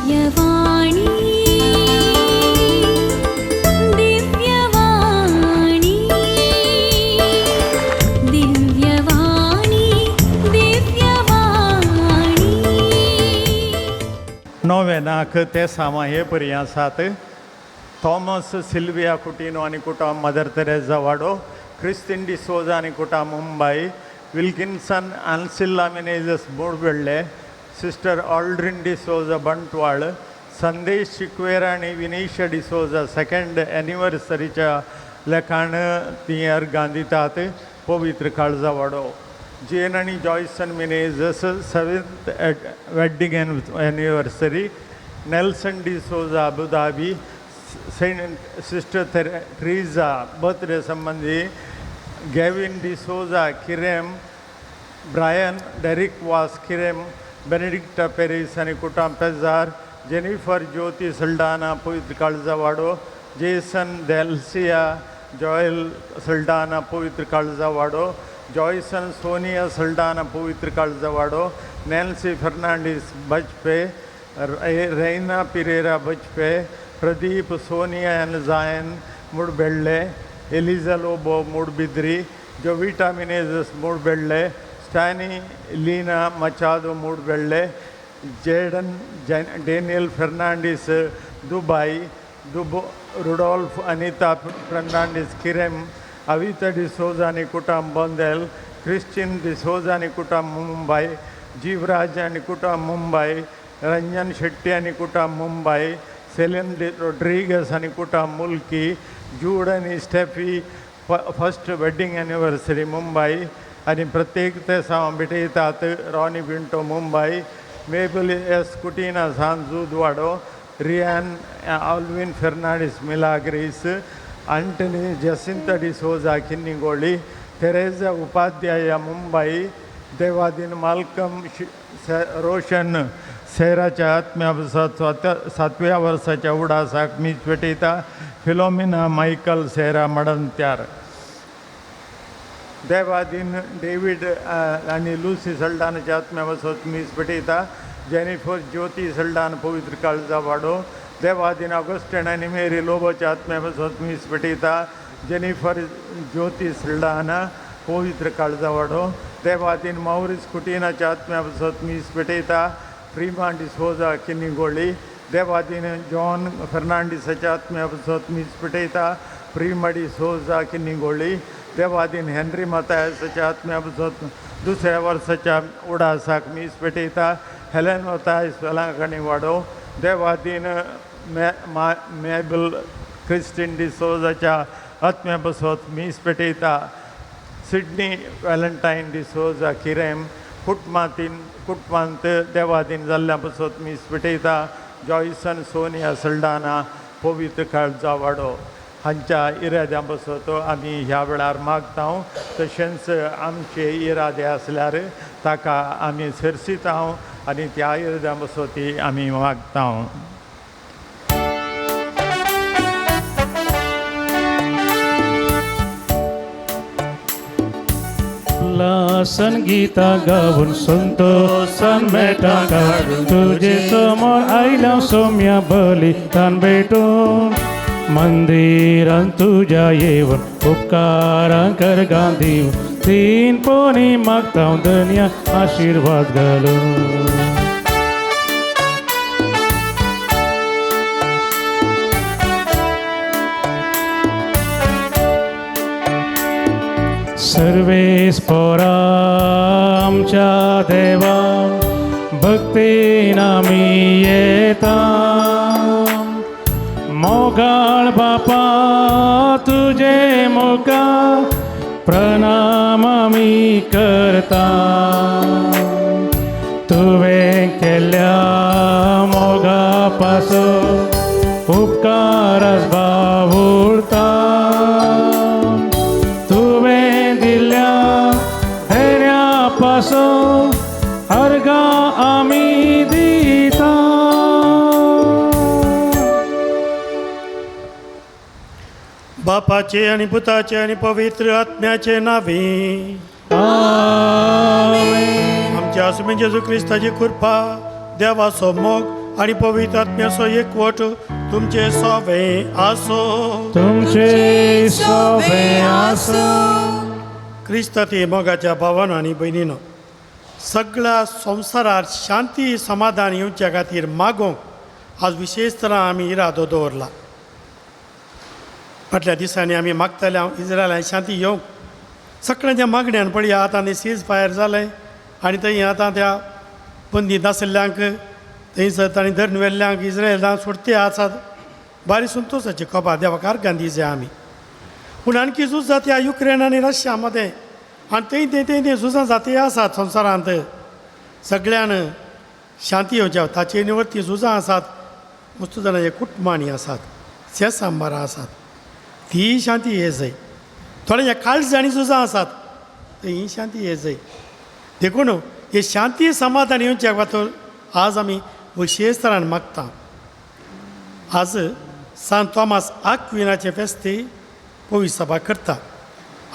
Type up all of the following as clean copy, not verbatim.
दिव्यवाणी, दिव्यवाणी, दिव्यवाणी, दिव्यवाणी. नोवेनाक ते सामा हे परी आसात. थॉमस सिल्विया कुटिनो आनी कुटाम, मदर तेरेजा वाडो. क्रिस्तीन डिसोजा आनी कुटाम, मुंबय. विल्किन्सन आन्सिल्ला मिनेजस, मूडबेल्ले. सिस्टर ऑल्ड्रीन डिसोजा, बंटवाळ. संदेश शिकवेर आनी विनीशा डिसोजा, सेकंड एनिवर्सरीच्या लेखान ती अर्गां दितात, पवित्र काळजा वाडो. जेन आनी Joyson Menezes, seventh wedding anniversary. Nelson D'Souza, Abu Dhabi. Saint sister Teresa, birthday संबंदी. Gavin D'Souza, Quirem. Brian Derek Vaz, Quirem. Benedicta Paris आनी कुटाम, पेजार. जेनिफर ज्योती सल्डाना, पवित्र काळजा वाडो. जेसन देल्सिया जॉयल सल्डाना, पवित्र काळजा वाडो. जॉयसन सोनिया सल्डाना, पवित्र काळजा वाडो. नॅन्सी फर्नांडीस, बजपे. रैना पिरेरा, बजपे. प्रदीप, सोनिया आनी जायन, मुडबेल्ले. एलिजा लोबो, मुडबिद्री. जोविटा मिनेजस, मुडबेल्ले. स्टॅनी लीना मचादो, मुडबेल्ले. जेडन डेनियल फर्नांडीस, दुबाय. दुबो रुडॉल्फ अनिता फर्नांडीस, किरेम. अविता डिसोजा आनी कुटाम, बोंदेल. क्रिश्चियन डिसोजा आनी कुटाम, मुंबय. जीवराज आनी कुटाम, मुंबय. रंजन शेट्टी आनी कुटाम, मुंबय. सेलिन रोड्रिगस आनी कुटाम, मुल्की. जूड आनी Steffi, first wedding anniversary, Mumbai. आनी प्रत्येक तेसांव भेटयतात. रॉनी पिंटो, मुंबय. मेबल एस कुटीना, सांजूद वाडो. रियान आल्विन फर्नांडीस, मिलाग्रीस. आंटनी जसिंता डिसोजा, किन्निगोळी. तेरेजा उपाध्याय, मुंबय. देवादीन मालकम रोशन सेराच्या आत्म्या सातव्या वर्साच्या उडासाक मीस पेटयता. फिलोमिना मायकल सेरा, मडंत्यार. देवादीन डेवीड आनी लुसी सल्डानाच्या आत्म्या वसत मीस पेटयता. जेनिफर ज्योती सल्डान, पवित्र काळजा वाडो. देवादीन ऑगस्टन आनी मेरी लोबोच्या आत्म्या वसत मीस पेटयता. जेनिफर ज्योती सल्डाना, पवित्र काळजा वाडो. देवादीन मावरीस कुटिनाच्या आत्म्या वसत मीस पेटयता. प्रिमा डिसोजा, किन्निगोळी. देवादीन जॉन फर्नांडीसाच्या आत्म्या वसत मीस पेटयता. प्रिमा डिसोजा, किन्निगोळी. देवादीन हेनरी मतायसाच्या आत्म्या वसत दुसऱ्या वर्साच्या उडासाक मीस पेटयता. हेलेन मतायस, वेलांकणी वाडो. देवादीन मेबल क्रिस्टीन डिसोजाच्या आत्म्या बसत मीस पेटयता. सिडनी वॅलंटायन डिसोजा, किरेम. कुटुंबांतीन कुटुंबांत देवादीन जाल्ल्या बसत मीस पेटयता. जॉयसन सोनिया सल्डाना, पवित्र काळजा वाडो. हांच्या इराद्यां बसत आमी ह्या वेळार मागता. तशेंच आमचे इरादे आसल्यार ताका आमी सरसिता आनी त्या इराद्यां बसती आमी मागता. उल्हासन गीता गाऊन, संतोषान मेटा काडून, तुजे समोर आयल्या सोम्या बलिदान भेटून. मंदिरान तुज्या येवन उपकारां कर दिवन, तीन पोनी मागता धन्या आशिर्वाद घालून. सर्वेस्पोरा आमच्या देवा, भक्तीन आमी येता. मोगाळ बापा, तुजे मुखार प्रणाम आमी करता. तुवें केल्ल्या मोगा पासून उपकारस बावुळता. तुवें दिल्ल्या धैर्या पासून अर्गां आमी दिता. बापाचे आणि पुताचे आणि पवित्र आत्म्याचे नावे. आमेन. आमच्या आसमी जेजू क्रिस्ताची कृपा, देवाचो मोग आनी पवित्र आत्म्याचो एकवट तुमचे सोवे आसो. तुमचे सोबे आसूं. क्रिस्ताती मोगाच्या भावानो आनी भयणीनो, सगळ्या संवसारार शांती समाधान येवच्या खातीर मागोवंक आज विशेश तरा आमी इरादो दवरला. फाटल्या दिसांनी आमी मागतले इज्रायलान शांती येवंक. सगळ्यांच्या मागण्यान पळया आतां ती सीज फायर जालें आनी थंय आतां त्या बंदीत आशिल्ल्यांक थंयसर तांणी धरून व्हेल्ल्यांक इज्रायलान सोडते आसात. बारी संतोशाची खबर, देवाक आर्गां दिवचे आमी. पूण आणखी झूज जाता युक्रेन आनी रशिया मदें आनी थंय थंय थंय थंय झुजां जाती आसात संवसारांत. सगळ्यान शांती येवच्या ताचे निवडती झुजां आसात. मस्त जाणांचे कुटुंबांनी आसात, शेसांबारां आसात, ती शांती ये जाय. थोड्यांच्या काळजांनी झुजां आसात, ही शांती ये जाय. देखून हे शांती समाधान येवच्या खातीर आज आमी विशेश तरान मागता. आज सांत थॉमस आक्विनाचें फेस्ती पवित्र सभा करता.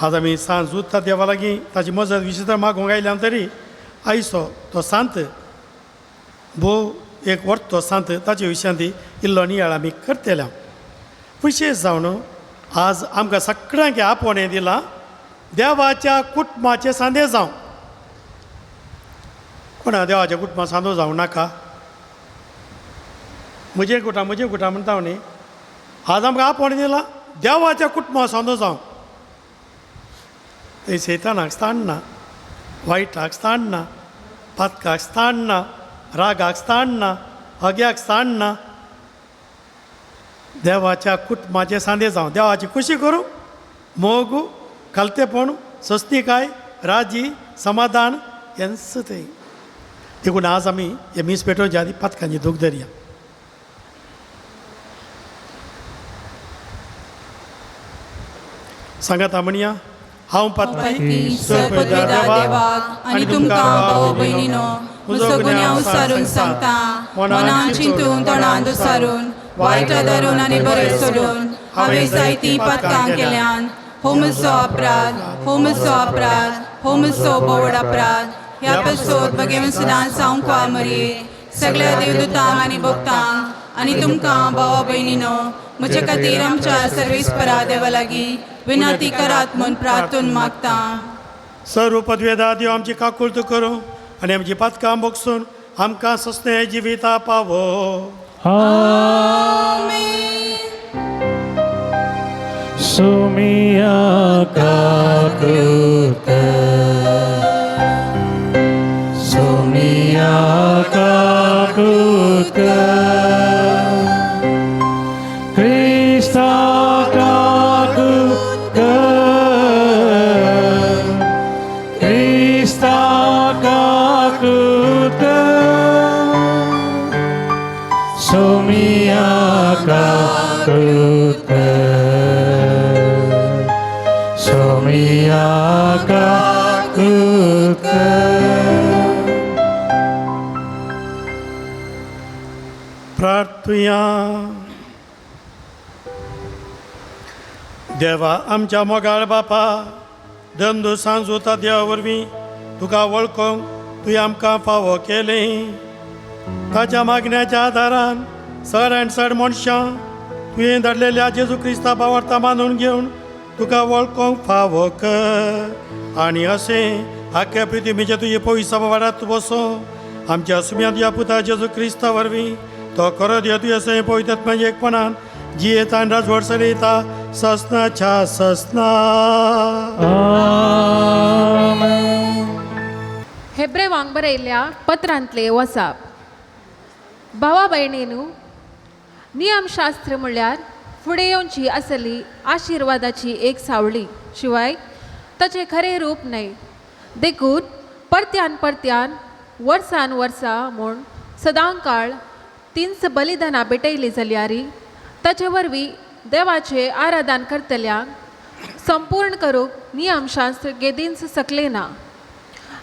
आज आमी सांत जुता देवा लागीं ताची मजत विशेश मागूंक आयल्या तरी आयचो तो सांत भोव एक वर्तो सांत ताचे विशयांत इल्लो नियाळ आमी करतले. विशेश जावन आज आमकां सगळ्यांक आपोवणें दिलां देवाच्या कुटुंबाचें सांदे जावं. कोणा देवाच्या कुटुंबा सांदो जावं नाका? म्हजें कुटां म्हजें कुटां म्हणटा न्ही. आज आमकां आपोवणें दिलां देवाच्या कुटुंबा सांदो जावं. थंय सैतानाक स्थान ना, वायटाक स्थान ना, पातकाक स्थान ना, रागाक स्थान ना, हग्याक स्थान ना. देवाच्या कुटुंबाचे सांदे जावं. देवाची खुशी करूं, मोग, खालतेपण, स्वस्तिकाय, राजी, समाधान हेंच थंय. देखून आज आमी हे मीस पेटोवच्या आदी पातकांची दूख धरया. सांगात म्हणया, हांव पातकी देवाक आनी तुमकां भाव भयणीनो म्हजो गुन्यांव सारून सांगता. मनान चिंतून, तोंडान दुसारून, वायट धरून आनी बरें सोडून हांवें जायतीं पातकां केल्यान. हो म्हजो अपराध, हो म्हजो अपराध, हो म्हजो बोवड अपराध. ह्या पासत म्हगे सदांच सावंका मरये सगळ्या देवदूतांक आनी भक्तांक आनी तुमकां भावा भयणीनो म्हजे खातीर आमच्या सर्वेस्परा देवा लागीं विनंती करात म्हूण प्रार्थून मागता. सर्व पदवेदा देव आमची काकुळत करूं आनी आमची पातकां भोगसून आमकां सस्ने जिविता पावो. सुमिया काकुत, सुमिया काकुत, क्रिस्ता काकुत, क्रिस्ता काकुत, सुमिया काकुत, सुमिया काकुत. प्रार्थुया. देवा आमच्या मोगाळ बापा, दंदू सांजोता देवा वरवीं तुका वळखूंक तुवें आमकां फावो केलें. ताच्या मागण्याच्या आदारान सर आनी चड मनशां तुवें धाडलेल्या जेजू क्रिस्ता बावर्ता बांदून घेवन तुका वळखूंक फावो कर. आनी अशें आख्या पृथ्वीचें तुजे पयसा वाडात बसो आमच्या सुम्या तुज्या पुता जेजू क्रिस्ता वरवीं तो करत यो तुजें अशें पवित्र आत्म्याच्या एकपणान जियेता आनी राजवट चलयता ससनाच्या ससना. आमेन. हेब्रेवांक बरयल्ल्या पत्रांतले वसाप. भावा भयणीनू, नियमशास्त्र म्हणल्यार फुडें येवची आसली आशिर्वादाची एक सावळी शिवाय ताचें खरें रूप न्हय. देखून परत्यान परत्यान वर्सान वर्सा म्हूण सदांकाळ तीनच बलिदानां भेटयलीं जाल्यार ताचे वरवीं देवाचें आराधन करतल्यांक संपूर्ण करूंक नियमशास्त्र गेदींच सकलें ना.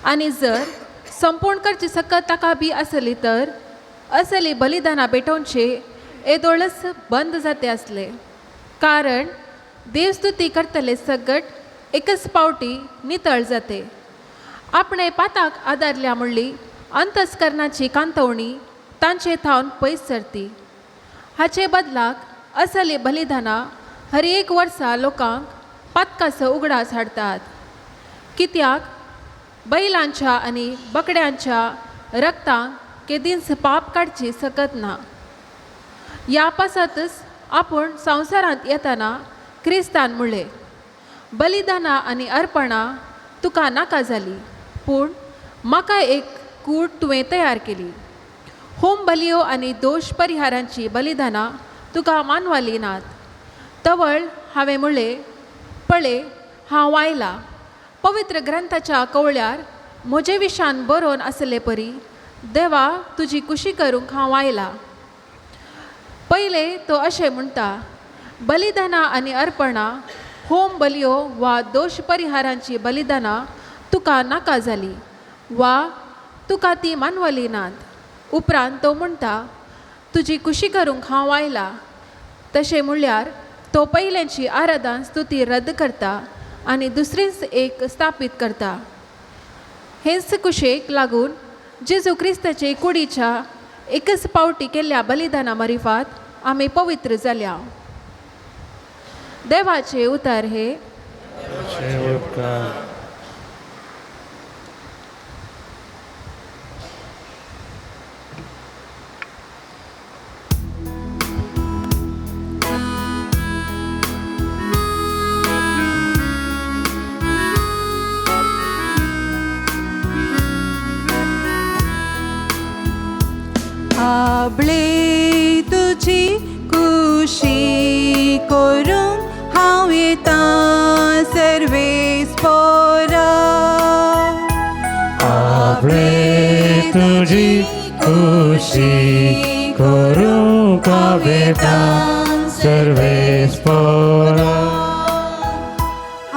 आनी जर संपूर्ण करची सकत ताका बी आसली तर असली बलिदानां भेटोवचे येदोळच बंद जाते आसले. कारण देवस्तुती करतले सगट एकच पावटी नितळ जाते. आपणे पाताक आदारल्या म्हणली अंतस्करणाची कांतवणी तांचे थावन पयस सरती. हाचे बदलाक असली बलिदानां हर एक वर्सा लोकांक पातकाचो उगडास हाडटात. कित्याक बैलांच्या आनी बकड्यांच्या रक्तांक केदींच पाप काडची सकत ना. ह्या पासतच आपूण संवसारांत येतना क्रिस्तान म्हणलें, बलिदानां आनी अर्पणां तुका नाका जाली, पूण म्हाका एक कूड तुवें तयार केली. होम बलियो आनी दोश परिहारांची बलिदानां तुका मानवाली नात. तवळ हांवें म्हणलें, पळय हांव आयलां, पवित्र ग्रंथाच्या कवळ्यार म्हजे विशान बरोवन आसले परी देवा तुजी कुशी करूंक हांव आयलां. पयलें तो अशें म्हणटा, बलिदानां आनी अर्पणां, होम बलियो वा दोश परिहारांची बलिदानां तुका नाका जाली वा तुका ती मानवली नात. उपरांत तो म्हणटा, तुजी कुशी करूंक हांव आयलां. तशें म्हणल्यार तो पयल्यांची आराधन स्तुती रद्द करता आनी दुसरीच एक स्थापीत करता. हेच कुशेक लागून जेजू क्रिस्ताचे कुडीच्या एकच पावटी केल्ल्या बलिदाना मारिफात आमी पवित्र जाल्या. देवाचे उतर हे. उपकार. आबळे तुजी कुशी करूंक हांव येता सर्वेस पोरा. आपले तुजी खुशी करूंक हांव सर्वेस पोरा.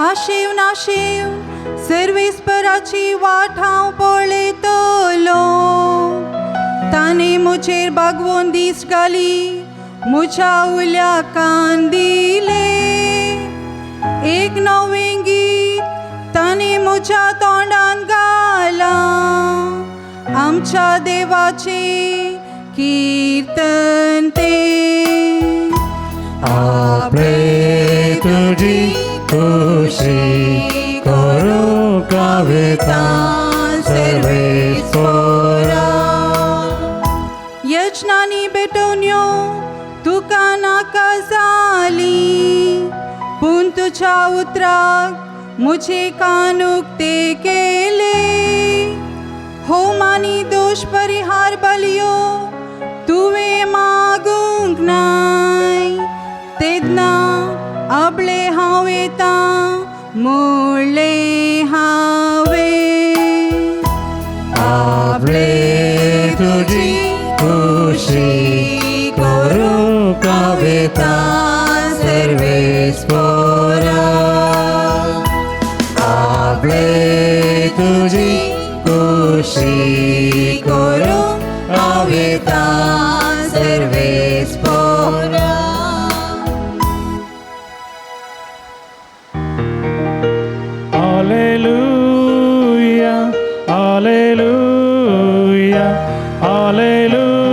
आशेव नाशेव सर्वेस्पराची वाट हांव पळयतलो. ताणें म्हजेर बागवोन दीस घाली, म्हज्या उल्या कान दिले. एक नवें गीत ताणें म्हज्या तोंडान घालां, आमच्या देवाचें कीर्तन तें. आपले तुजी खुशी करूंक हांव सर्वेस पोरा. यजनानी भेटवण्यो तुका नाका जाली, पूण तुज्या उतराक म्हजे कान उक्ते केले. होम आनी दोश परिहार बलयो तुवें मागूंक नाय, तेन्ना आपले हांव येता म्हणलें हांवें. आपले तुजी खुशी करूंक हांव सर्वेस पोरा. आपले तुजी खुशी करूंक हांव सर्वेस पोरा. Alleluia, Alleluia, Alleluia,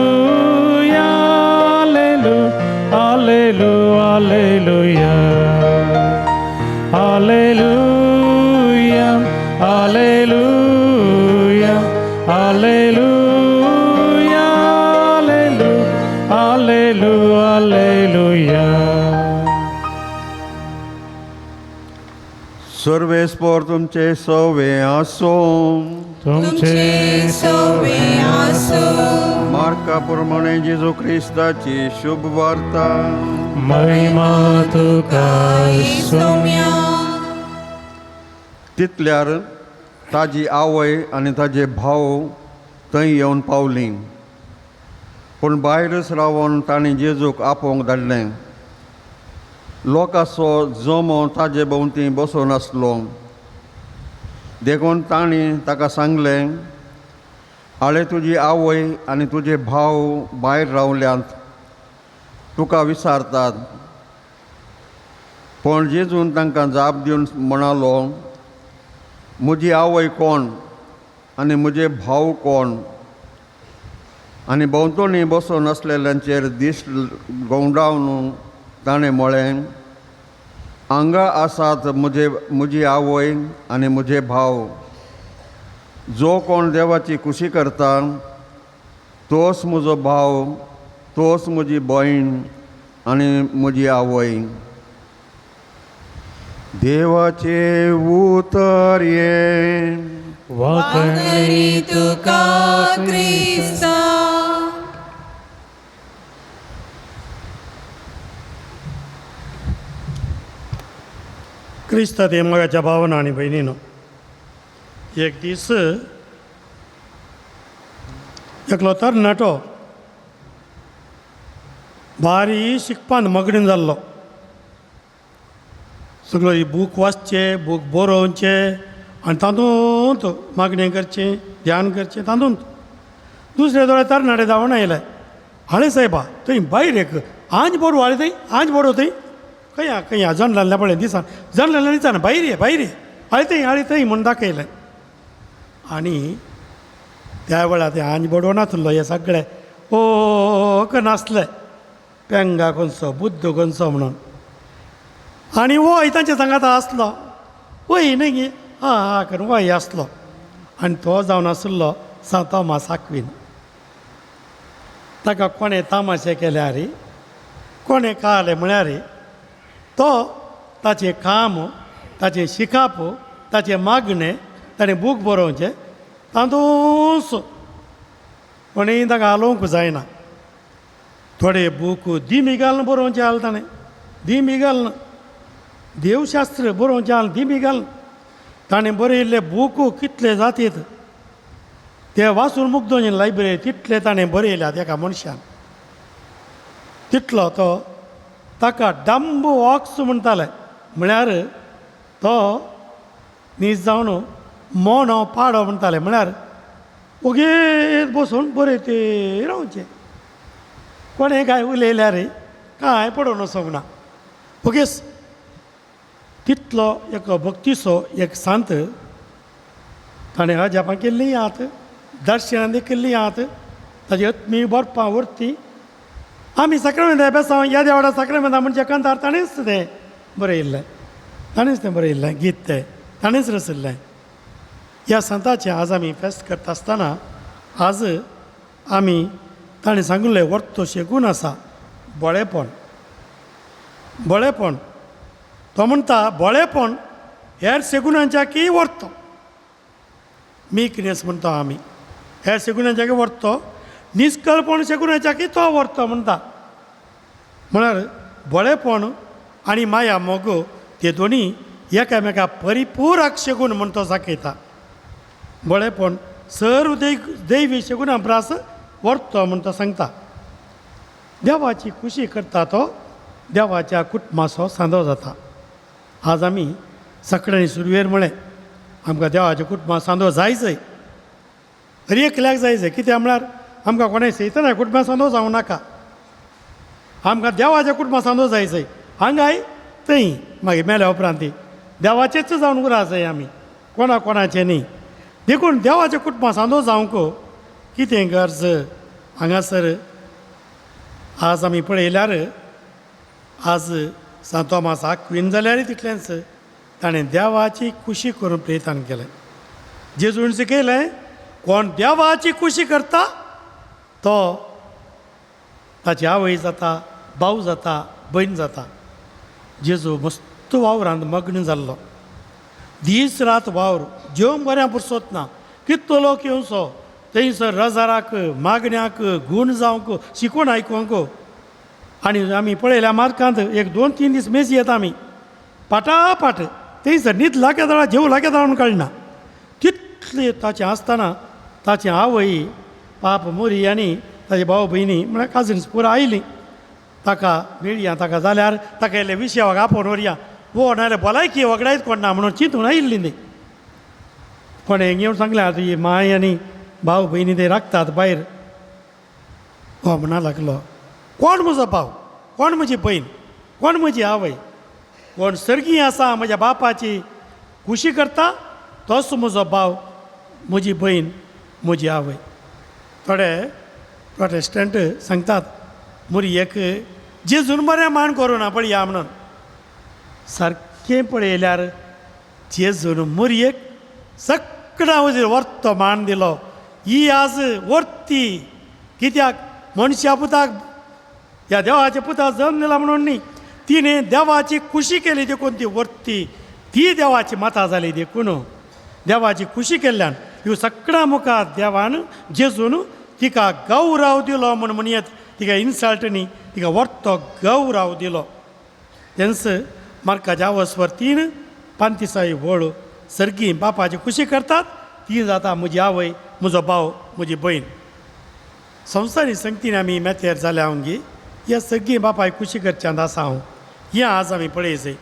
Alleluia, Alleluia, Alleluia, Alleluia, Alleluia, Alleluia, Alleluia. सर्वेस्पोर तुमचे सवे आसूं. तुमचे सवे आसूं. मार्का प्रमाणे जेजू क्रिस्ताची शुभ वार्ता. महिमा तुका सोम्या. तितल्यार ताजी आवय आनी ताजे भाव थंय येवन पावलीं, पूण भायरच रावन तांणी जेजूक आपोवंक धाडलें. लोकांचो जमो ताजे भोंवती बसून आसलो, देखून तांणी ताका सांगलें, आळे तुजी आवय आनी तुजे भाव भायर रावल्यात, तुका विचारतात. पूण जेजून तांकां जाप दिवन म्हणालो, म्हजी आवय कोण आनी म्हजे भाव कोण? आनी भोंवतणी बसून आसलेल्यांचेर दीस गवंडावन ताणें म्हळें, हांगा आसात म्हजे म्हजी आवय आनी म्हजे भाव. जो कोण देवाची खुशी करता तोच म्हजो भाव, तोच म्हजी भयण आनी म्हजी आवय. देवाचें उतर हें. वाखणणी वाखणी तुका क्रिस्ता. क्रिस्त ते मोगाच्या भावना आनी भयणीनो, एक दीस एकलो तरणाटो भारी शिकपान मगणीन जाल्लो. सगळो बूक वाचचे, बूक बरोवचे आनी तातूंत मागणें करचें, ध्यान करचें. तातूंत दुसरे दोळे तरणाटे धांवून आयले, हाळे सायबा थंय भायर एक आंज बरो, हाळे थंय आंज बरो, थंय खंय खंय जण लाल्ल्या पळय दिसान, जण लाल्ल्या दिसान भायर ये, भायर ये, हाळे थंय, हाळे थंय म्हूण दाखयलें. आनी त्या वेळार ते आंज बडोव नासलो, हे सगळे ओ नासले पेंगा कोनसो बुद्ध कोनसो म्हणून. आनी वय तांच्या सांगाता आसलो, वय न्हय गे हा हा करून वय आसलो. आनी तो जावन आशिल्लो सांत तोमास आक्वीन. ताका कोणें तामाशे केल्यार, कोणें काले म्हळ्यार तो ताचें काम, ताचें शिकाप, ताचें मागणें, ताणें बूक बरोवचें तातूंत कोणेंय ताका हालोवंक जायना. थोडे बूक दिमी घालून बरोवचें आसलें ताणें, दिमी घालून देवशास्त्र बरोवचें आसलें दिमी घालून. ताणें बरयल्ले बूक कितले जातीत ते वाचून मुग्दोन लायब्ररी तितले ताणें बरयल्यात एका मनशान. तितलो तो ताका डंब वॉक्स म्हणटाले, म्हळ्यार तो नीज जावन मोनो पाडो म्हणटाले, म्हळ्यार ओगीच बसून बरयत रावचें. कोणें कांय उलयल्यार कांय पडोवन वचोंक ना. ओगीच तितलो एक भक्तीचो एक सांत ताणें अजापां केल्लीं आहात, दर्शनां केल्लीं आहात, ताजी आत्मी बरपां व्हरती. आमी साक्रामेंता बेसांव ह्या देवाडा साक्रामेंता म्हणजे कांतार ताणेंच तें बरयल्लें, ताणेंच तें बरयल्लें गीत तें ताणेंच रचिल्लें. ह्या सांताचें आज आमी फेस्त करता आसतना आज आमी ताणें सांगिल्लें वर्तो शेगून आसा बोळेपण. बोळेपण तो म्हणटा, बोळेपण हेर शेगुणांच्या की व्हरतो, मिकनेस म्हणटा आमी, हेर शेगुणांच्या की व्हरतो, निस्कळपण शेगुणाच्या की तो व्हरतो म्हणटा. म्हळ्यार बोळेपण आनी माया मोग ते दोनी एकामेका परिपूरक शेगूण म्हण तो दाखयता. बोळेपण सर्व दैवी शेगुणा प्रास व्हरतो म्हण तो सांगता. देवाची खुशी करता तो देवाच्या कुटुंबाचो सांदो जाता. आज आमी सकाळी सुरवेर म्हळें आमकां देवाच्या कुटुंबा सांदो जायच, हर एकल्याक जायच. कित्याक म्हळ्यार आमकां कोणें सैताना कुटुंबा सांदो जावं नाका, आमकां देवाच्या कुटुंबा सांदो जायच. हांगाय थंय मागीर मेल्या उपरांत देवाचेच जावन उरा जाय आमी, कोणा कोणाचें न्ही. देखून देवाच्या कुटुंबा सांदो जावंक कितें गरज हांगासर आज आमी पळयल्यार आज सांत तोमास आक्वीन जाल्यार तितलेंच ताणें देवाची खुशी करून प्रयत्न केलें. जेजून शिकयलें कोण देवाची खुशी करता तो ताची आवय जाता, भाव जाता, भयण जाता. जेजू मस्त वावरांत मग्न जाल्लो, दीस रात वावर, जेवण बऱ्या पुरसोत ना, कितलो लोक येवचो थंयसर रजाराक, मागण्याक, गूण जावंक, शिकवण आयकोंक. आनी आमी पळयल्या मार्कांत एक 2-3 दीस मेजी येता आमी पाटापाट थंयसर न्हीद लागता जाल्यार जेव लागता म्हणून कळना. तितले ताचें आसतना ताची आवय पाप मोरी आनी ताजे भाव भयणी म्हळ्यार काजन्स पुरा आयलीं ताका मेळया, ताका जाल्यार ताका येयले विशयाक आपोवन व्हरया, वो नाजाल्यार भलायकी वगडायत कोण ना म्हणून चिंतून आयिल्ली ती. कोणें येवन सांगलें तुजी माय आनी भाव भयणी ते राखतात भायर. हो म्हणा लागलो, कोण म्हजो भाव, कोण म्हजी भयण, कोण म्हजी आवय, कोण सर्गी आसा म्हज्या बापाची खुशी करता तोच म्हजो भाव, म्हजी भयण, म्हजी आवय. थोडे प्रोटेस्टंट सांगतात मुरयेक जेजून बरें मान करूं ना पळया म्हणून. सारकें पळयल्यार जेजून मुरयेक सगळ्या वजीर वर्तो मान दिलो. ही आज वर्ती कित्याक मनशा पुताक ह्या देवाच्या पुताक जल्म दिला म्हणून न्ही, तिणें देवाची खुशी केली देखून ती वर्ती, ती देवाची माता जाली देखून देवाची खुशी केल्ल्यान ह्यो सगळ्या मुखार देवान जेजून तिका गौरव दिलो म्हूण म्हणयेत. तिका इन्सल्ट न्ही, तिका वर्तो गौरव दिलो. तेन्स मार्काच्या आवसवर 3:35 वळ सर्गी बापाची खुशी करतात ती जाता म्हजी आवय, म्हजो भाव, म्हजी भयण. संवसारी संगतीन आमी मेतेर जाल्या हांव गे ह्या सगळीं बापाय खुशी करच्यांत आसा हांव. हें आज आमी पळयचें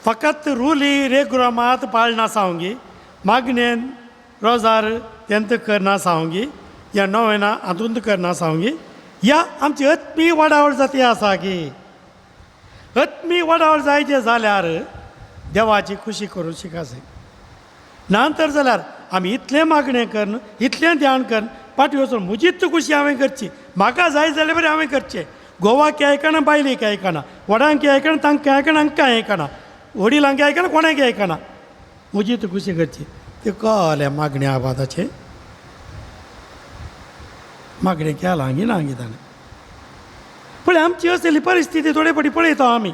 फकत रुली रेगुरो मात पाळना आसा गे, मागणेन रोजार तेंत करना आसा गे, ह्या नोवेना हातूंत करना आसा गे. ह्या आमची आत्मी वाडावळ जाती आसा गे. आत्मी वाडावळ जायचें जाल्यार देवाची खुशी करूं शिकासे ना तर जाल्यार आमी इतलें मागणें करून इतलें ध्यान करून पाटी वचून म्हजीच खुशी हांवें करची, म्हाका जाय जाल्यार बरें हांवें करचें. गोवाक आयकना, बायलेक आयकना, व्हडांक आयकना, तांकां आयकना, हांकां आयकना, वडिलांक आयकना, कोणाक आयकना, म्हजीच खुशी करची. ते कळ्ळें मागणें आवाजाचें मागणें केलां गी ना गी ताणें. पळय आमची असली परिस्थिती थोडे फावटी पळयता आमी.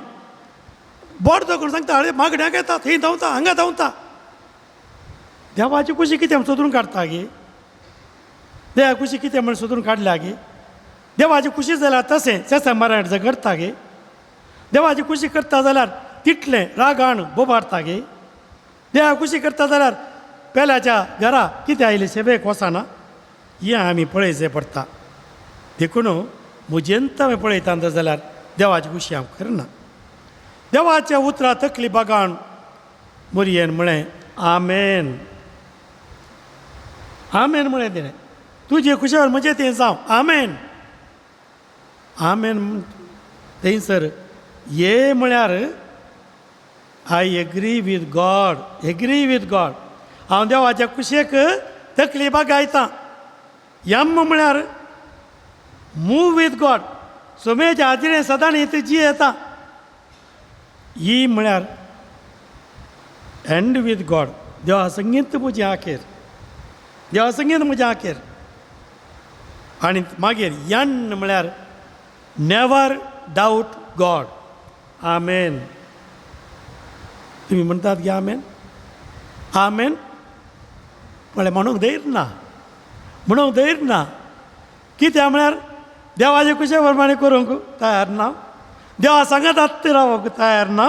बोट दाखोवन सांगता अरे मागण्याक येता, थंय धांवता, हांगा धांवता. देवाची खुशी कितें सोदून काडटा गे? देवा खुशी कितें म्हण सोदून काडल्या गे? देवाची खुशी जाल्यार तशें सेसा मराठ करता गे? देवाची खुशी करता जाल्यार तितलें रागान बोबारता गे? देवा खुशी करता जाल्यार पेल्याच्या घरा कितें आयलें सेवेक वचना? हें आमी पळयचें पडटा. देखून म्हजेंत आमी पळयता जाल्यार देवाची खुशी हांव करना. देवाच्या उतरां तकली बागान मोरयेन म्हळें आमेन. आमेन म्हळें तिणें, तुजे खुशाल म्हजें तें जावं, आमेन आमेन. थंयसर ये म्हळ्यार I agree with God, agree with God. हांव देवाच्या खुशयेक तकली बागायतां. यम म्हळ्यार मूव वीथ गॉड, सोमेच्या आदिरे सदां ती जी येता. ई म्हळ्यार एंड वीथ गॉड, देवा संगीत म्हजें आखेर, देवा संगीत म्हजें आखेर. आनी मागीर यन म्हळ्यार नेवर डावट गॉड. आमेन. तुमी म्हणटात गे आमेन आमेन? पळय म्हणूंक धैर्य ना, म्हणूंक धैर्य ना. कित्याक म्हळ्यार देवाचे कुशे प्रमाणे करूंक तयार ना, देवा सांगत आत्त रावंक तयार ना,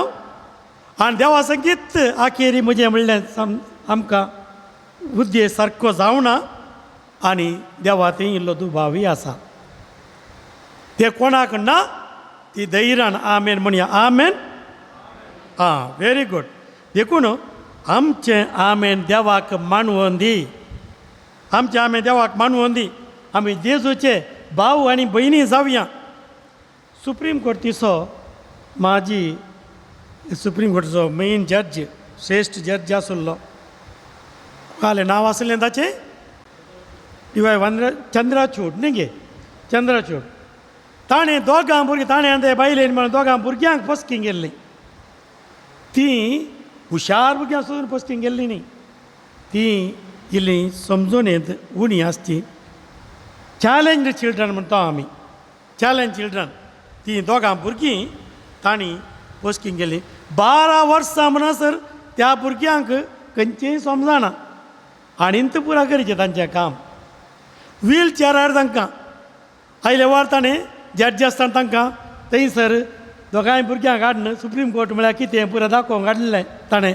आनी देवा संगीत आखेरी म्हजें म्हणलें आमकां उद्देश सारको जावना आनी देवा थंय इल्लो दुबावूय आसा. ते कोणाक ना ती धैर्यान आमेन म्हणया. आमेन. आं, व्हेरी गूड. देखून आमचें आमेन देवाक मानवोन दी, आमचें आमेन देवाक मानवोन दी. आमी जेजूचे भाव आनी भयणी जावया. सुप्रीम कोर्टीचो माजी सुप्रीम कोर्टीचो मेन जज, श्रेश्ठ जज आसलो, कालें नांव आसलें ताचें डिवाय वंद्र चंद्राचूड न्ही गे, चंद्राचूड. ताणें दोगां भुरगीं, ताणें ते बायलेन म्हणून दोगां भुरग्यांक पोस्किंग गेल्लीं. तीं हुशार भुरग्यां सोदून पोस्किंग गेल्लीं न्ही, तीं इल्लीं समजून उणी आसची. चॅलेंज चिल्ड्रन म्हणटा आमी, चॅलेंज चिल्ड्रन. तीं दोगां भुरगीं तांणी पोस्किंग गेलीं. 12 वर्सां म्हणसर त्या भुरग्यांक खंयचेंय समजना आनी पुरा करचें तांचें काम. व्हील चेरार तांकां आयले वर ताणें जज आसतना तांकां थंयसर दोगांय भुरग्यांक हाडून सुप्रीम कोर्ट म्हळ्यार कितें पुरा दाखोवंक हाडलें ताणें.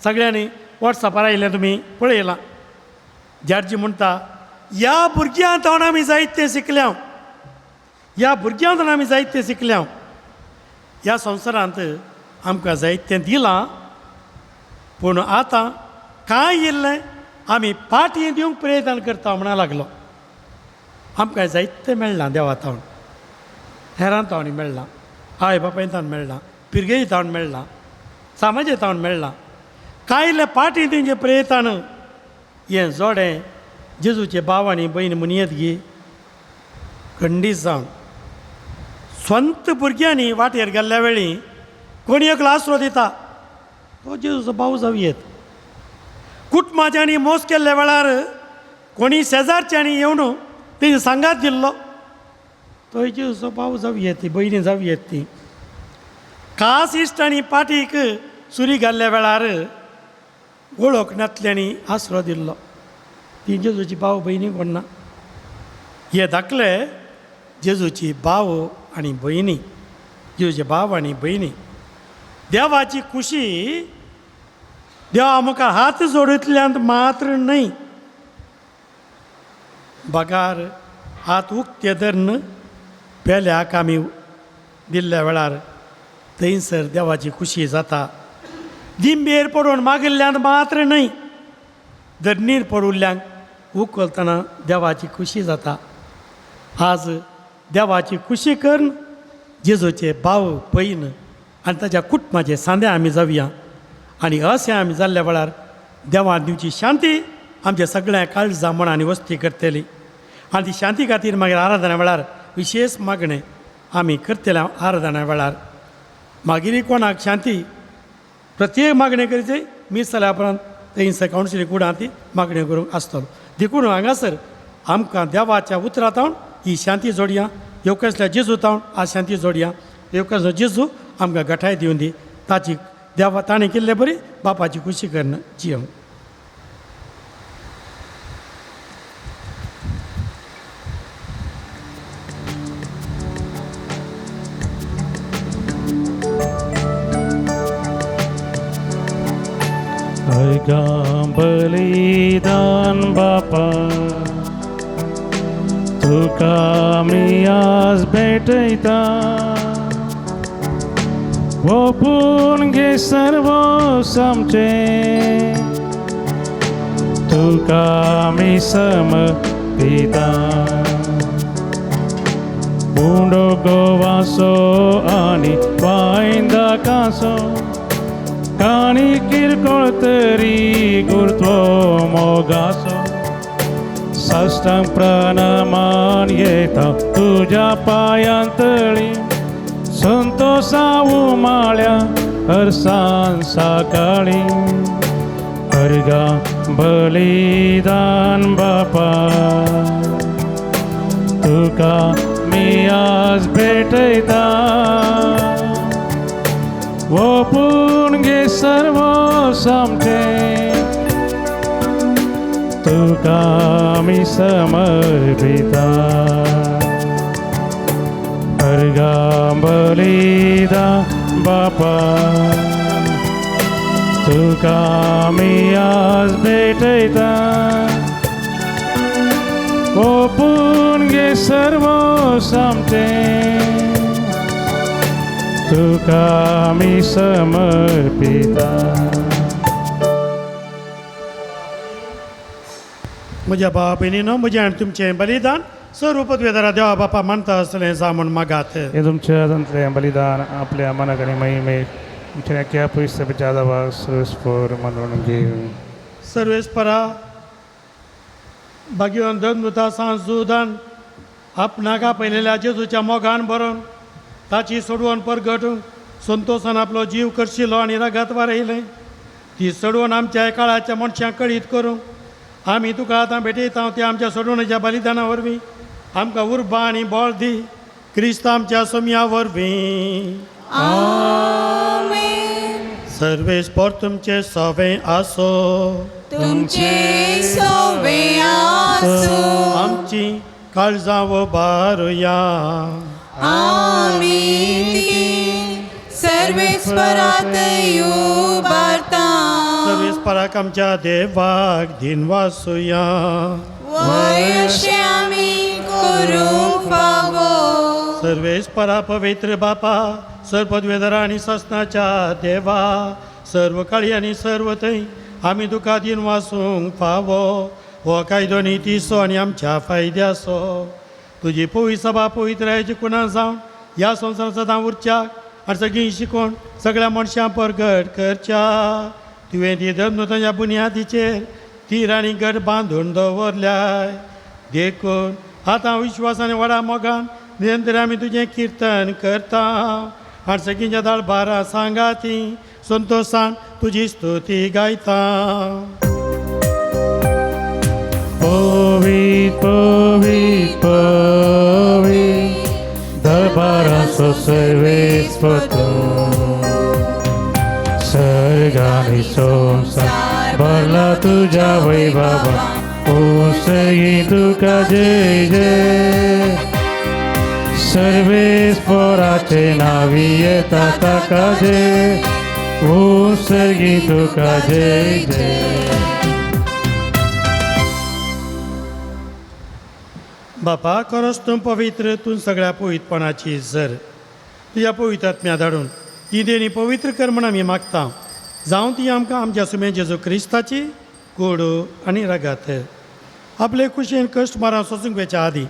सगळ्यांनी वॉट्सॅपार आयलें, तुमी पळयलां. जज म्हणटा ह्या भुरग्यां तोंड आमी जायतें शिकल्या, ह्या भुरग्यां तोंड आमी जायतें शिकल्या. ह्या संवसारांत आमकां जायतें दिलां, पूण आतां कांय इल्लें आमी पाटी दिवंक प्रयत्न करता म्हणा लागलो. आमकां जायतें मेळ्ळां देवा तावन, हेरां तावणी मेळ्ळां, आवय बापाय तावन मेळ्ळां, पिरगेय तावन मेळ्ळां, समाजे तावन मेळ्ळां. कांय इल्लें पाटी दिवचें प्रयत्न हें जोडें जेजूचे भाव आनी भयण म्हणयेत गी. खंडीत जावन स्वंत भुरग्यांनी वाटेर गेल्ल्या वेळी कोणी एकलो आसरो दिता तो जेजूचो भाव जावं येत. कुटुंबाच्यांनी मोस केल्ल्या वेळार कोणी शेजारच्यांनी येवन तेणी सांगात दिल्लो तो जेजूचो भाव जावं येत, ती भयणी जावं येत. ती खास इश्टांनी पाटीक सुरी घाल्ल्या वेळार वळख नातल्यांनी आसरो दिल्लो ती जेजूची भाव भयणी कोण ना. हे दाखले जेजूची भाव आनी भयणी, जेजूचे भाव आनी भयणी. देवाची खुशी देवा मुखार हात जोडितल्यान मात्र न्हय, बगार हात उक्ते धरून पेल्याक आमी दिल्ल्या वेळार थंयसर देवाची खुशी जाता. दिंबेर पडून मागिल्ल्यान मात्र न्हय, धरणीर पडुल्ल्यांक उखलतना देवाची खुशी जाता. आज देवाची खुशी करून जेजूचे भाव भयण आनी ताच्या कुटुंबाचे सांदे आमी जावया आनी अशें आमी जाल्ल्या वेळार देवान दिवची शांती आमच्या सगळ्या काळजा मनांनी वस्ती करतली. आनी ती शांती खातीर मागीर आराधना वेळार विशेश मागणें आमी करतले. आराधना वेळार मागीर कोणाक शांती प्रत्येक मागणें करचें मीस जाल्या उपरांत थंयसर कावन्सिली कुडां ती मागण्यो करूंक आसतलो. देखून हांगासर आमकां देवाच्या उतरांत ही शांती जोडया, येवकसल्या जेजू तावन आज शांती जोडया. येवकसलो जेजू आमकां गठाय दिवन दी, ताची देवा ताणें केल्ले बरी बापाची खुशी करून जियों. बलिदान बापा तुका आमी आज भेटयता, ओपून घे सर्वोस आमचें, तुका आमी समर्पिता. उंडो गोवासो आनी वायंदा कासो काणी किरकोळ तरी गुरत्व मोगासो, साष्टांग प्रणमान येता तुज्या पायांतळी, संतोषा उमाळ्या हरसान सकाळी. अर्गा बलिदान बापा तुका मी आज भेटयता, ओपून घे सर्वोस आमचें, तुका आमी समर्पिता. अर्गा बलिदान बापा तुका आमी आज भेटयता, ओपून घे सर्वोस आमचें, तुका आमी समर्पिता. म्हज्या भावा भयणीनो, म्हजें आनी तुमचें बलिदान सर्व पदवेदारा देवा बापा मानता आसतलें जा म्हूण मागात. हे तुमच्या हातांतलें बलिदान आपल्या मनाक आनी महिमेक तुमच्या एक्या पयस जादवा सर्वेस्पर म्हणून घेवन. सर्वेस्परा भाग्यवान धर्मदूता सांजुदान आपणाक आपयलेल्या जेजूच्या मोगान भरून ताची सोडवण परगटूंक संतोशान आपलो जीव करशिलो आनी रगत वारयलें ती सोडवण आमच्या काळाच्या मनशांक कळीत करूंक आमी तुका आतां भेटयता. त्या आमच्या सोडवणेच्या बलिदाना वरवीं आमकां उर्बा आनी बळ दी, क्रिस्त आमच्या सोम्या वरवीं. आमेन. सर्वेस्पर तुमचे सवे आसो, तुमचे सवे आसूं. आमची काळजां उबारुया. आमी ती सर्वेस्परात उबारता. सर्वेस्पराक आमच्या देवाक दिनवासुया. वय अशें आमी करूंक फावो. सर्वेस्परा पवित्र बापा, सर्वपदवेदरा आनी ससनाच्या देवा, सर्व काळी आनी सर्व थंय आमी तुका दिनवासूंक फावो. हो कायदो नितीचो आनी आमच्या फायद्याचो. तुजी पवित्र सभा पवित्रायची कुणां जावन ह्या संवसारांत सदां उरच्याक आनी सगळीं शिकोवन सगळ्या मनशां परगट करच्या. तुवें ती धर्मदूतांच्या बुन्यादीचेर तीर आनी गट बांदून दवरल्याय, देखून आतां विश्वास आनी व्हडा मोगान निरंतर आमी तुजें किर्तन करता आनी सगळींच्या दळबारा सांगाती संतोशान तुजी स्तुती गायता. पवित पवित पवित दरबाराचो सर्वेस्पर सर्गानी संसार भरला तुझ्या वैभवा उसगी तुका जय जय सर्वेस्पराचे नावी येता ताका जय उसगी तुका जय जय. बापा खरोच तूं पवित्र, तूं सगळ्या पवित्रपणाची जर तुज्या पवित्र आत्म्या धाडून ही देणी पवित्र कर म्हण आमी मागता. जावं ती आमकां आमच्या सुमे जेजू क्रिस्ताची कोडू आनी रगात. आपले खुशयेन कश्ट मारां सोसूंक वेच्या आदीं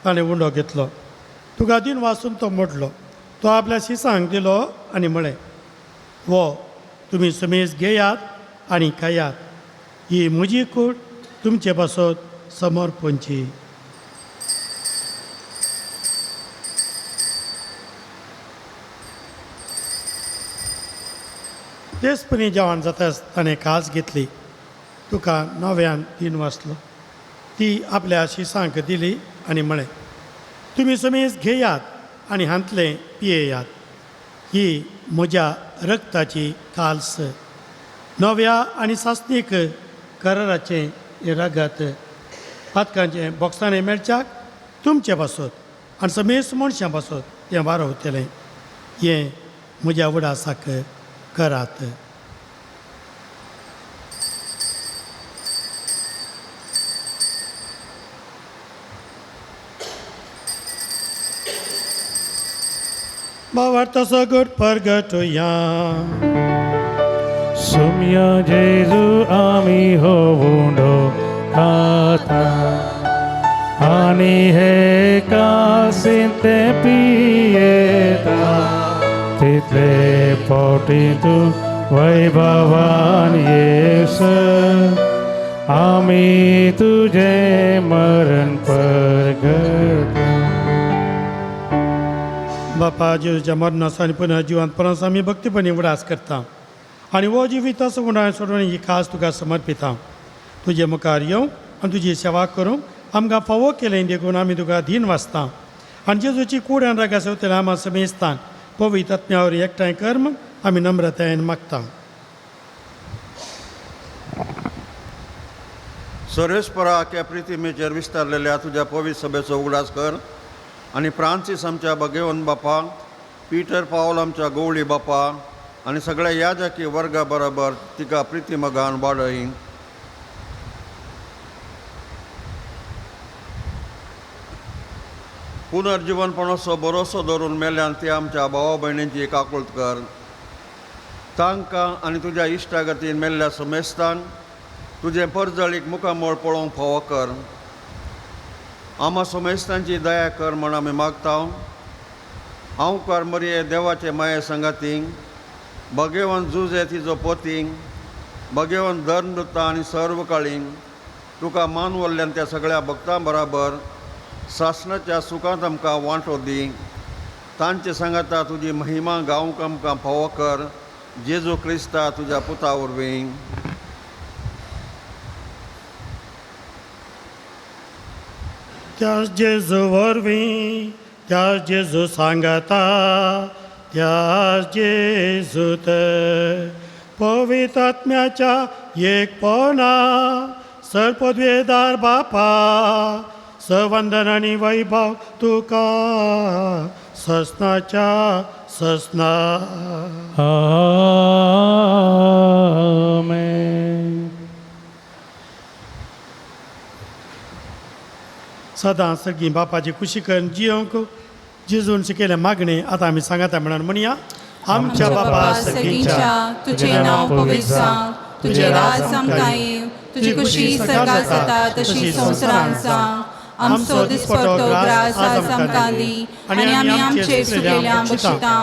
ताणें उंडो घेतलो, तुका दिन वासून तो मोडलो, तो आपल्या शिसांक दिलो आनी म्हळें, वो तुमी सुमेज घेयात आनी खायात, ही म्हजी कूड तुमचे पासत समर्पणची. तेचपणी जेवण जाताच ताणें खास घेतली, तुका नव्यान दिन वाचलो, ती आपल्या शिसांक दिली आनी म्हळें, तुमी समेज घेयात आनी हांतलें पियेयात, ही म्हज्या रक्ताची काल्स, नव्या आनी सासणीक कराराचें हें रगत, पातकांचें बोक्साणें मेळच्याक तुमचे पासत आनी समेज मनशां पासत तें वारवतलें, हें म्हज्या उडासाक करात. भावार्थ सगट परगटुया. सुम्या जेजू आमी हो उंडो खाता आनी हे कासींत पियेता तितले पोटी तूं वैभवान येस आमी तुजें मरण परगट. बापा जेजूच्या मरणाचो आनी पुनः जिवांत परस आमी भक्तीपणी उडास करता आनी हो जिविताचो उणाव सोडून ही खास तुका समर्पिता. तुजे मुखार येवंक आनी तुजी सेवा करूंक आमकां फावो केलें देखून आमी तुका धीन वाचता आनी जेजूची कूड आनी रागा सेवतल्या आमा समेस्तान पवित्र आत्म्यावर एकठांय कर म्हूण आमी नम्रतायेन मागता. सर्वेस्परा ह्या प्रितिमेचेर विस्तारलेल्या तुज्या पवित्र सभेचो उगडास कर आनी फ्रांसीस आमच्या भगेवन बापा, पीटर पावल आमच्या गवळी बापा आनी सगळ्या याजकी वर्गा बरोबर तिका प्रितीमगान वाडय. पुनर्जिवनपणाचो भरोसो धरून मेल्यान ती आमच्या भावा भयणींची काकूळत कर. तांकां आनी तुज्या इश्टागतीन मेल्ल्या समेस्तांक तुजें परजळीक मुखामळ पळोवंक फावो कर. आमा समेस्तांची दया कर म्हण आमी मागता. हांवकार मरये देवाचे माये संगाती, भगेवन जुजे तिजो पोती, भगेवन धर्मदुता आनी सर्व काळी तुका मानवल्ल्यान त्या सगळ्या भक्तां बराबर सासणाच्या सुखांत आमकां वांटो दी. तांचे सांगाता तुजी महिमा गावंक आमकां फावो कर. जेजू क्रिस्ता तुज्या पुता वरवीं. त्याच जेजू वरवीं, त्याच जेजू सांगता, त्याच जेजूत पवित्र आत्म्याच्या एकपणा सर्पद्वेदार बापा सवंदन आनी वैभव तुका ससनाच्या ससना. आमेन. सदां सगळीं बापाची खुशी करून जियोंक जेजून शिकयलें मागणें आतां आमी सांगाता म्हणून म्हणया. आमच्या बापा सगळींच्या तुजें नांव पवित्र जावं, तुजें राज आमकां येवं, तुजी खुशी सर्गात जाता तशी संवसारांत जावं. आमचो दिसपट्टो ग्रास आज आमकां दी आनी आमी आमचे सुकेल्या बक्षिता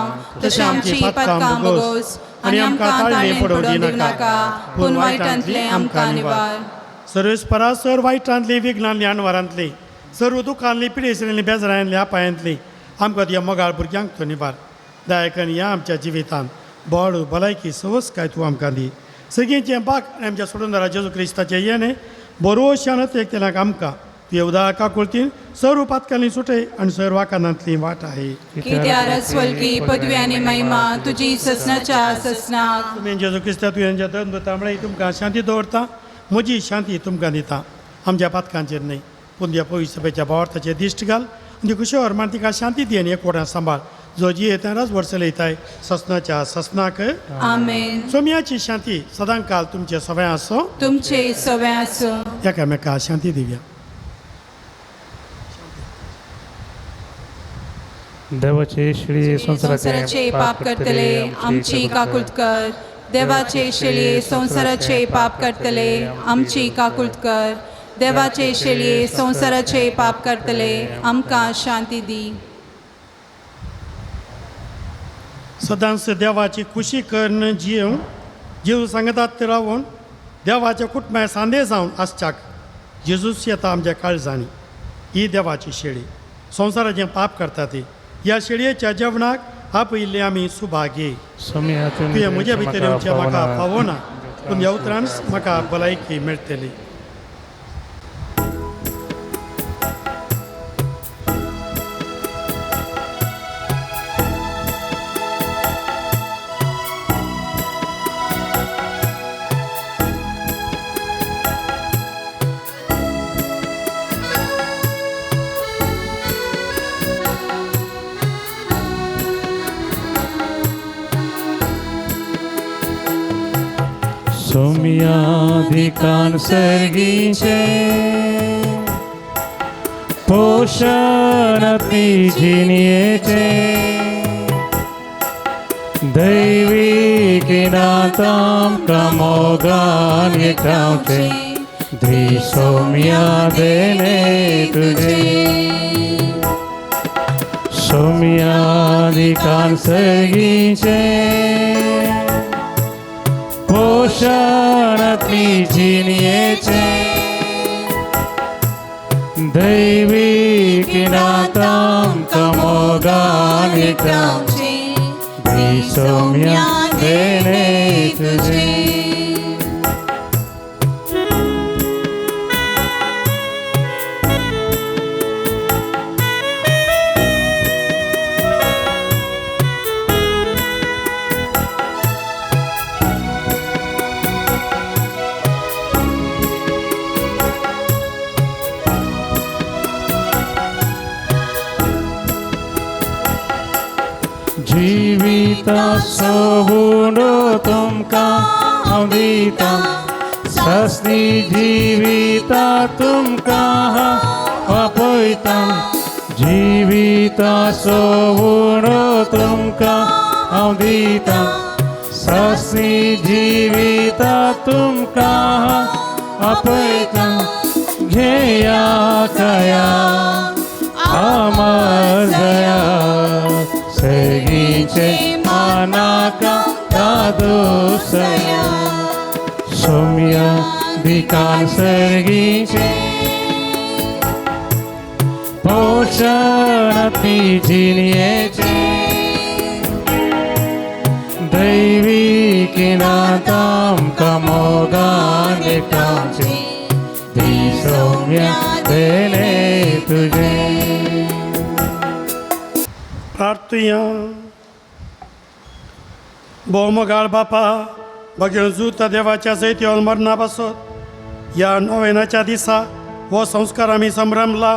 तशें आमची पातकां बगोस आनी आमकां ताळें पडोवंक दिवं नाका, पूण वायटांतलें आमकां निवार. सर्वेस्परा सर वायटांतली विघ्नांतली अणवारांतली सर्व दुखांतली पिडेसलेली बेजरांतली अपायांतली आमकां तुज्या मोगाळ भुरग्यांक तूं निवार. दयाकन ह्या आमच्या जिवितांत बळ भलायकी सवसकाय तूं आमकां दी. सगळींचें बाक आनी आमच्या सोडूनदारा जेजू क्रिस्ताचें येणें बरोवशान एकल्याक आमकां तुवें उदार काकुळतीन सर्व पातकांनी सुटे आनी सर्व आकांतांतली वाट आहे. कित्यार स्वल्की पदवी आनी महिमा तुजी ससनाच्या ससनाक. तुमी जेजू क्रिस्ता तुवें दंद तांबळे तुमकां शांती दवरता, म्हजी शांती तुमकां दिता. आमच्या पातकांचेर न्हय पूण त्या पवित्र सभेच्या भावार्थाचेर दिश्ट घाल आनी कुशेवर मान तिका शांती दी आनी एकवटान सांबाळ जो जी येतानाच वर्सलयताय ससनाच्या ससनाक. आमेन. सोम्याची शांती सदांकाल तुमचे सवय आसो, तुमचे सवय आसूं. एकामेका शांती दिवया. देवाचे शिळये संवसाराचे पाप करतले आमची काकुळट कर. देवाचे शेळये संवसाराचे पाप करतले आमची काकुळट कर. देवाचे शेळये संवसाराचे पाप करतले आमकां शांती दी. सदांच देवाची खुशी करून जियेवन जेजू सांगतात रावून देवाच्या कुटुंबा सांदे जावन आसच्याक जेजूच येता आमच्या काळजांनी. ही देवाची शेळी संवसाराचें पाप करता ती. ह्या शेळयेच्या जेवणाक आपयिल्ले आमी सुभागी. तुवें म्हज्या भितर येवचें म्हाका फावना, पूण ह्या उतरान म्हाका भलायकी मेळटली. सोम्यादिकान सर्गीचे पोषण जिनियेचे दैवी किनाताम कमोगान एकठावचे धी सोम्या देने तुझे. सोम्यादिकान सर्गीचे पोषण जिनियेचे दैवी किनाताम कमोगान एकठावचे धी सौम्या देने तुझे. जिविता सोबुंडो तुमकां हांव दितां, सासणी जिविता तुमकां हांव आपयतां. जिविता सोबुंडो तुमकां हांव दितां, सासणी जिविता तुमकां हांव आपयतां. घेया कया अमर जया सगीचे मानाका दादोसया. सोम्या दिकान सर्गीचे पोषण जिनियेचे दैवी किनाताम कमोगान एकठावचे धी सौम्या देने तुझे. प्रार्थुया. भोवमोगाळ बापा, भगेवन जुता देवाच्या जैत्योल मरणा पासत ह्या नोवेनाच्या दिसा हो संस्कार आमी संभ्रमला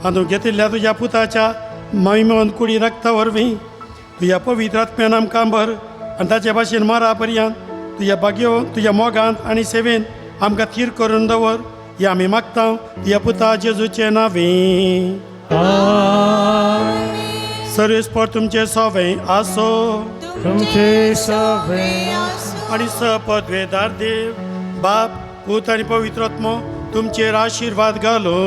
आनी घेतिल्ल्या तुज्या पुताच्या महिमन कुडी रक्ता वरवीं तुज्या पवित्र आत्म्यान आमकां भर आनी ताचे भाशेन मरा पर्यंत तुज्या भाग्य तुज्या मोगांत आनी सेवेन आमकां थीर करून दवर. हे आमी मागता तुज्या पुता जेजूचे नांवे. सर्वेस्पर तुमचे सवे आसो, तुमचे सवे आनी सपदवेदार देव बाप पूत आनी पवित्र आत्मो तुमचेर आशिर्वाद घालो.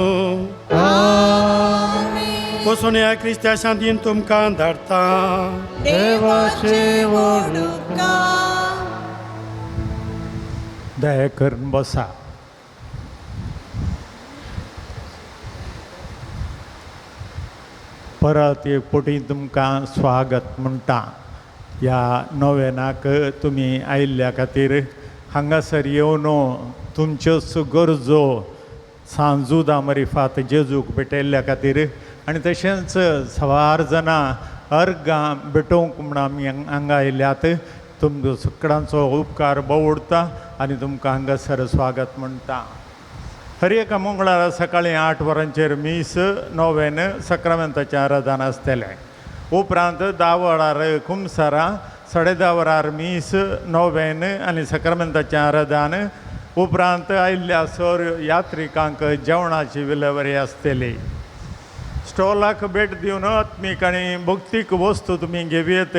वचून ह्या क्रिस्त्या शांतीन तुमकां धाडटा. देवाचे व्हड दया करून बसा. परत एक फावटी तुमकां स्वागत म्हणटा. ह्या नोवेनाक तुमी आयिल्ल्या खातीर हांगासर येवन तुमच्योच गरजो सांजुदा मरिफात जेजूक भेटयल्ल्या खातीर आनी तशेंच सवार जाणां अर्गां भेटोवंक म्हूण आमी हांगा आयल्यात. तुमचो सगळ्यांचो उपकार भोव उरता आनी तुमकां हांगासर स्वागत म्हणटा. हर एका मंगळारा सकाळीं 8 वरांचेर मीस, नोवेन, सक्रामेंताचें आराधन आसतलें. उपरांत 10 वरार कुमसारां, 10:30 वरार मीस, नोवेन आनी सक्रामेंताचें आराधन. उपरांत आयिल्ल्या सर यात्रिकांक जेवणाची विलेवरी आसतली. स्टॉलाक भेट दिवन आत्मीक आनी भक्तीक वस्तू तुमी घेवयेत.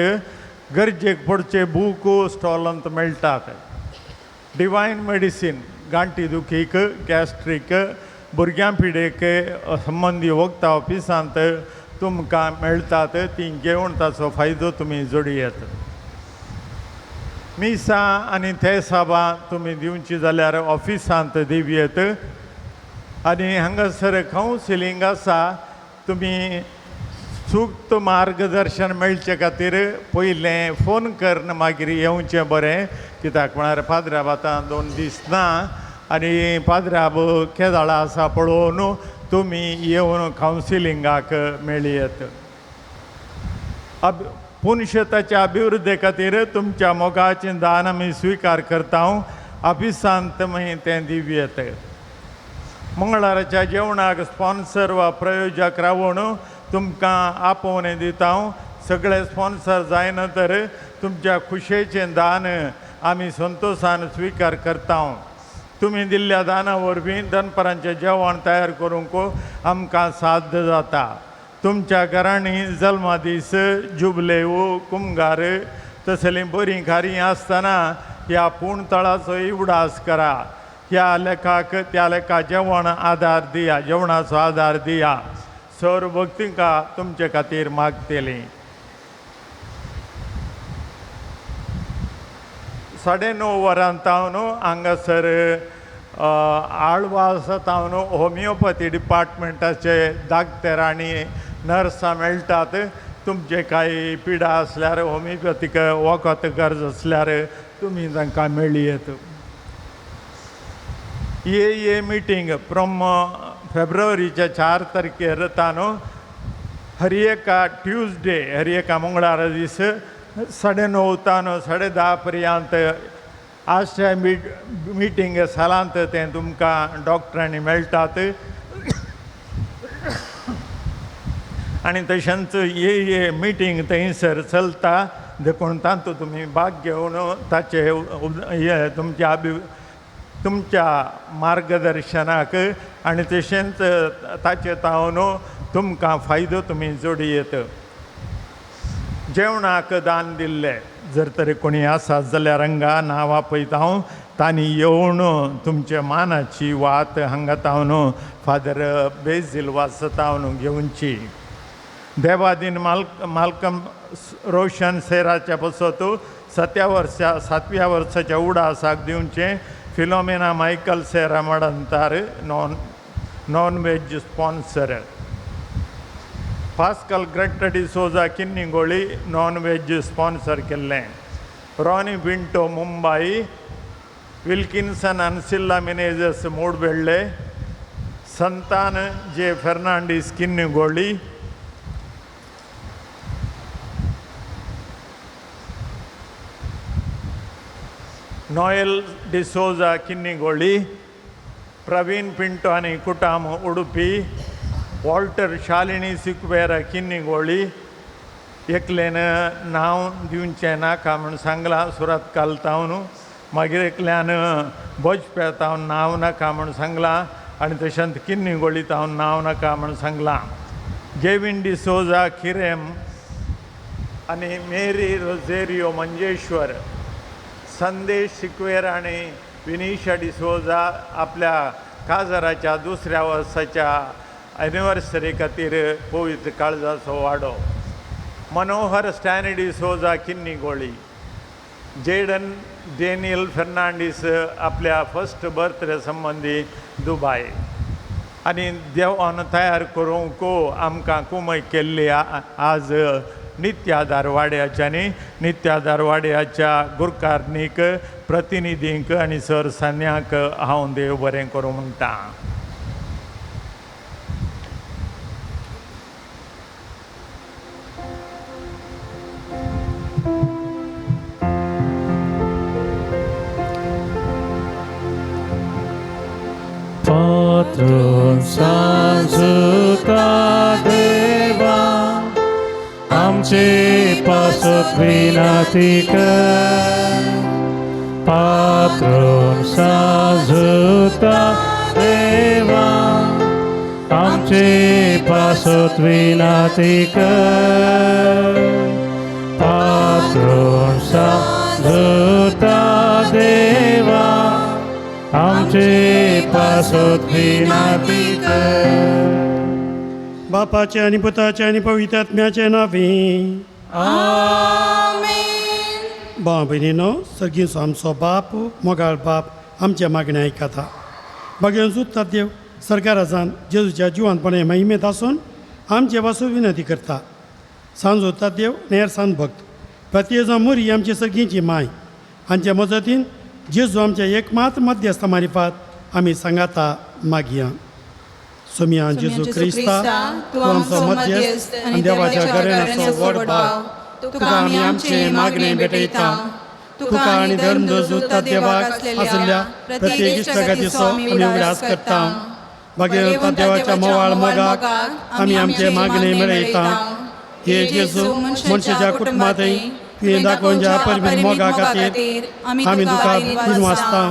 गरजेक पडचे बूक स्टॉलांत मेळटात. डिवायन मेडिसीन गांठी दुखीक, गॅस्ट्रीक, भुरग्यां पिडेक संबंदी वखदां ऑफिसांत तुमकां मेळटात. तीं घेवन ताचो फायदो तुमी जोडयेत. मिसां आनी ते साबां तुमी दिवची जाल्यार ऑफिसांत दिवयेत. आनी हांगासर कावन्सिलींग आसा. तुमी चूक मार्गदर्शन मेळचे खातीर पयलें फोन करून मागीर येवचें बरें. कित्याक म्हळ्यार पाद्राब आतां 2 दीस ना आनी पाद्राब केदाळा आसा पळोवन तुमी येवन कावन्सिलिंगाक मेळयेत. पुनशताच्या अभिवृद्धी खातीर तुमच्या मोगाचें दान आमी स्विकार करता. ऑफिसांत तुमी तें दिवयेत. मंगळाराच्या जेवणाक स्पॉन्सर वा प्रयोजक रावून तुमकां आपोवणें दिता. सगळे स्पॉन्सर जायना तर तुमच्या खुशेचें दान आमी संतोशान स्विकार करता. तुमी दिल्ल्या दाना वरवीं दनपारांचें जेवण तयार करूंक आमकां साध्य जाता. तुमच्या घरांनी जल्मादीस, जुबलेव, कुमगार तसलीं बरीं कार्यां आसतना ह्या पूण तळाचो उडास करा. ह्या लेखाक त्या लेखा जेवण आदार दिया, जेवणाचो आदार दिया. सर भक्तिका तुमचे खातीर मागतली. 9:30 वरां तावन हांगासर आळवास तावन होमियोपॅथी डिपार्टमेंटाचे डाक्टर आनी नर्सां मेळटात. तुमचे कांय पिडा आसल्यार होमियोपॅथीक वखद गरज आसल्यार तुमी तांकां मेळयेत. ए मिटींग फ्रॉम फेब्रुवारीच्या 4 तारखेर तानो हर एका ट्युजडे, हर एका मंगळारा दीस 9:30 तानो 10:30 पर्यंत आजच्या मिटींग सालांत तें तुमकां डॉक्टरांनी मेळटात. आनी तशेंच ए मिटींग थंयसर चलता देखून तातूंत तुमी भाग घेवन ताचे हे तुमच्या तुमच्या मार्गदर्शनाक आनी तशेंच ताचे तावन तुमकां फायदो तुमी जोडयेत. जेवणाक दान दिल्ले जर तरी कोणी आसा जाल्यार हांगा नांवां पळयता हांव तांणी येवन तुमच्या मानाची वात हांगा तावन फादर बेजील वाचतावन घेवची. देवादीन मालकम रोशन सेराच्या पसत 7व्या वर्साच्या उडासाक दिवचें. फिलोमेना मायकल सेरा मडंतार non veg sponsor. Pascal Greta D'Souza Kinnigoli non veg sponsor केल्लें. Ronnie Pinto Mumbai, Wilkinson Ancilla Menezes Moodbelle, Santan J Fernandes Kinnigoli, Noel D'Souza Kinnigoli, Praveen Pinto आनी कुटाम उडुपी, वॉल्टर शालिनी सिक्वेरा किन्निगोळी. एकल्यान नांव दिवचें नाका म्हूण सांगलां सुरत कालतावन. मागीर एकल्यान बजप्या तावन नांव नाका म्हूण सांगलां आनी तशेंच किन्निगोळी तावन नांव नाका म्हूण सांगलां. जेविन डिसोजा खिरेम आनी मेरी रोझेरियो मंजेश्वर, संदेश सिक्वेर आनी विनिशा डिसोजा आपल्या काजाराच्या 2ऱ्या वर्साच्या एनिवर्सरी खातीर पवित्र काळजाचो वाडो. मनोहर स्टॅनी डिसोजा किन्निगोळी, जेडन डेनियल फेर्नांडीस आपल्या फर्स्ट बर्थडे संबंदी दुबाय. आनी देवान तयार करूंक आमकां कुमय केल्ली आज नित्यादार वाड्याच्या आनी नित्यादार वाड्याच्या गुरकारनीक प्रतिनिधींक आनी सर सान्यांक हांव देव बरें करूं म्हणटा. पात्रून सांजुता देवा आमचे पासत विनंती कर. पात्रून सांजुता देवा आमचे पासत विनंती कर. पात्रून सांजुता देवा आमचे पासत विनंती कर. बापाचे आनी पुताचे आनी पवित्र आत्म्याचे नांवे आमेन. भाव भयणीनो, सर्गीचो आमचो बाप मोगाळ बाप आमच्या मागण्या आयकता. बागेवन सुद्दां देव सरकारासान जेजूच्या जिवानपणे महिमेंत आसून आमचे पासून विनंती करता. सांजोता देव नेर सांज भक्त प्रत्येक मोरी आमची सर्गीची माय हांच्या मजतीन जेजू आमच्या एकमात्र मध्यस्थ मारिफात आमी सांगाता मागया. सोमिया जेजू क्रिस्ता, तूं आमचो मध्यस्थ आनी देवाच्या घराण्याचो व्हड भाव, तुका आमी आमचें मागणें भेटयता. तुका आनी धर्म जुता देवाक आशिल्ल्या प्रत्येक इश्टागतीचो आमी उगडास करता. भागेवंता देवाच्या मोवाळ मोगाक आमी आमचें मागणें मेळयता. हे जेजू, मनशाच्या कुटुंबांतय तुवें दाखोवच्या अपरिमीत मोगा खातीर आमी तुका दिनवासता.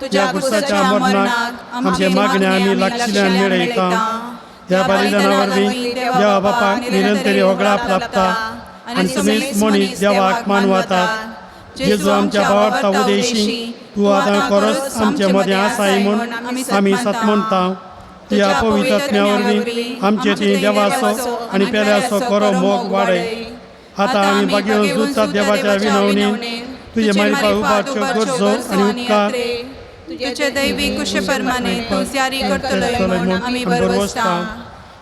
तुज्या कुर्साच्या मरणाक आमचें मागणें आमी लागशिल्ल्यान मेळयता. ह्या बलिदाना वरवीं देवा बापाक निरंतरी होगडाप लाभता आनी समेस्त मनीस देवाक मानवतात. जेजू आमच्या भावार्था उदेशी तूं आतां खरोच आमचे मदें आसाय म्हूण आमी सत म्हणटा. तुज्या पवित्र आत्म्या वरवीं आमचे ती देवाचो आनी पेल्याचो खरो मोग वाडय. आतां आमी बागेवन जुता देवाच्या विनवणीन तुजे मारिफा उबारच्यो गरजो आनी उपकार तुझे दैवी कुशप्रमाणे तूं जारी करतलोय म्हूण आमी भरवसता.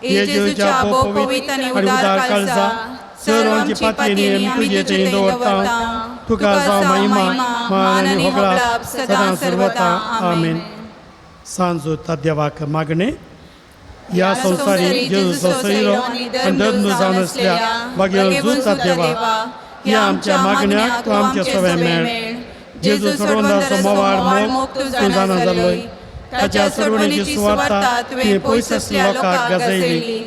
हे जेजूच्या भोव पवित्र आनी उदार काळजा सर्व आमची पातयेनी आमी तुजे थंय दवरता. तुका जावं महिमा मान आनी होगडाप सदां सर्वता. आमेन. सांजोता देवाक मागणें. ह्या संवसारी जेजूचो सोयरो आनी धर्म जावन आसल्या बागेवन जुता देवा, ह्या आमच्या मागण्याक तूं आमचे सवे मेळ. जेजू सोडवंदाचो मोवाळ मोग तूं जाणा जाल्लोय. ताच्या सोडवणेची सुवार्ता तुवें पयस आसल्या लोकांक गाजयली.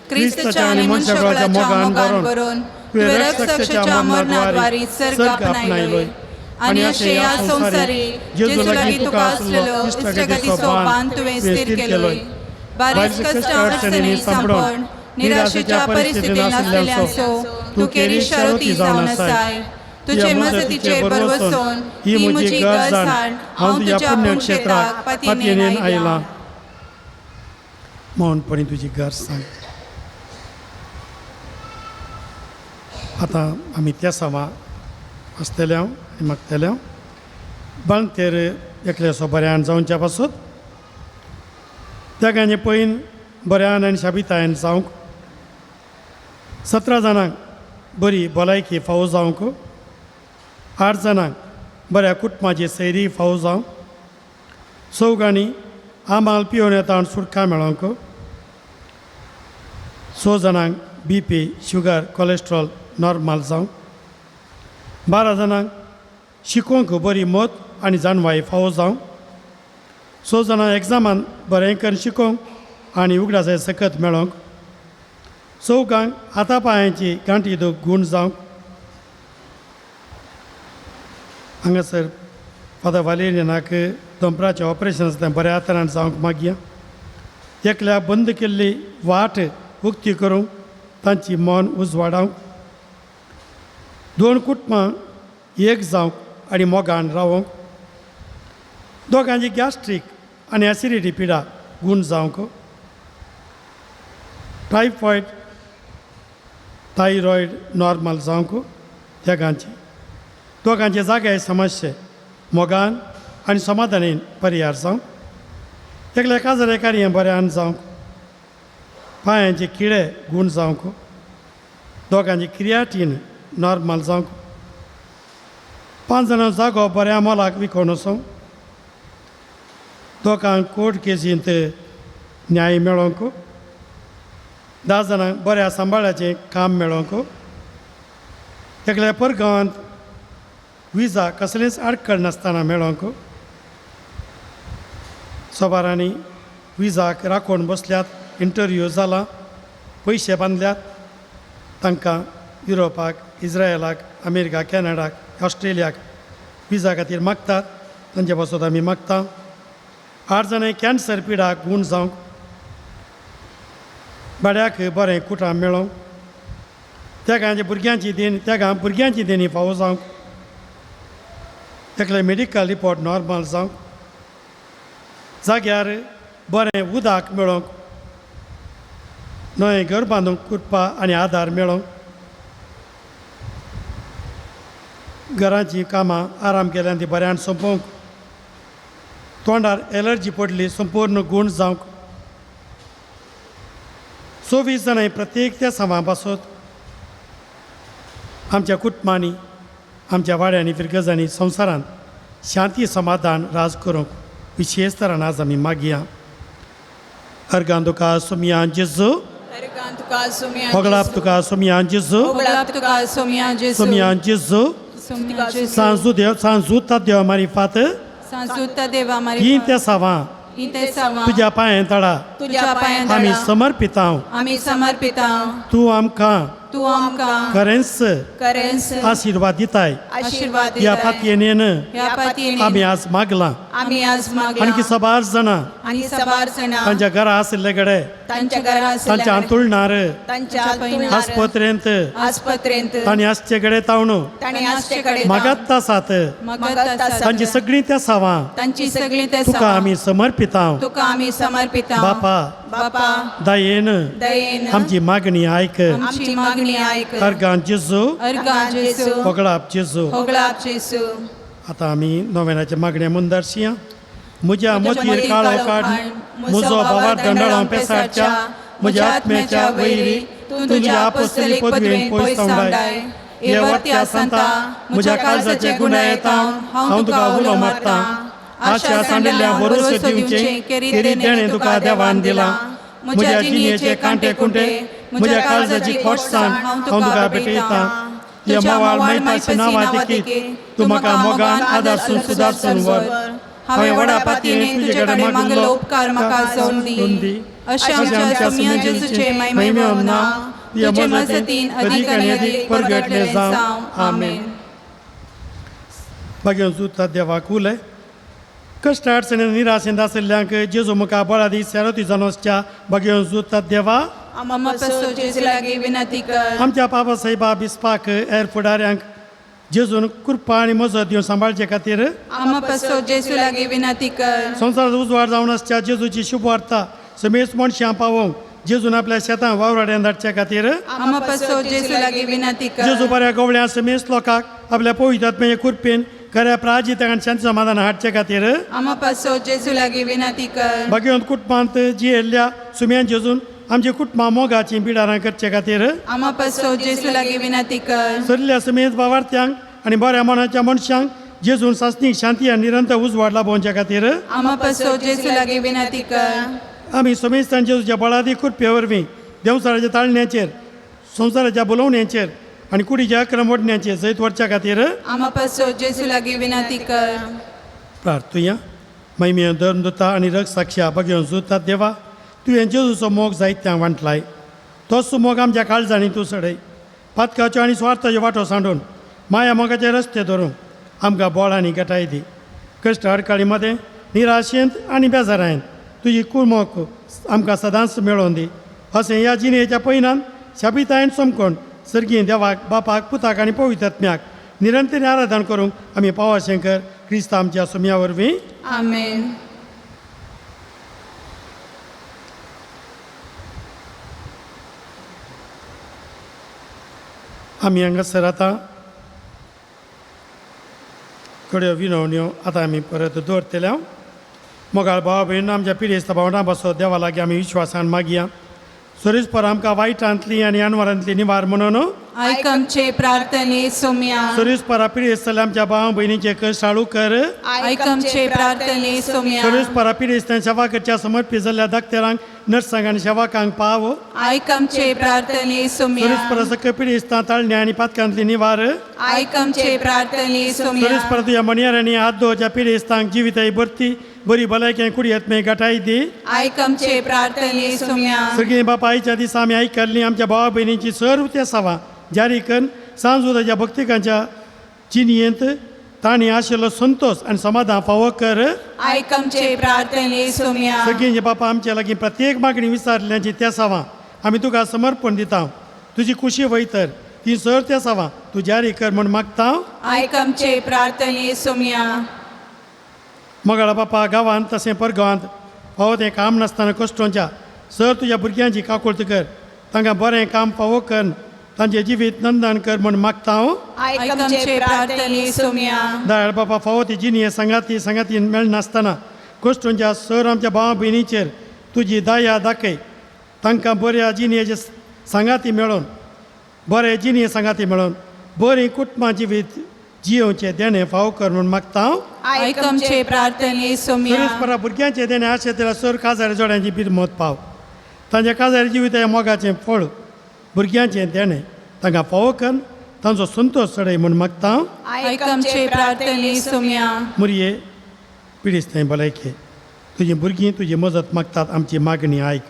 क्रिस्ताच्या आनी मनशाकुळाच्या मोगान भरून तुवें रक्तसाक्षाच्या मरणाद्वारे सर्ग आपणायलोय आनी अशें ह्या संवसारी जेजू लागीं तुका आसलेलो इश्टागतीचो बांद तुवें स्थिर केलोय. बारीक कश्ट अडचणींनी सांपडून निराशेच्या परिस्थितींत आसलेल्यांचो तूं केरी शारोती जावन आसाय. तुजे मजतीचेर भरवसून ही म्हजी गरज जाण हांव तुज्या पुण्यक्षेत्राक पातयेन आयलां. मौनपणी तुजी गरज सांग. आतां आमी त्या सवा आसतले हांव आनी मागतले हांव बांगतेर एकल्याचो बऱ्यान जावच्या पासत त्या पयन बऱ्यान आनी शाबितायन जावंक 17 जाणांक बरी भलायकी फावो जावंक, 8 जाणांक बऱ्या कुटुंबाची सैरी फावो जावंक, चौगांनी आमाल पिवन येता सुटका मेळोंक, 6 जाणांक B P sugar cholesterol normal जावंक, 12 जाणांक शिकोवंक बरी मत आनी जाणवाय फावो जावंक, 6 जाणां एग्जामान बरें करून शिकोवंक आनी उगडासाय सकत मेळोंक, चौगांक हाता पांयांची गांठी दूख गूण जावंक. हांगासर फादर वालेरियनाक दोंपराचें ऑपरेशन आसता बऱ्या तरान जावंक मागया. एकल्या बंद केल्ली वाट उक्ती करूंक तांची मन उजवाडावंक, 2 कुटुंबां एक जावंक आनी मोगान रावोंक, दोगांची गॅस्ट्रीक आनी एसिडिटी पिडा गूण जावंक, टायफॉयड थायरॉयड नॉर्मल जावंक, तेगांची दोगांचे जाग्यार समस्या मोगान आनी समाधानेन परिहार जावंक, एकल्या काजरे कार्य बऱ्यान जावंक, पांयांचे किडे गूण जावंक, दोगांची क्रियाटीन नॉर्मल जावंक, 5 जाणां जागो बऱ्या मोलाक विकोन वचूंक, दोगांक कोर्ट केसींत न्याय मेळोंक, 10 जाणांक बऱ्या सांबाळाचें काम मेळोंक, एकल्या परगांवांत विजा कसलेंच आडखळ नासतना मेळोंक, सोबारांनी विजाक राखून बसल्यात, इंटरव्यू जाला, पयशे बांदल्यात, तांकां युरोपाक, इस्रायलाक, अमेरिका, कॅनडाक, ऑस्ट्रेलियाक विजा खातीर मागतात, तांचे पासत आमी मागता। 8 जाणां कॅन्सर पिडाक गूण जावंक, बऱ्याक बरें कुटां मेळोंक, तेगांच्या भुरग्यांची देणी, तेगां भुरग्यांची देणी फावो जावंक, एकले मेडिकल रिपोर्ट नॉर्मल जावंक, जाग्यार बरें उदक मेळोंक, नवें घर बांदूंक कृपा आनी आदार मेळोंक, घराचीं कामां आराम केल्यान ती बऱ्यान सोंपोवंक, तोंडार एलर्जी पडली संपूर्ण गूण जावंक, 24 जाणां प्रत्येक त्या समा पासत आमच्या कुटुंबांनी, आमच्या वाड्यांनी, फिरगजांनी, संवसारांत शांती समाधान राज करूंक विशेष तरान आज आमी मागया। अर्गान तुका सोमया जेजू, होगळाप तुका सोमया जेजू, सोमया जेजू, सांजू देव, सांजूता देव मारिफात, ही त्या सावां तुज्या पांयां तळा आमी समर्पितांव, तूं आमकां खरेंच आशिर्वाद दिताय, ह्या पातयेन आमी आज मागलां। आणखी सबार जाणां तांच्या घरा आशिल्ले कडेन, तांच्या हांतुळणार, आस्पत्रेंत तांणी आसचे कडेन तावणू मागत आसात, तांची सगळीं त्या सावां तुका आमी समर्पितांव। बापा दयेन आमची मागणी आयक, अर्गान जेजू, होगळाप जेजू। आतां आमी नोवेनाच्या मागण्या मुंदरशिया। म्हज्या मोतीर काळो काड, म्हजो भावार दंडाळो पेसाडच्या, म्हज्या आत्म्याच्या वैरी तूं तुज्या आपोस्तलीक पदवेन पयस सांवडाय। हे वर्त्या सांता, म्हज्या काळजाचे गुन्यांव येता हांव तुका उलो मारतां, आशा सांडिल्ल्या भरोसो दिवचें केरी देणें तुका देवान दिलां। म्हज्या जिणेचे कांटे कुंटे, म्हज्या काळजाची खोटसाण हांव तुका भेटयतां। ह्या म्होंवाळ मैताच्या नांवा देखीत तूं म्हाका मोगान आदारसून सुदारसून व्हर। हांवें व्हडा पातयेन तुजे कडेन मागलो उपकार म्हाका जावन दी, अशें आमच्या सोमया जेजूचें महिमेव नांव तुजे मजतीन अदीक आनी अदीक परगटलें जावं। आमेन। भाग्यवंत सुता देवाक उलय, कश्ट अडचणीन निराशेंत आशिल्ल्यांक जेजू मुखार बळा दी सेरोती जावन वचच्या भाग्यवंत सुता देवा, आमच्या बाबा साहेबा बिस्पाक हेर फुडाऱ्यांक जेजून कृपा आनी मजत दिवन सांबाळचे खातीर संवसारांत उजवाड जावन आसच्या जेजूची शुभवार्ता समेस्त मनशां पावोवंक जेजून आपल्या शेतां वावराड्यान धाडचे खातीर जेजू बऱ्या गवळ्या समेस्त लोकांक आपल्या पवित्र आत्म्याचे कृपेन खऱ्या प्राजितांक आनी शांती समाधान हाडचे खातीर भाग्यवंत कुटुंबांत जियेल्ल्या सुम्यान जेजून आमच्या कुटुंबां मोगाची बिडारां करचे खातीर सरिल्ल्या समेत बावार्थ्यांक आनी बऱ्या मनाच्या मनशांक जेजून सासणीक शांती आनी निरंतर उजवाड लाभोवच्या खातीर आमी समेस्तान जेजूच्या बळादी कृपे वरवीं देवचाराच्या ताळण्याचेर, संवसाराच्या बोलोवण्याचेर आनी कुडीच्या अक्रम ओडण्याचेर जैत व्हरच्या खातीर प्रार्थुया। महिमे धर्मदुता आनी रग साक्षी भाग्यवंत सुता देवा, तुवें जेजूचो मोग जायत्यांक वांटलाय, तोच मोग आमच्या काळजांनी तूं सडय। पातकाच्यो आनी स्वार्थाच्यो वाटो सांडून माया मोगाचे रस्ते धरून आमकां बोळ आनी गटाय दी। कश्ट अडकाळी मदें, निराशेंत आनी बेजारायेंत तुजी कुमोक आमकां सदांच मेळोवन दी। अशें ह्या जिणेच्या पयनान शाबितायन समकोण सर्गीं देवाक, बापाक, पुताक आनी पवित्र आत्म्याक निरंतर आराधन करूंक आमी पावाशंकर क्रिस्त आमच्या सुम्या वरवीं। आमेन। आमी हांगासर आतां थोड्यो विनवण्यो आतां आमी परत दवरतले। मोगाळ भाव भयण, आमच्या पिडेस्त भावंडां पासत देवा लागीं आमी विश्वासान मागया। सुरेशपर आमकां वायटांतली आनी अनवरांतली निवार म्हणून. आयक आमचे प्रार्थने सोम्या. सुरेशपरा पिडेस्त जाल्ल्या आमच्या भाव भयणीचे कश्ट हाळू कर. आयक आमचे प्रार्थने सोम्या. सुरेशपरा पिडेस्तां सेवा करच्या समर्पीत जाल्ल्या दाक्तेरांक, नर्सांक आनी सेवकांक पाव. आयक आमचे प्रार्थने सोम्या. सुरेशपरा सगळे पिडेस्तां ताळण्या आनी पातकांतली निवार. आयक आमचे प्रार्थने सोम्या. सुरेशपरा तुज्या मणयारांनी हात दवरच्या पिडेस्तांक जिविताय भरती बरी भलायकी आनी कुडयेत गटाय दी. आयक आमचे प्रार्थने सोम्या. सगळीं बापा, आयच्या दिसा आमी आयकल्लीं आमच्या भावा भयणीची सर्व त्या सावां जारी करून सांजूदाच्या भक्तिकांच्या जिणयेंत तांणी आशिल्लो संतोश आनी समाधान फावो कर. आयक आमचे प्रार्थने सोम्या. सगळीं बापा, आमच्या लागीं प्रत्येक मागणी विचारल्यांची त्या सावां आमी तुका समर्पण दिता. तुजी खुशी वयतर ती सर त्या सावां तूं जारी कर म्हूण मागता. आयक आमचे प्रार्थने सोम्या. मगळा बापा, गांवांत तशें परगांवांत फावो तें काम नासतना कश्टोंच्या सर तुज्या भुरग्यांची काकुळट कर. तांकां बरें काम फावो कर, तांचें जिवीत नंदन कर म्हूण मागता हांव. आयक आमचे प्रार्थने सोम्या. दयाळ बापा, फावो ती जिणये सांगाती सांगाती मेळनासतना कश्टोंच्या सर आमच्या भावा भयणीचेर तुजी दया दाखय. तांकां बऱ्या जिणयेचे सांगाती मेळोवन, बरें जिणये सांगाती मेळोवन बरीं कुटुंबां जिवीत जियोवचें देणें फावो कर म्हूण मागता हांव. आयक आमचे प्रार्थने सोम्या. सुरेशपरा भुरग्यांचें देणें आशें त्याला सर काजार जोड्यांची बिरमत पाव. तांच्या काजार जिवीत मोगाचें फळ भुरग्यांचें देणें तांकां फावो कर, तांचो संतोश चडय म्हूण मागता हांव. आयक आमचे प्रार्थने सोम्या. मुरये पिडिस्तांय भलायके तुजी भुरगीं तुजी मजत मागतात. आमची मागणी आयक.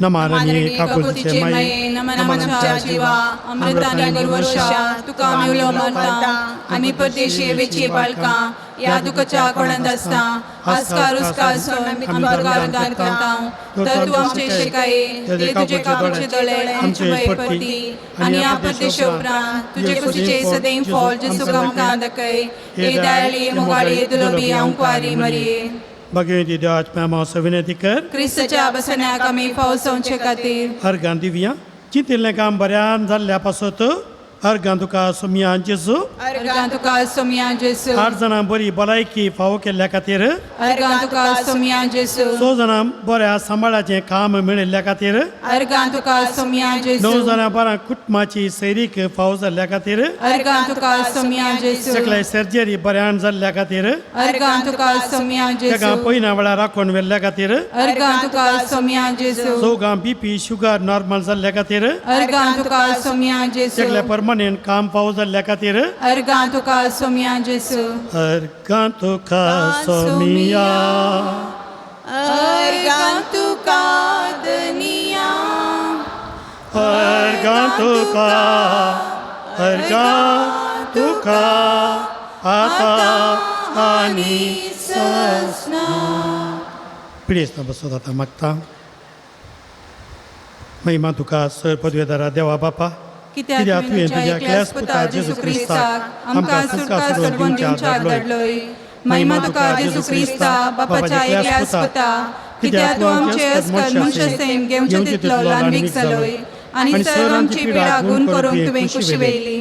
नमारणी काकुळतीचे माये, नमन आमच्या जिवा, अमृतानी गुरवर्षा, तुका आमी उलो मारता. आमी परदेशी वेची बाळकां ह्या दुखच्या कोणांत आसता आस्कार उस्कार सोन आमी तुका उदार करता. तर तूं आमचे शिकाये ते तुजे काकुळचे दोळे आमचे भंय परती आनी ह्या परदेशा उपरांत तुजे कुशीचे सदैव फॉल जेसू आमकां दाखय. हे दयाळी, मोगाळी, दुलोबी आमकुवारी मरिये. भगवती देवाच्या मांसो विनंती कर. क्रिस्तच्या बसण्याक आमी फावो जावचे खातीर. अर्गां दिवया. चिंतिल्लें काम बऱ्यान जाल्ल्या पासत अर्गां तुका सोमया जेजू. अर्गां तुका सोमया जेसू. 8 जाणां बरी भलायकी फावो केल्ल्या खातीर. अर्गां तुका सोमया जेसू. 6 जाणां बऱ्या सांबाळाचें काम मेळिल्ल्या खातीर. अर्गां तुका सोमया जेसू. 9 जाणां बऱ्या कुटुंबाची सैरीक फावो जाल्ल्या खातीर. अर्गां तुका सोमया जेसू. सगळे सर्जरी बऱ्यान जाल्ल्या खातीर. अर्गां तुका सोमया तेका जेसू. पयना वेळार राखून व्हेल्ल्या खातीर. अर्गां तुका सोमया जेसू. चौगां बीपी शुगर नॉर्मल जाल्ल्या खातीर. अर्गां तुका सोमया जेसू. सगळे परमनेंट काम फावो जाल्ल्या खातीर. अर्गां तुका सोमया जेसू. अर्गां तुका सोमिया. अर्गां तुका दनिया. अर्गां तुका, अर्गां तुका आतां आनी ससना. पिडेस्त बसत आतां मागता. महिमा तुका सर पदवेदारा देवा बापा, कित्याक तुवें तुज्या एकल्याच पुता जेजू क्रिस्ताक आमकां सुटका सोडवून दिवच्याक धाडलोय. महिमा तुका जेजू क्रिस्ता, बापाच्या एकल्याच पुता, कित्याक तूं आमचे अस्कल मनशासेम घेवचे तितलो ल्हानवीक जालोय आनी सर्व आमची पिडा गुण करूंक तुवें कुशी वेली.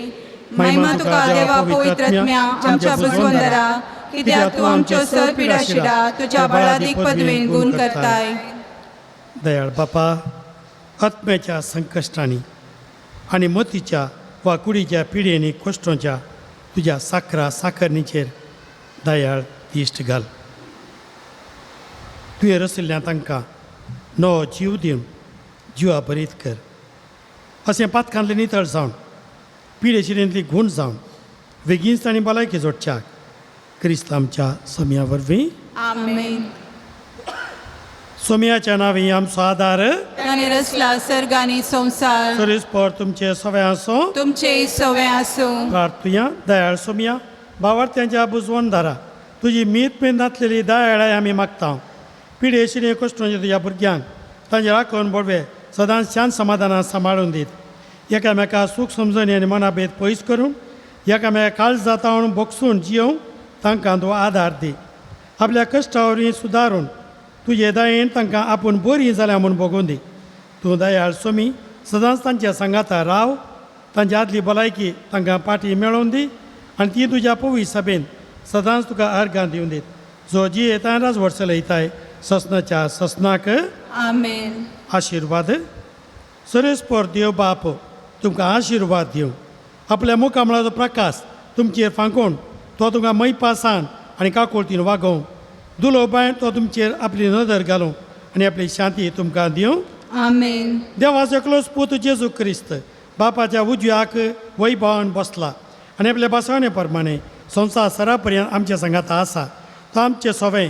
महिमा तुका देवा पवित्रत्म्या, आमच्या बुजवंदरा, कित्याक तूं आमच्यो सर पिडा शिडा तुज्या बळादीक पदवेन गुण करताय. दयाळ बापा, आत्म्याच्या संकश्टांनी आनी मतीच्या वा कुडीच्या पिडेनी कोश्टोंच्या तुज्या साकरा साकरणीचेर दयाळ दिश्ट घाल. तुवें रशिल्ल्या तांकां नवो जीव दिवन जिवा भरीत कर. अशें पातकांतलें नितळ जावन पिडे शिरेंतली गूण जावन बेगीनच तांणी भलायकी जोडच्याक क्रिस्त आमच्या सोम्या वरवीं. आमेन. सोम्याच्या नांवी आमचो आदार. ताणें रचला सर्ग आनी संवसार. सरीसपर तुमचे सवे आसूं. तुमचे सवे आसूं. प्रार्थुया. दयाळ सोम्या, बावार्थ्यांच्या बुजवणदारा, तुजी मीत मेन नातलेली दयाळाय आमी मागता. पिडे शिरे कश्टोंचे तुज्या भुरग्यांक तांचे राखून बोडवे सदांच शांत समाधानान सांबाळून दीत. एकामेका सूख समजणी आनी मनाभेद पयस करून एकामेका काळजा जातावन भोगसून जियोवंक तांकां तूं आदार दी. आपल्या कश्टा वरवीं सुदारून तुजे दयेन तांकां आपूण बरीं जाल्या म्हूण भोगून दी. तूं दयाळ सोमी, सदांच तांच्या सांगाता राव. तांच्या आदली भलायकी तांकां पाटी मेळोवन दी आनी ती तुज्या पवी सभेन सदांच तुका अर्गां दिवन दीत, जो जियेता राजवट चलयताय ससनाच्या ससनाक. आमेन. आशिर्वाद. सरेस्पर देव बाप तुमकां आशिर्वाद दिवं. आपल्या मुखामळाचो प्रकाश तुमचेर फांकोवन तो तुमकां मैपासान आनी काकुळतीन वागोवं. दुलोबायन तो तुमचेर आपली नदर घालूं आनी आपली शांती तुमकां दिवं. आमेन. देवाचो एकलोच पूत जेजू क्रिस्त बापाच्या उजव्याक वैभवान बसला आनी आपल्या बसवणे प्रमाणे संवसार सरा पर्यंत आमच्या सांगाता आसा. तो आमचे सोवे,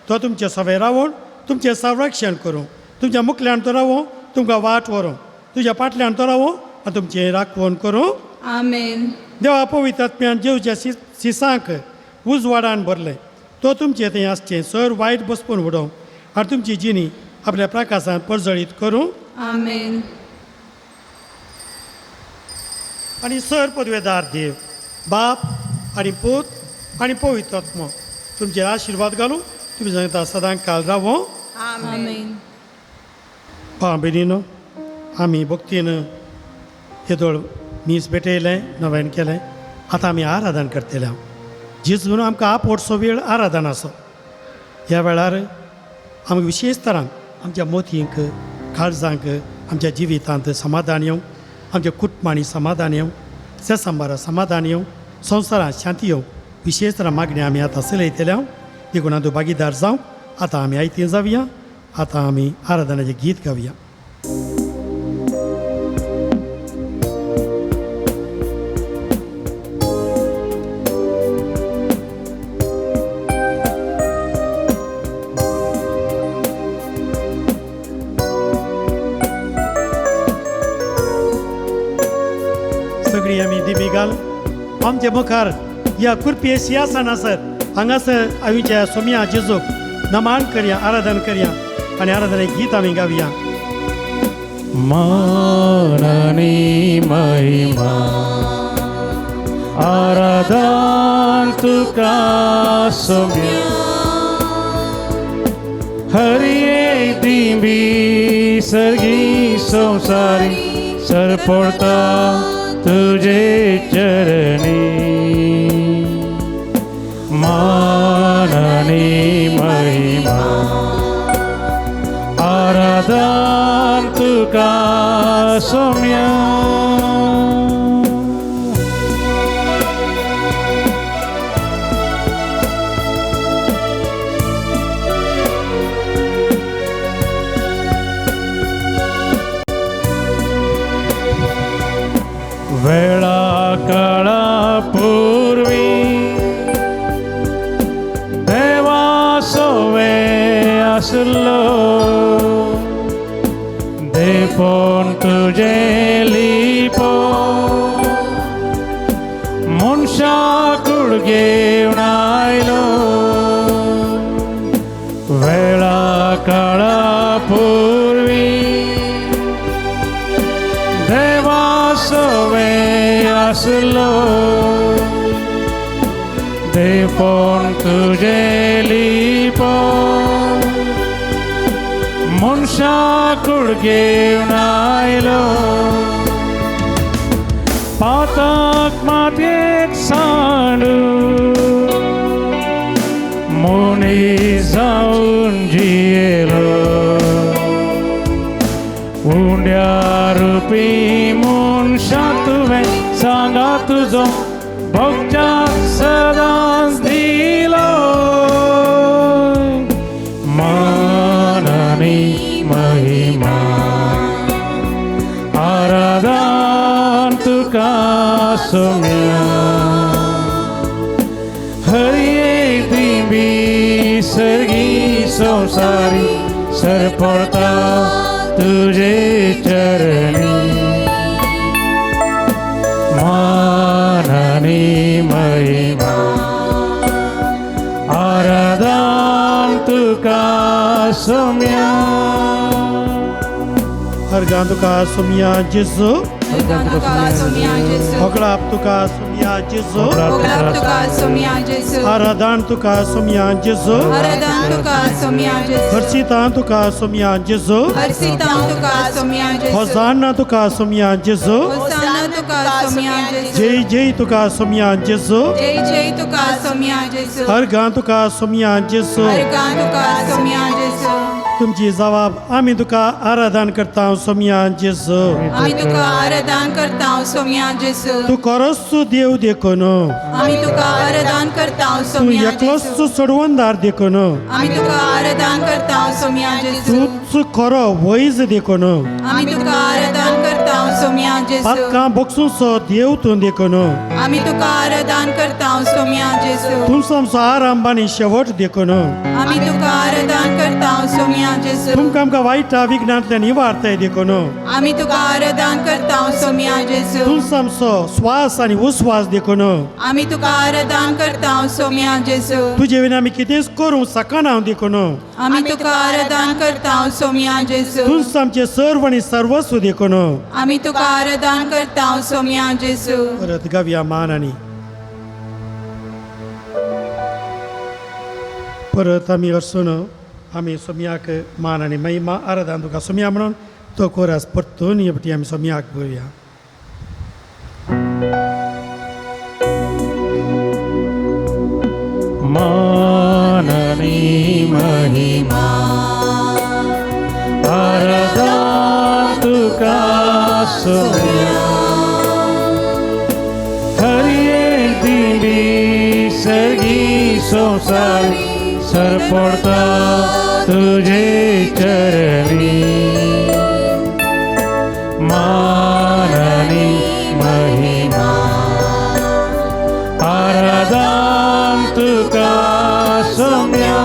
तो तुमचे सोवे रावून तुमचें संरक्षण करूं. तुमच्या मुखल्यान तो रावूं, तुमकां वाट व्हरूं. तुज्या फाटल्यान तो रावूं आनी तुमचें राखवण करूं. आमेन. देवा पवित्र आत्म्यान जेवच्या सिसांक उजवाडान भरलें. तो तुमचें थंय आसचें सर वायट बसपून उडोवं आनी तुमची जिणी आपल्या प्रकाशान परजळीत करूं. आमेन. आनी सर पदवेदार देव बाप आनी पूत आनी पवित्र आत्मो तुमचेर आशिर्वाद घालूं. तुमी सांगता सदां काल रावो. आमेन. भाव भयणीनो, आमी भक्तीन येदोळ मीस भेटयलें, नव्यान केलें. आतां आमी आराधन करतले. हांव जेजून आमकां आपोटसो वेळ आराधन आसो. ह्या वेळार आमकां विशेश तरान आमच्या मोतयेंक, काळजांक, आमच्या जिवितांत समाधान येवं, आमच्या कुटुंबांनी समाधान येवं, सेसंबारा समाधान येवं, संवसारांत शांती येवं. विशेश तरान मागणी आमी आतां चलयतले. हांव देखून हातूंत भागीदार जावं. आतां आमी आयतीं जावया. आतां आमी आराधनाचें गीत गावया. सगळीं आमी दिमी घाल आमच्या मुखार ह्या कुरपे सिंहासनासर हांगासर आमीच्या सोम्या जेजूक नमान करया, आराधन करया आनी आराधने गीत आमी गावया. माननी महिमा आराधन तुका सोम्या, हरिये दिंबी सर्गी संसारी सरपडता तुझे चरणी. माननी महिमा आराधन तुका सोम्या. वेळा काळा पूर्वी देवा सोवे आसलो, देपोन तुझे लिपो मनशा कूड घेवन आयलो. वेळा काळा पूर्वी देवा सोवे आसलो, देपोन तुझे लिपो मनशा कूड घेवन आयलो. पातक मातयेक सांडू मनीस जावन जियेलो, उंड्या रुपी मनशा तुवें सांगा तुजो भोगच्याक सदांच दिलो. माननी महिमा आराधन तुका सोम्या, हरिये दिंबी सर्गी संवसारी सरपडता तुझे चरणी. माननी महिमा आराधन तुका सोम्या. हरगां तुका सोम्या जेजू, तुका सोम्या जेजू, होगळाप तुका सोम्या जेजू, होगळाप तुका सोम्या जेजू, आराधन तुका सोम्या जेजू, आराधन तुका सोम्या जेजू, हर्षितां तुका सोम्या जेजू, हर्षितां तुका सोम्या जेजू, होसाना तुका सोम्या जेजू, होसाना तुका सोम्या जेजू, जय जय तुका सोम्या जेजू, जय जय तुका सोम्या जेजू, हरगां तुका सोम्या जेजू. हरगां तुका सोम्या जेजू. तुमची जबाब आमी तुका आराधन करता सोमया जेजू. आमी तुका आराधन करता सोमया जेजू. तूं खरोच देव देखून. आमी तुका आराधन करता तूं सोमया एकलोच जेजू. सोडवणदार देखून. आमी तुका आराधन करता सोमया जेजू. तूंच खरो वैज देखून. आमी तुका आराधन करता सोमया जेजू. पातकां बक्षूसो देव तूं देखून. आमी तुका आराधन करता सोमया जेजू. तूंच आमचो आरंभ आनी शेवट देखून. आमी तुका आराधन करता सोमया जेजू. तुमकां आमकां वायटा विघ्नांतल्यान निवारताय देखून. आमी तुका आराधन करता सोमया जेजू. तूंच आमचो स्वास आनी उस्वास देखून. आमी तुका आराधन करता सोमया जेजू. तुजे विना आमी कितेंच करूंक शकना देखून. आमी तुका आराधन करता सोमया जेजू. तूंच आमचें सर्व आनी सर्वस्व देखून. आमी तुका आराधन करता सोमया जेजू. परत गावया मान आनी परत आमी अरसून आमी सोमयाक मान आनी महिमा आराधन तुका सोमया म्हणून तो कोरास परतून हे पटी आमी सोमयाक बरोवया. माननी महिमा आराधन तुका सोमया हरिये दिली सगी संसार सरपडता तुझे चरणी माननी महिमा आराधन तुका सोमया.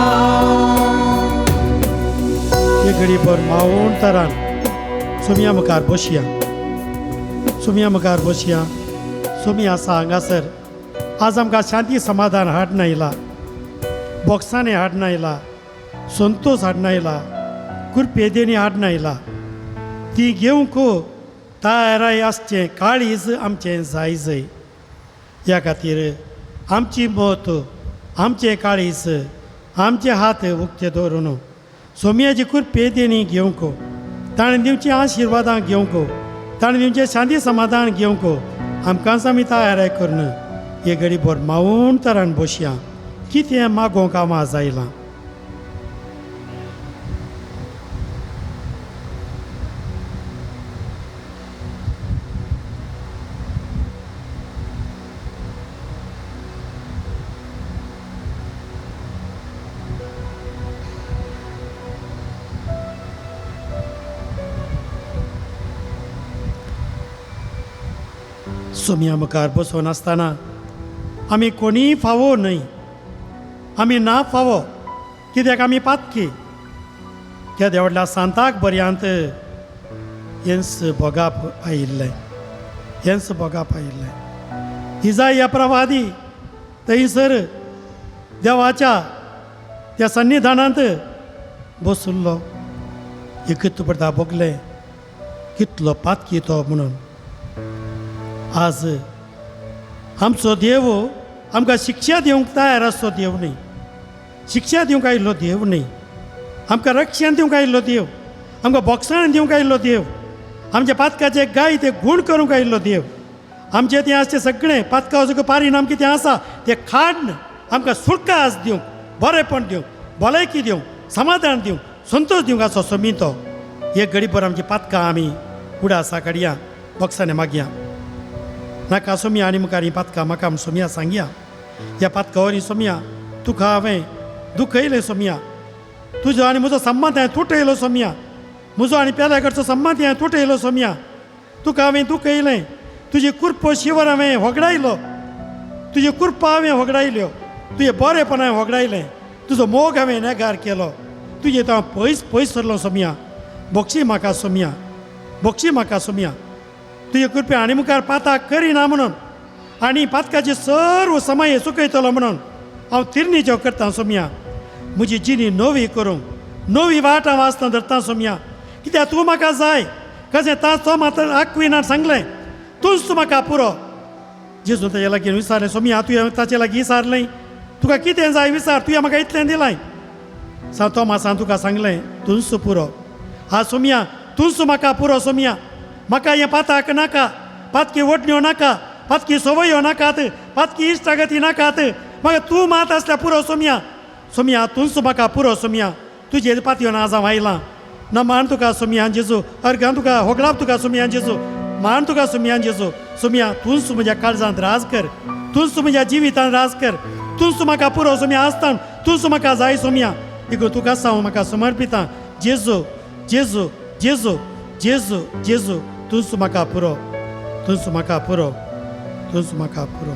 हे घडीभर मावून तरान सोमया मुखार बसया. सोमया मुखार बसया. सोमया आसा हांगासर आज आमकां शांती समाधान हाडून आयला, बॉक्सांनी हाडून आयला, संतोश हाडून आयला, कुरपेदेनी हाडून आयला. ती घेवंक तयाराय आसचें काळीज आमचें जाय जाय. ह्या खातीर आमची मत, आमचें काळीज, आमचे हात उक्ते दवरून सोमयाची कुरपेदेनी घेवंक, ताणें दिवची आशिर्वादां घेवंक, ताणें दिवचें शांती समाधान घेवंक आमकांच आमी तयाराय करून हे घडीभर मावून तरान बसया. कितें मागोवंक आवाज आयला. सोमया मुखार बसोन आसतना आमी कोणीय फावो न्हय, आमी ना फावो, कित्याक आमी पातकी. केद्या व्हडल्या सांताक बऱ्यांत हेंच भोगाप आयिल्लें, हेंच भोगाप आयिल्लें. इजाय ह्या प्रवादी थंयसर देवाच्या त्या सन्निधानांत बशिल्लो. एकच पडटा भोगलें कितलो पातकी तो म्हणून. आज आमचो देव आमकां शिक्षा दिवंक तयार आसचो देव न्हय, शिक्षा दिवंक आयिल्लो देव न्हय, आमकां रक्षण दिवंक आयिल्लो देव, आमकां बोगसाण दिवंक आयिल्लो देव, आमच्या पातकाचे गाय ते गूण करूंक आयिल्लो देव, आमचें तें आसचें सगळें पातकाचो परिणाम कितें आसा तें काडून आमकां सुटकास दिवंक, बरेपण दिवंक, भलायकी दिवंक, समाधान दिवंक, संतोश दिवंक आसो समी तो. एक घडीभर आमची पातकां आमी उडासा काडया, बोगसाणे मागया. नाका सोमया आनी मुखार ही पातकां म्हाका म्हूण सोमया सांगया. ह्या पातकां वरवीं सोमया तुका हांवें दुखयलें सोमया, तुजो आनी म्हजो संबंद हांवें तुटयलो सोमया, म्हजो आनी पेल्या कडचो संबंद हांवें तुटयलो सोमया, तुका हांवें दुखयलें, तुजी कुरपो शिवर हांवें होगडायलो, तुजी कुरपा हांवें होगडायल्यो, तुजें बरेपण हांवें होगडायलें, तुजो मोग हांवें नेगार केलो, तुजें तो हांव पयस पयस सरलो सोमया. बोगशी म्हाका सोमया, बोगशी म्हाका सोमया. तुजे कृपया आनी मुखार पाताक करिना म्हणून आनी पातकाचे सर्व समय चुकयतलो म्हणून हांव तिरणीच्यो करता सोमया. म्हजी जिणी नवी करूंक नवी वाट हांव आसतना धरता सोमया, कित्याक तूं म्हाका जाय. कशें तो मात आकविनान सांगलें तूंच तूं म्हाका पुरो. जेजू ताजे लागीं विचारलें सोमया तुवें ताचे लागीं विचारलें तुका कितें जाय विचार, तुवें म्हाका इतलें दिलाय. सांग तोमासान तुका सांगलें तूंच पुरो. हा सोमया तूंच म्हाका पुरो सोमया. म्हाका हें पाताक नाका, पातकी वटण्यो नाका, पातकी संवयो नाकात, पातकी इश्टागती नाकात, म्हाका तूं मात आसल्यार पुरो सोमया. सोमया तूंच म्हाका पुरो सोमया, तुजेर पातयेवन आज हांव आयलां ना मान तुका सोमया जेजू अर्गां तुका होगडाप तुका सोमया जेजू मान तुका सोमया जेजू सोमया तूंच म्हज्या काळजांत राज कर तूंच म्हज्या जिवितांत राज कर तूंच म्हाका पुरो सोमया आसता तूंच म्हाका जाय सोमया देखून तुका हांव म्हाका समर्पिता जेजू जेजू जेजू जेजू जेजू तूंच म्हाका पुरो तूंच म्हाका पुरो तूंच म्हाका पुरो.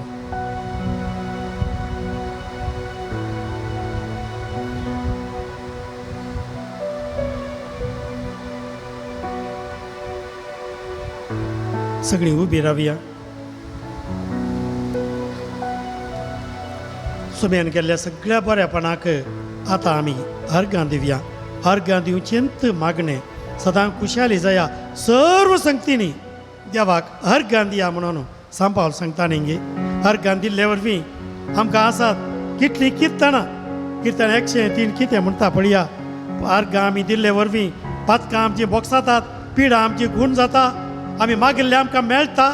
सगळीं उबी रावया. सुम्यान केल्ल्या सगळ्या बऱ्यापणाक आतां आमी अर्गां दिवया. अर्गां दिवचेंत मागणें सदां खुशाली जाया सर्व संगतींनी देवाक अर्गां दिया म्हणून सांपावल सांगता न्ही. अर्गां दिल्ले वरवीं आमकां आसात कितलीं किर्तनां किर्तन 103 कितें म्हणटा पळया. अर्गां आमी दिल्ले वरवीं पातकां आमचीं बोगसातात पिडा आमची गूण जाता आमी मागिल्लें आमकां मेळटा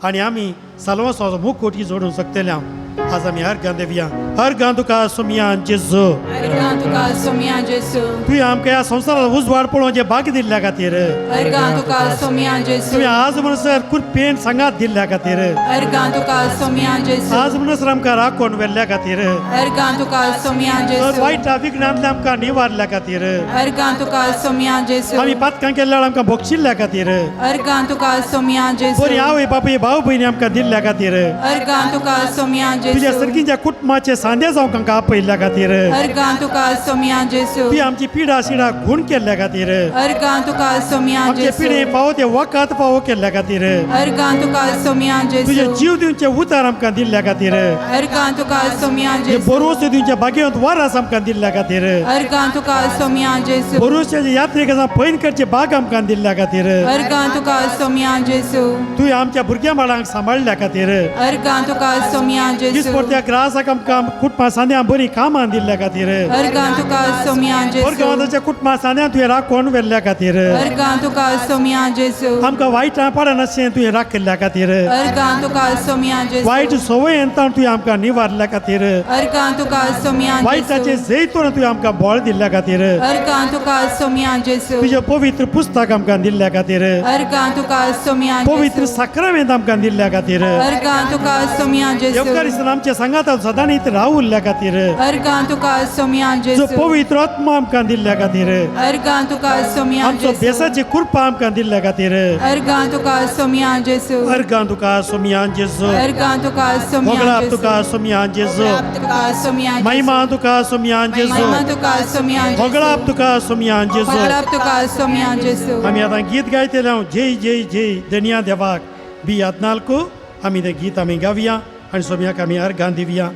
आनी आमी साल्वासाचो मुखोटी जोडूंक शकतले. आज आमी अर्गां दिवया. अर्गां तुका सोमया जेजू अर्गां तुका सोमया जेजू तुवें आमकां ह्या संवसारांत उजवाड पळोवचें भाग्य दिल्ल्या खातीर अर्गां तुका सोमया जेजू तुवें आज म्हणसर कृपेन सांगात दिल्ल्या खातीर अर्गां तुका सोमया जेजू आज म्हणसर आमकां राखून व्हेल्ल्या खातीर अर्गां तुका सोमया जेजू वायटा विघ्नांतल्या आमकां निवारल्या खातीर अर्गां तुका सोमया जेजू आमी पातकां केल्ल्या आमकां भोगशिल्ल्या खातीर अर्गां तुका सोमया जेजू बरी आवय बापूय भाव भयणी आमकां दिल्ल्या खातीर अर्गां तुका सोमया जेजू तुज्या सर्गीच्या कुटुंबाचे सांदे जावंक आमकां आपयल्ल्या खातीर अर्गां तुका सोमया जेजू तुवें आमची पिडा शिडा गूण केल्ल्या खातीर अर्गां तुका सोमया आमचे जेजू पिडे फावो ते वखद फावो केल्ल्या खातीर अर्गां तुका सोमया तुजे जेजू जीव दिवचे उतार आमकां दिल्ल्या खातीर अर्गां तुका सोमया जेजू बरोस दिवचे भाग्यवंत वारस आमकां दिल्ल्या खातीर अर्गां तुका सोमया जेजू बरोसचे यात्रेक पैन करचे बाग आमकां दिल्ल्या खातीर अर्गां तुका सोमया जेजू तुवें आमच्या भुरग्यां बाळांक सांबाळ्ळ्या खातीर अर्गां तुका सोमया जेजू दिसपडत्या ग्रासाक आमकां कुटुंबा सांद्या बरी कामां दिल्ल्या खातीर अर्गां तुका सोमया जेजू वर्गाच्या कुटुंबा सांद्या तुवें राखून व्हेल्ल्या खातीर अर्गां तुका सोमया जेजू आमकां वायटां पडनाशें तुवें राखिल्ल्या खातीर अर्गां तुका सोमया जेजू वायट संवयेन तुवें आमकां निवारल्या खातीर अर्गां तुका सोमया वायटाचें जेजू जैतून तुवें आमकां बळ दिल्ल्या खातीर अर्गां तुका सोमया जेजू तुजें पवित्र पुस्तक आमकां दिल्ल्या खातीर अर्गां तुका सोमया पवित्र जेजू साक्रामेंत आमकां दिल्ल्या खातीर अर्गां तुका सोमया जेजू येवकारिस्तान आमच्या सांगाता सदांच रावुल्ल्या खातीर अर्गां तुका सोमया जो जेजू पवित्र आत्मा आमकां दिल्ल्या खातीर अर्गां तुका सोमया आमचो जेजू बेसाची कृपा आमकां दिल्ल्या खातीर अर्गां तुका सोमया जेजू अर्गां तुका सोमया जेजू अर्गां तुका सोमया होगडाप जेजू तुका सोमया जेजू तुका सोमया जेजू महिमा तुका सोमया जेजू महिमा तुका सोमया जेजू होगडाप तुका सोमया जेजू होगडाप तुका सोमया जेजू आमी आतां गीत गायतले हांव जय जय जय धनिया देवाक बी याद नाल्कू आमी तें गीत आमी गावया आनी सोमयाक आमी अर्गां दिवया.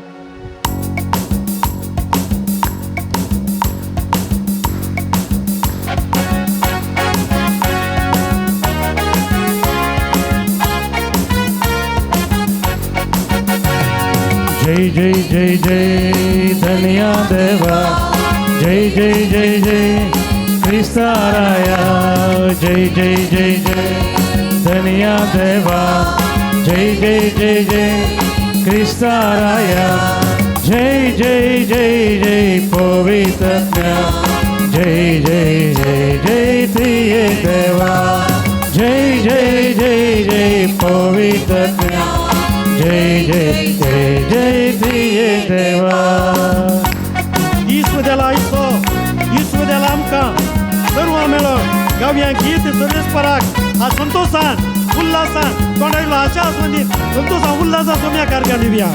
जय जय जय जय धनिया देवा जय जय जय जय क्रिस्ताराया जय जय जय जय धनिया देवा जय जय जय जय क्रिस्ताराया जय जय जय जय पवित्र जय जय जय जय त्रिये देवा जय जय जय जय पवित्र जय जय जय जय त्रिये देवा. ईश्वर दिला आयचो ईश्वर दिला आमकां सर्वां मेळोन गावया गीत सर्वेस्पराक आज संतोशान उल्हासान तोंडायलो आशा आसवंदीत संतोशान उल्हासान सोम्या कार्यां दिवया.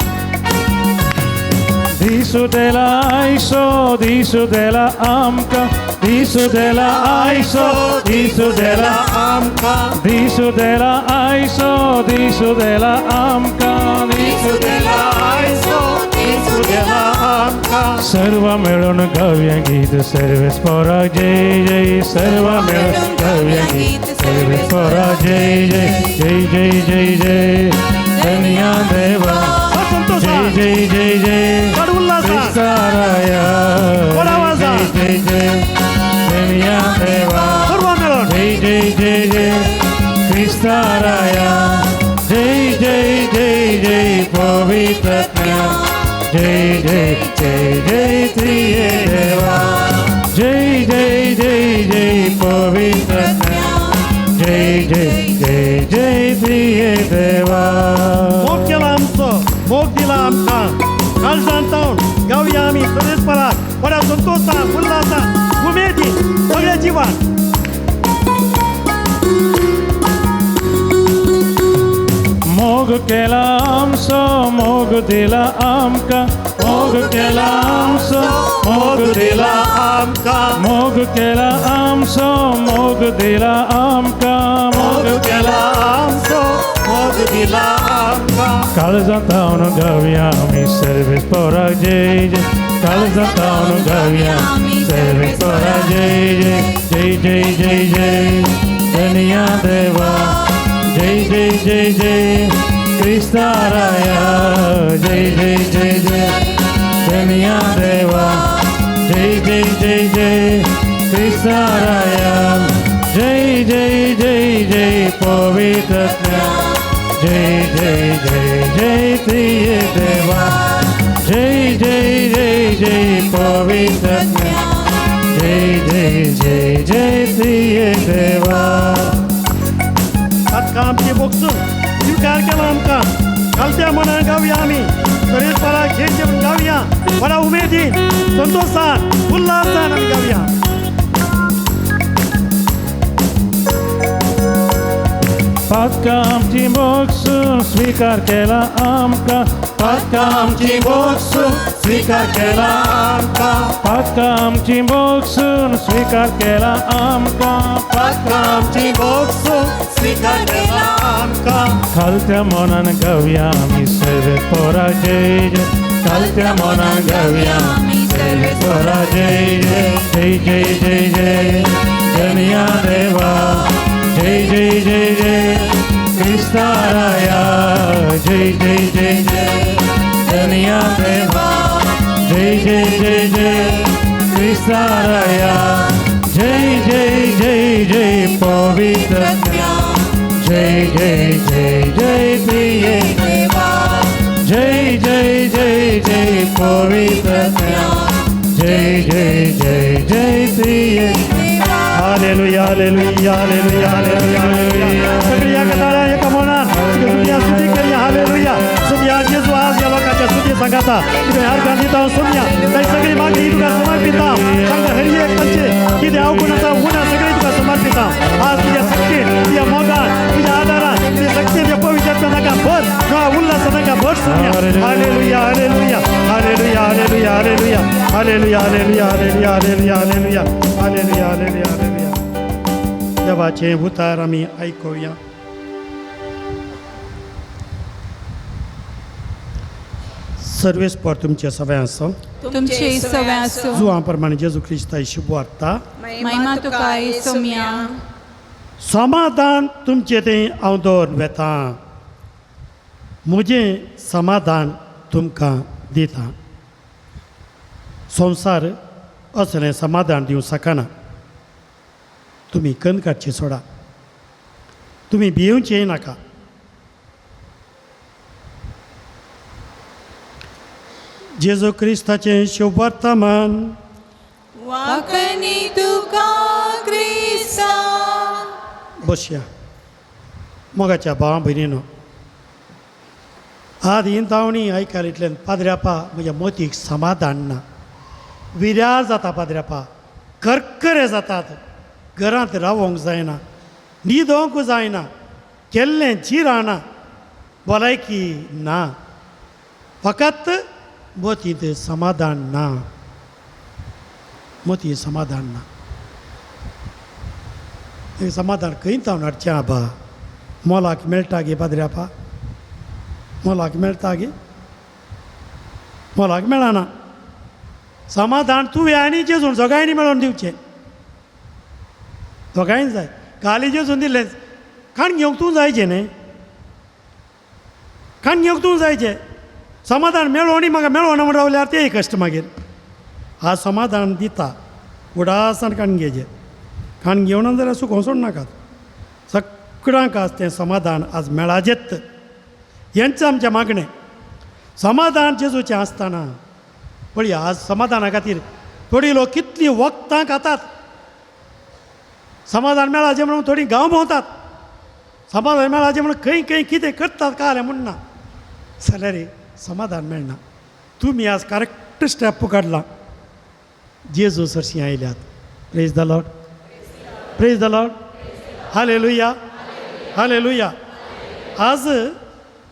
दिसू देला आयसो दिसू देला आमकां दिसू देला आयसो दिसू देला आमकां दिसू देला आयसो दिसू देला आमकां दिसू देला आयचो दिसू दिला आमकां सर्व मेळून गावया गीत सर्वेस्पराक जय जय सर्व मेळून गावया गीत सर्वेस्पराक जय जय जय जय जय जय धनिया देवा जय जय जय जय चड उल्हासान क्रिस्ताराया व्हड आवाजान. जय जय जय धनिया देवा सर्वां मेळोन जय जय जय जय क्रिस्ताराया जय जय जय जय पवित्र जय जय जय जय त्रिये देवा जय आमकां. काळजान जावन गावया आमी सर्वेस्पराक व्हडा संतोशान, उल्हासान, उमेदीन, सगळ्या जिवान. मोग केला आमचो, मोग दिला आमकां. मोग केला आमचो, मोग दिला आमकां. मोग केला आमचो, मोग दिला आमकां. मोग केला आमचो, मोग दिला आमकां. काळजांत जावन गावया आमी सर्वेस्पराक जय जय. काळजांत जावन गावया सर्वेस्पराक जय जय. जय जय जय जय धनिया देवा, जय जय जय जय क्रिस्ताराया. जय जय जय जय धनिया देवा, जय जय जय जय क्रिस्ताराया. जय जय जय जय पवित्र, जय जय जय जय प्रिय देवा. जय जय जय जय पवित्र, जय जय जय जय प्रिय देवा. आतां आमची बोगसून स्विकार केला आमकां. घालत्या मनान गावया आमी सर्वेस्पराक जय जय म्हणून गावया. व्हडा उमेदीन, संतोशान, उल्हासान आमी गावया. पातकां आमची मोगसून स्विकार केला आमकां. पातकां आमची मोगसून स्विकार केला आमकां. पातकां आमची मोगसून स्विकार केला आमकां. पातकां आमची मोगसून स्विकार केला आमकां. खालत्या मनान गावया आमी सर्वेस्पराक जय जय. खालत्या मनान गावया आमी सर्वेस्पराक जय जय. जय जय जय जय धनिया देवा, जय जय जय जय क्रिस्ताराया. जय जय जय जय धनिया देवा, जय जय जय जय क्रिस्ताराया. जय जय जय जय पवित्र, जय जय जय जय प्रिय देवा, जय जय जय जय पवित्र, जय जय जय जय प्रिय. Hallelujah, hallelujah, hallelujah, hallelujah, hallelujah. सगळी एका ताळ्या एका मनान तुमच्या स्तुती करूया. हालेलुया. सुमया जेजू आज या लोकांच्या स्तुती सांगाता तुका ह्या गांधी दिता सुमया. ताई सगळी मागणी तुका समर्पिता. सांगता हरी एक तांचे कितें अवगुण आसा गुणां सगळी तुका समर्पिता. आज तुज्या शक्तीन, तुज्या मोगान, तुज्या आदारान, तुज्या शक्तीन, तुज्या पवित्र नाका भर, तुका उल्हास नाका भर Somaiya. Hallelujah, hallelujah, hallelujah, hallelujah, hallelujah, hallelujah, hallelujah, hallelujah, hallelujah, hallelujah, hallelujah, hallelujah, hallelujah. देवाचें उतार आमी आयकुया. सर्वेस्पर तुमचे सगळे आसो. तुमचे सगळे आसूं. जुवां प्रमाणे जेजू क्रिस्ता शुभवार्ता. महिमा तुका येसुम्या. समाधान तुमचें तें हांव दवर वेता, म्हजें समाधान तुमकां दिता. संवसार असलें समाधान दिवंक शकना. तुमी कन काडची सोडा, तुमी भियेवचें नाका. जेजू क्रिस्ताचें शुभवर्तमान. वाकनी तुका क्रिस्ता. बसया मोगाच्या भावा भयणीनो, आज हिंतावणी आयकल्या पाद्र्यापा म्हज्या मोतीक समाधान ना. विर्यार जाता पाद्र्यापा, करकरे जातात, घरांत रावोंक जायना, न्हिदोंक जायना, केल्लें जिराना, भलायकी ना, फकत मोतींत समाधान ना. मोती समाधान ना. हें समाधान खंय जावन हाडचें आबा? मोलाक मेळटा गे पाद्र्यापा? मोलाक मेळटा गे? मोलाक मेळना. समाधान तुवें आनी जेजून दोगांयनी मेळोवन दिवचें, दोगांयनी जाय. काली जेजून दिलें काण घेवंक तूं जायचें न्ही, काण घेवंक तूं जायचें. समाधान मेळोवणी म्हाका मेळोना म्हण रावल्यार तेय कश्ट मागीर. आज समाधान दिता, उडासान काण घेवचें. काण घेवना जाल्यार सुकोवंक सोडनाकात. सगळ्यांक आज तें समाधान आज मेळाजेत, हेंच आमचें मागणें. समाधान जेजूचें आसतना पळया आज समाधाना खातीर थोडी लोक कितलीं वखदां खातात. समाधान मेळाचें म्हणून थोडीं गांव भोंवतात, समाधान मेळाचें म्हणून खंय खंय कितें करतात कालें म्हण ना. जाल्यार समाधान मेळना. तुमी आज करेक्ट स्टेप काडला. जेजू सरशीं आयल्यात. Praise the Lord, praise the Lord, hallelujah, hallelujah. आज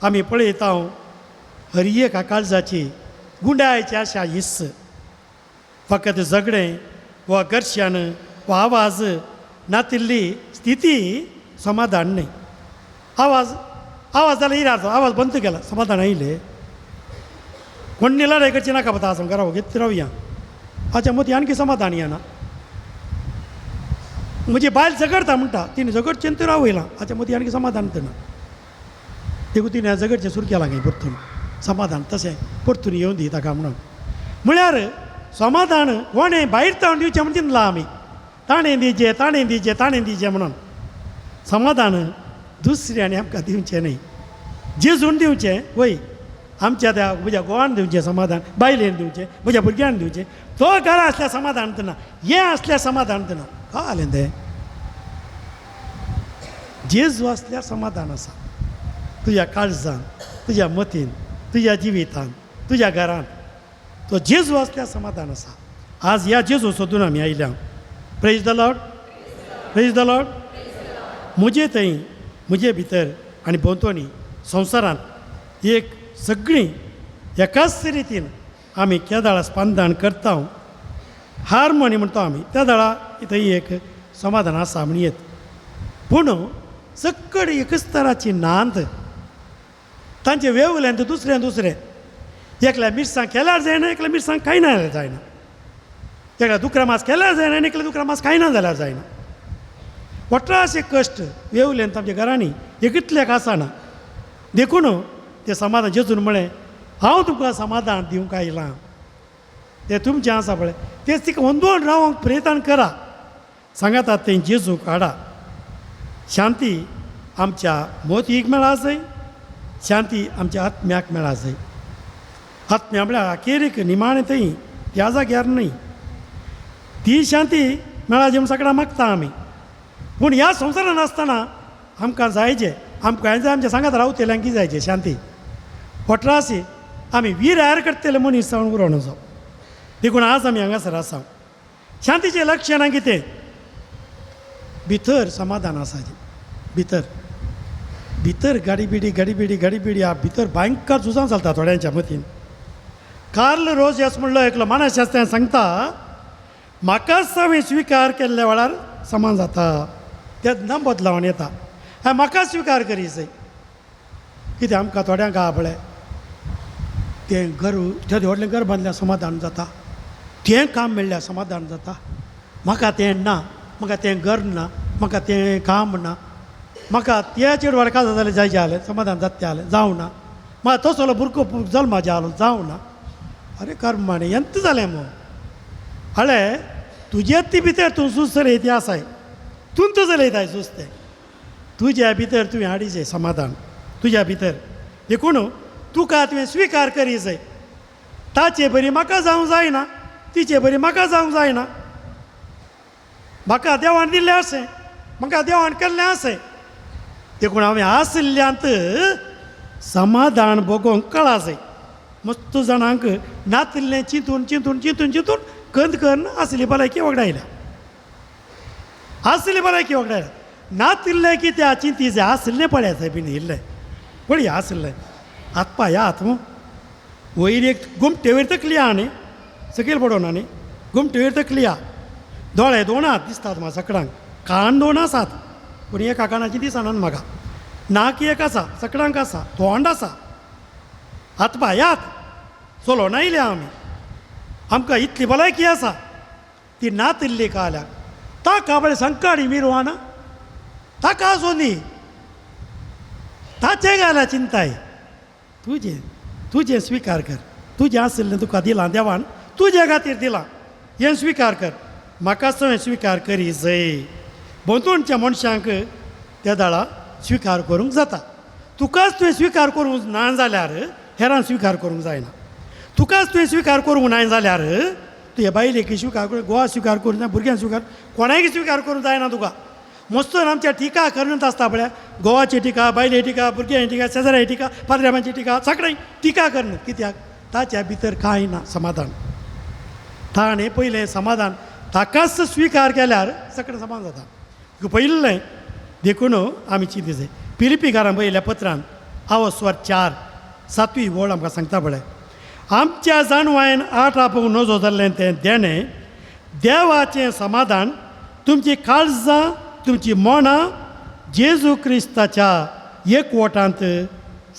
आमी पळयता हर एका काळजाची गुंडायची आशा इस फकत झगडें वा घर्षण वा आवाज नातिल्ली स्थिती समाधान न्हय. आवाज आवाज जाल्यार इराचो आवाज बंद केला समाधान आयलें. कोण्णी लढाई करची नाका पता आसा घरा घेत रावया हाच्या मदीं आणखी समाधान येना. म्हजी बायल झगडता म्हणटा तिणें झगडचें तर रावयलां हाच्या मदीं आणखी समाधान ना. देखून तिणें झगडचें सुरू केलां खंय परतून समाधान तशें परतून येवन दी ताका म्हणून. म्हळ्यार समाधान कोणें भायर तावन दिवचें म्हण चिंतलां आमी, ताणें दिवचें ताणें दिवचें ताणें दिवचें म्हणून. समाधान दुसऱ्यांनी आमकां दिवचें न्हय, जेजून दिवचें वय आमच्या त्या म्हज्या घोवान दिवचें समाधान, बायलेन दिवचें, म्हज्या भुरग्यान दिवचें. तो घरा आसल्यार समाधान ना, हें आसल्यार समाधान ना. कळ्ळें तें? जेजू आसल्यार समाधान आसा तुज्या काळजान, तुज्या मतीन, तुज्या जिवितान, तुज्या घरान. तो जेजू आसल्यार समाधान आसा. आज ह्या जेजू सोदून आमी आयल्या. Praise the Lord, praise the Lord. म्हजे थंय म्हजे भितर आनी भोंवतणी संवसारांत एक सगळीं एकाच रितीन आमी केदाळा स्पंदन करता, हार्मोनी म्हणटा आमी त्या दाळा थंय एक समाधान आसा म्हण येत. पूण सकड एकच तराची नांद तांचे वेवल्यान दुसरें दुसरें एकल्या मिरसांग केल्यार जायना, एकल्या मिरसांग खायना जाल्यार जायना, एकल्या दुकरा मास केल्यार जायना आनी एकल्या दुकरा मास खायना जाल्यार जायना. वट्राशे कश्ट वेवल्यान आमच्या घरांनी एकतल्याक आसना. देखून तें समाधान जेजून म्हळें हांव तुमकां समाधान दिवंक आयलां, तें तुमचें आसा पळय तें तिका अंदोवन रावंक प्रयत्न करा. सांगातात तें जेजू काडा. शांती आमच्या मोतीक मेळा जाय, शांती आमच्या आत्म्याक मेळा जाय. आत्म्या म्हळ्यार अखेरीक निमाणें थंय त्या जाग्यार न्हय ती शांती मेळा जी म्हूण सगळ्यां मागता आमी. पूण ह्या संवसारान आसतना आमकां जायचे, आमकां जाय आमच्या सांगात रावतल्यांकी जायचे शांती. वट्रासी आमी वीर करतले मनीस जावन उरोवन जावं. देखून आज आमी हांगासर आसा. शांतीचें लक्षणां कितें? भितर समाधान आसाचें, भितर भितर गाडी बिडी गाडी बिडी गाडी बिडी भितर भयंकर झुजां चलता थोड्यांच्या मतीन. कार्ल रोजस म्हणलो एकलो मानसशास्त्र्यान सांगता म्हाकाच हांवें स्विकार केल्ल्या वेळार समान जाता, तेन्ना बदलावन येता. हांवें म्हाकाच स्विकार करी जाय. कितें आमकां थोड्यांक आहा पळय तें घर तें व्हडलें घर बांदल्यार समाधान जाता, तें काम मेळ्ळ्यार समाधान जाता. म्हाका तें ना, म्हाका तें घर ना, म्हाका तें काम ना, म्हाका त्या चेडवार काजार जालें जाय जालें समाधान जाता तें जालें जावं ना, म्हाका तसलो भुरगो जल्मा जालो जावं ना. अरे कर्माणे एंत जालें मो हळे तुजे ती भितर तूं सुस्त चलयता आसाय, तूं तूं चलयताय सुस्त तें तुज्या भितर तुवें हाडीचें समाधान तुज्या भितर. देखून तुका तुवें स्विकार करी जाय. ताचे बरी म्हाका जावंक जायना, तिचे बरी म्हाका जावंक जायना, म्हाका देवान दिल्लें आसें, म्हाका देवान केल्लें आसें. देखून हांवें आशिल्ल्यांत समाधान भोगोवंक कळा जाय. मस्त जाणांक नातिल्लें चिंतून चिंतून चिंतून चिंतून कंद करून आसली भलायकी वगडायल्या, आसली भलायकी वगडायल्या. नातिल्लें कित्या चिंती जाय आशिल्लें पळयात बीन इल्लें पळया आशिल्लें हातपाय हात वयर एक गोमटे वयर तकली आहा न्ही, सकयल पडोना न्ही, गोमटे वयर तकली आहा. दोळे दोन हात दिसतात म्हाका सकडांक, कान दोन आसात पूण एका कानाची दिसना म्हाका, नाक एक आसा सकडांक आसा, तोंड आसा, हातपाय हात चलोन आयल्या आमी. आमकां इतली भलायकी आसा ती नातिल्ली काल्याक ताका पळय संकाडी मिरवाना ताका आसूं दी, ताचें घाल्या चिंताय. तुजें तुजें स्विकार कर, तुजें आशिल्लें तुका दिलां देवान, तुजे खातीर दिलां हें स्विकार कर. म्हाका सगळें स्विकार करी जय. भोंवतणच्या मनशांक त्या दाळा स्विकार करूंक जाता. तुकाच तुवें स्विकार करूंक ना जाल्यार हेरांक स्विकार करूंक जायना. तुकाच तुवें स्विकार करूंक नाय जाल्यार तुज्या बायलेक स्विकार करूं, गोवा स्विकार करूंक जाय, भुरग्यांक स्विकार, कोणाक स्विकार करूंक जायना तुका. मस्तून आमच्या टिका करून आसता पळय, गोवाची टिका, बायले टिका, भुरग्यांची टिका, शेजाऱ्याची टिका, पाद्र्यामांची टिका, सगळें टिका करून. कित्याक ताच्या भितर कांय ना समाधान. ताणें पयलें समाधान ताकाच स्विकार केल्यार सगळें समाधान जाता पयलें. देखून आमी चिंती जाय. पिलिपीकारां पयल्या पत्रान आवस्वर 4 7वी ओळ आमकां सांगता पळय, आमच्या जाणवायन आठ आपोवंक नजो जाल्लें तें देणें देवाचें समाधान तुमची काळजां तुमची मनां जेजू क्रिस्ताच्या एकवटांत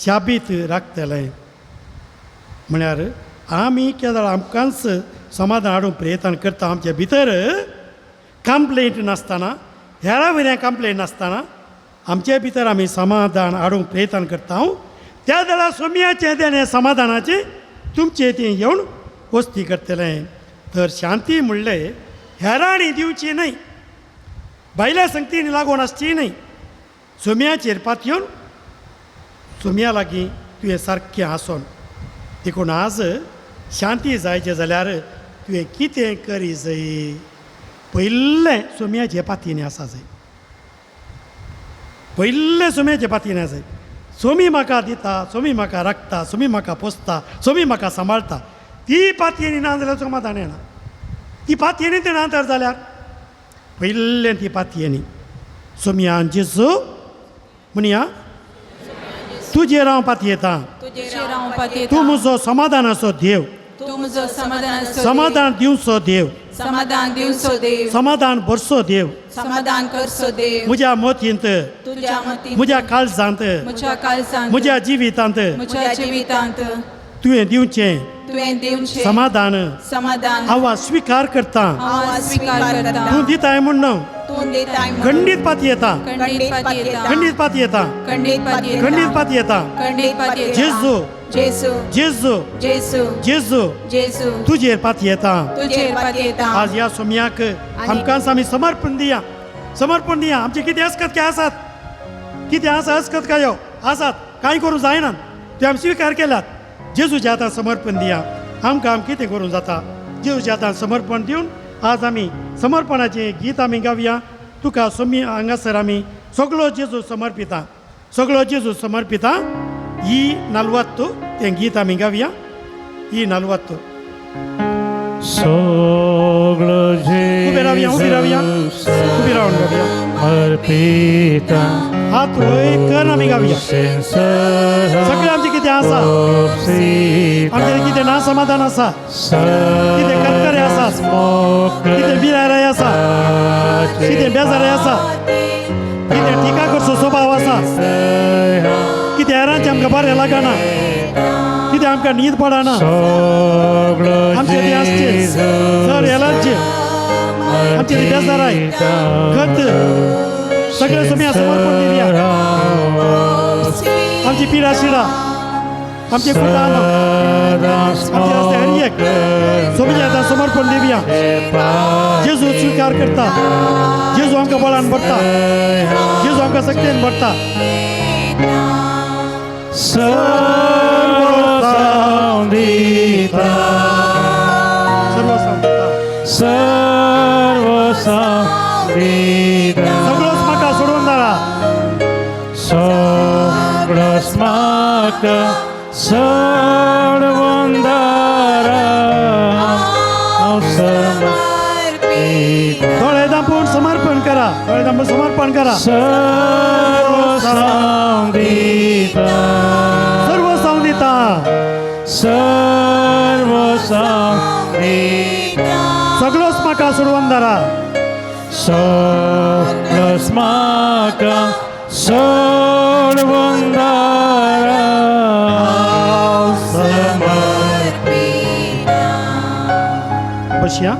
शाबीत राखतलें. म्हळ्यार आमी केदळ आमकांच समाधान हाडूंक प्रयत्न करता, आमचे भितर कंप्लेंट नासतना, हेरा वयल्यान कंप्लेंट नासतना आमचे भितर आमी समाधान हाडूंक प्रयत्न करता, त्या वेळार सोमयाचें देणें समाधानाचें तुमचें तें येवन वस्ती करतलें. तर शांती म्हणलें हेरांनी दिवची न्हय, बायल्या संगतीन लागून आसची न्हय. सोम्याचेर पातयेवन सोम्या लागीं तुवें सारकें आसोन. देखून आज शांती जायचें जाल्यार तुवें कितें करी जाय? पयलें सोम्याचे पातयेनी आसा जाय. पयलें सोम्याचे पातयेनी आसा जाय. सोमी म्हाका दिता, सोमी म्हाका राखता, सोमी म्हाका पोसता, सोमी म्हाका सांबाळटा. ती पातयेनी ना जाल्यार समाधान येना. ती पातयेनी ते ना तर जाल्यार पयलें ती पातयेनी सोमयान जेजू म्हणया, तुजेर हांव पातयेता. तुजेर हांव पातयेता. तूं म्हजो समाधानाचो देव. तूं म्हजो समाधानाचो देव. समाधान दिवचो देव. समाधान दिवचो देव. समाधान भरचो देव. समाधान करचो देव. म्हज्या मतींत, तुज्या मतींत, म्हज्या काळजांत, म्हज्या काळजांत, म्हज्या जिवितांत म्हज्या जिवितांत तुवें दिवचें तुवें दिवचें समाधान समाधान हांव स्विकार करता. हांव स्विकार करता. तूं दिताय म्हूण तूं दिताय म्हणून खंडीत पातयेता. खंडीत पातयेता. खंडीत पातयेता. खंडीत पातयेता. खंडीत पातयेता. खंडीत पातयेता. जेजू, जेजू, जेजू, जेजू, जेजू, जेजू, तुजेर पातयेता. तुजेर पातयेता. आज ह्या सोमयाक आमकांच आमी समर्पण दिया, समर्पण दिया. आमचे कितें असकत काय आसात, कितें आसा असकत काय आसात, कांय करूं जायना ते आमी स्विकार केल्यात. जेजूच्या हातान समर्पण दिया. आमकां आम कितें करूं जाता, जेजूच्या हातान समर्पण दिवन आज आमी समर्पणाचें गीत आमी गावया. तुका सोमी हांगासर आमी सगळो जेजू समर्पिता, सगळो जेजू समर्पिता. ही नलवत्तू तें गीत आमी गावया. ही नलवत्तू. सगळो उबे रावया, उबे रावया, उबे रावन गावया. अर्पिता. हात वयर कर, आमी गावया. सगळें आमचें कितें आसा, आमचें कितें ना समाधान आसा, कितें करकरे आसा, कितें बिराराय आसा, कितें बेजाराय आसा, कितें टिका करचो स्वभाव आसा, कितें हेरांचें आमकां बरें लागना, कितें आमकां न्हीद पडना, आमचें तें आसचें सर हेलांचें आमचें तें बेजाराय खत सगळें तुमी समर्पण दिवया. आमची पिडा शिडा, आमचे कुटाण, आमचे रस्ते हर एक सोमीच्या आतां समर्पण दिवया. जेजू स्विकार करता. जेजू आमकां बळान भरता. जेजू आमकां शक्तीन भरता. सर्व दिता. सर्व सांगता. सर्व दिता. सगळोच म्हाका सोडून दारा. सगळोच म्हाका सोडून दारा हांव समर्पिता. दोळे दांपून समर्पण करा. दोळे दांपून समर्पण करा. सर्व दिता. सर्व सावून दिता. सर्व दिता. सगळोच म्हाका सोडून दारा. सगळोच म्हाका सोडून दारा हांव समर्पिता. बसया.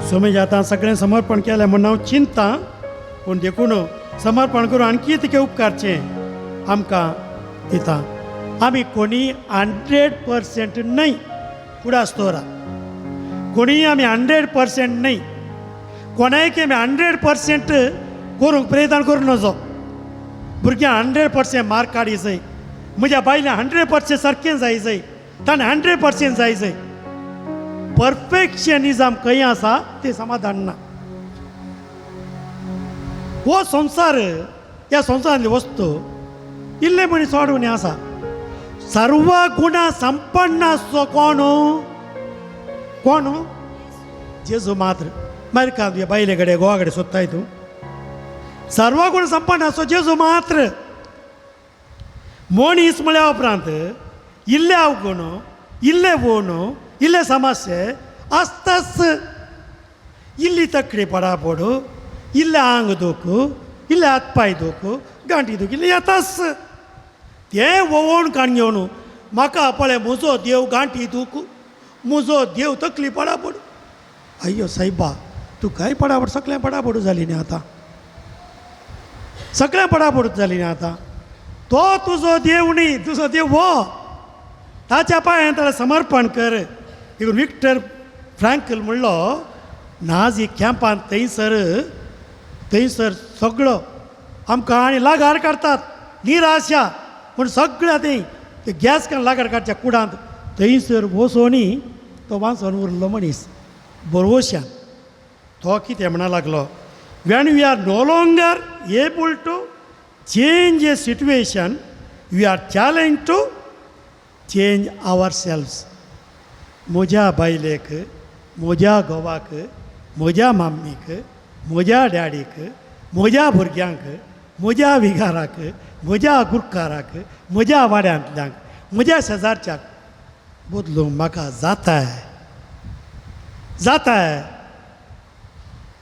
सोमी आतां सगळें समर्पण केलें म्हूण हांव चिंता, पूण देखून समर्पण करून आणखी तिके उपकारचें आमकां दिता. आमी कोणी 100% न्हय, उडास दवरा, कोणीय आमी 100% न्हय. कोणायक आमी 100% करूंक प्रयत्न करूं नजो. भुरग्यांक 100% मार्क काडी जाय, म्हज्या बायल्यां 100% सारकें जाय जाय, ताणें 100% जाय जाय. परफेक्शनिजम खंय आसा तें समाधान ना. हो संवसार, ह्या संवसारांतली वस्तू इल्ले मनीस वाडून आसा. सर्व गुणा संपन्न आसचो कोण? कोण? जेजू मात्र. मागीर का तुज्या बायले कडेन घोवा कडेन सोदताय तूं? सर्व गुण संपन्न आसचो जेजू मात्र. मनीस म्हळ्या उपरांत इल्ले अवगुण, इल्ले वोण, इल्ले समस्ये आसताच. इल्ली तकली पडापडू, इल्ले आंग दुखू, इल्ले हात पांय दुखू, गांठी दुखू, इल्ले येताच. तें वोवण काण घेवन म्हाका पळय म्हजो देव गांठी दुखू, म्हजो देव तकली पडापडू. अय्यो सायबा, तूं काय पडापड, सगळें पडापडू जाली न्ही आतां, सगळें पडापडूच जाली न्ही आतां. तो तुजो देव न्ही, तुजो देव हो. ताच्या पांयान ताका समर्पण कर. देखून विक्टर फ्रँकल म्हणलो, नाझी कॅम्पांत थंयसर थंयसर सगळो आमकां आनी लागार काडटात, निराशा पूण सगळ्या थंय ते गॅस कान लागार काडच्या कुडांत थंयसर वचोनी तो वाचून उरलो मनीस बरोवशान. तो कितें म्हणा लागलो, when we are no longer able to change a situation, we are challenge to change our selves. म्हज्या बायलेक, म्हज्या घोवाक, म्हज्या माम्मीक, म्हज्या डॅडीक, म्हज्या भुरग्यांक, म्हज्या विगाराक, म्हज्या गुरकाराक, म्हज्या वाड्यांतल्यांक, म्हज्या शेजारच्याक बदलूंक म्हाका जाताय, जाताय.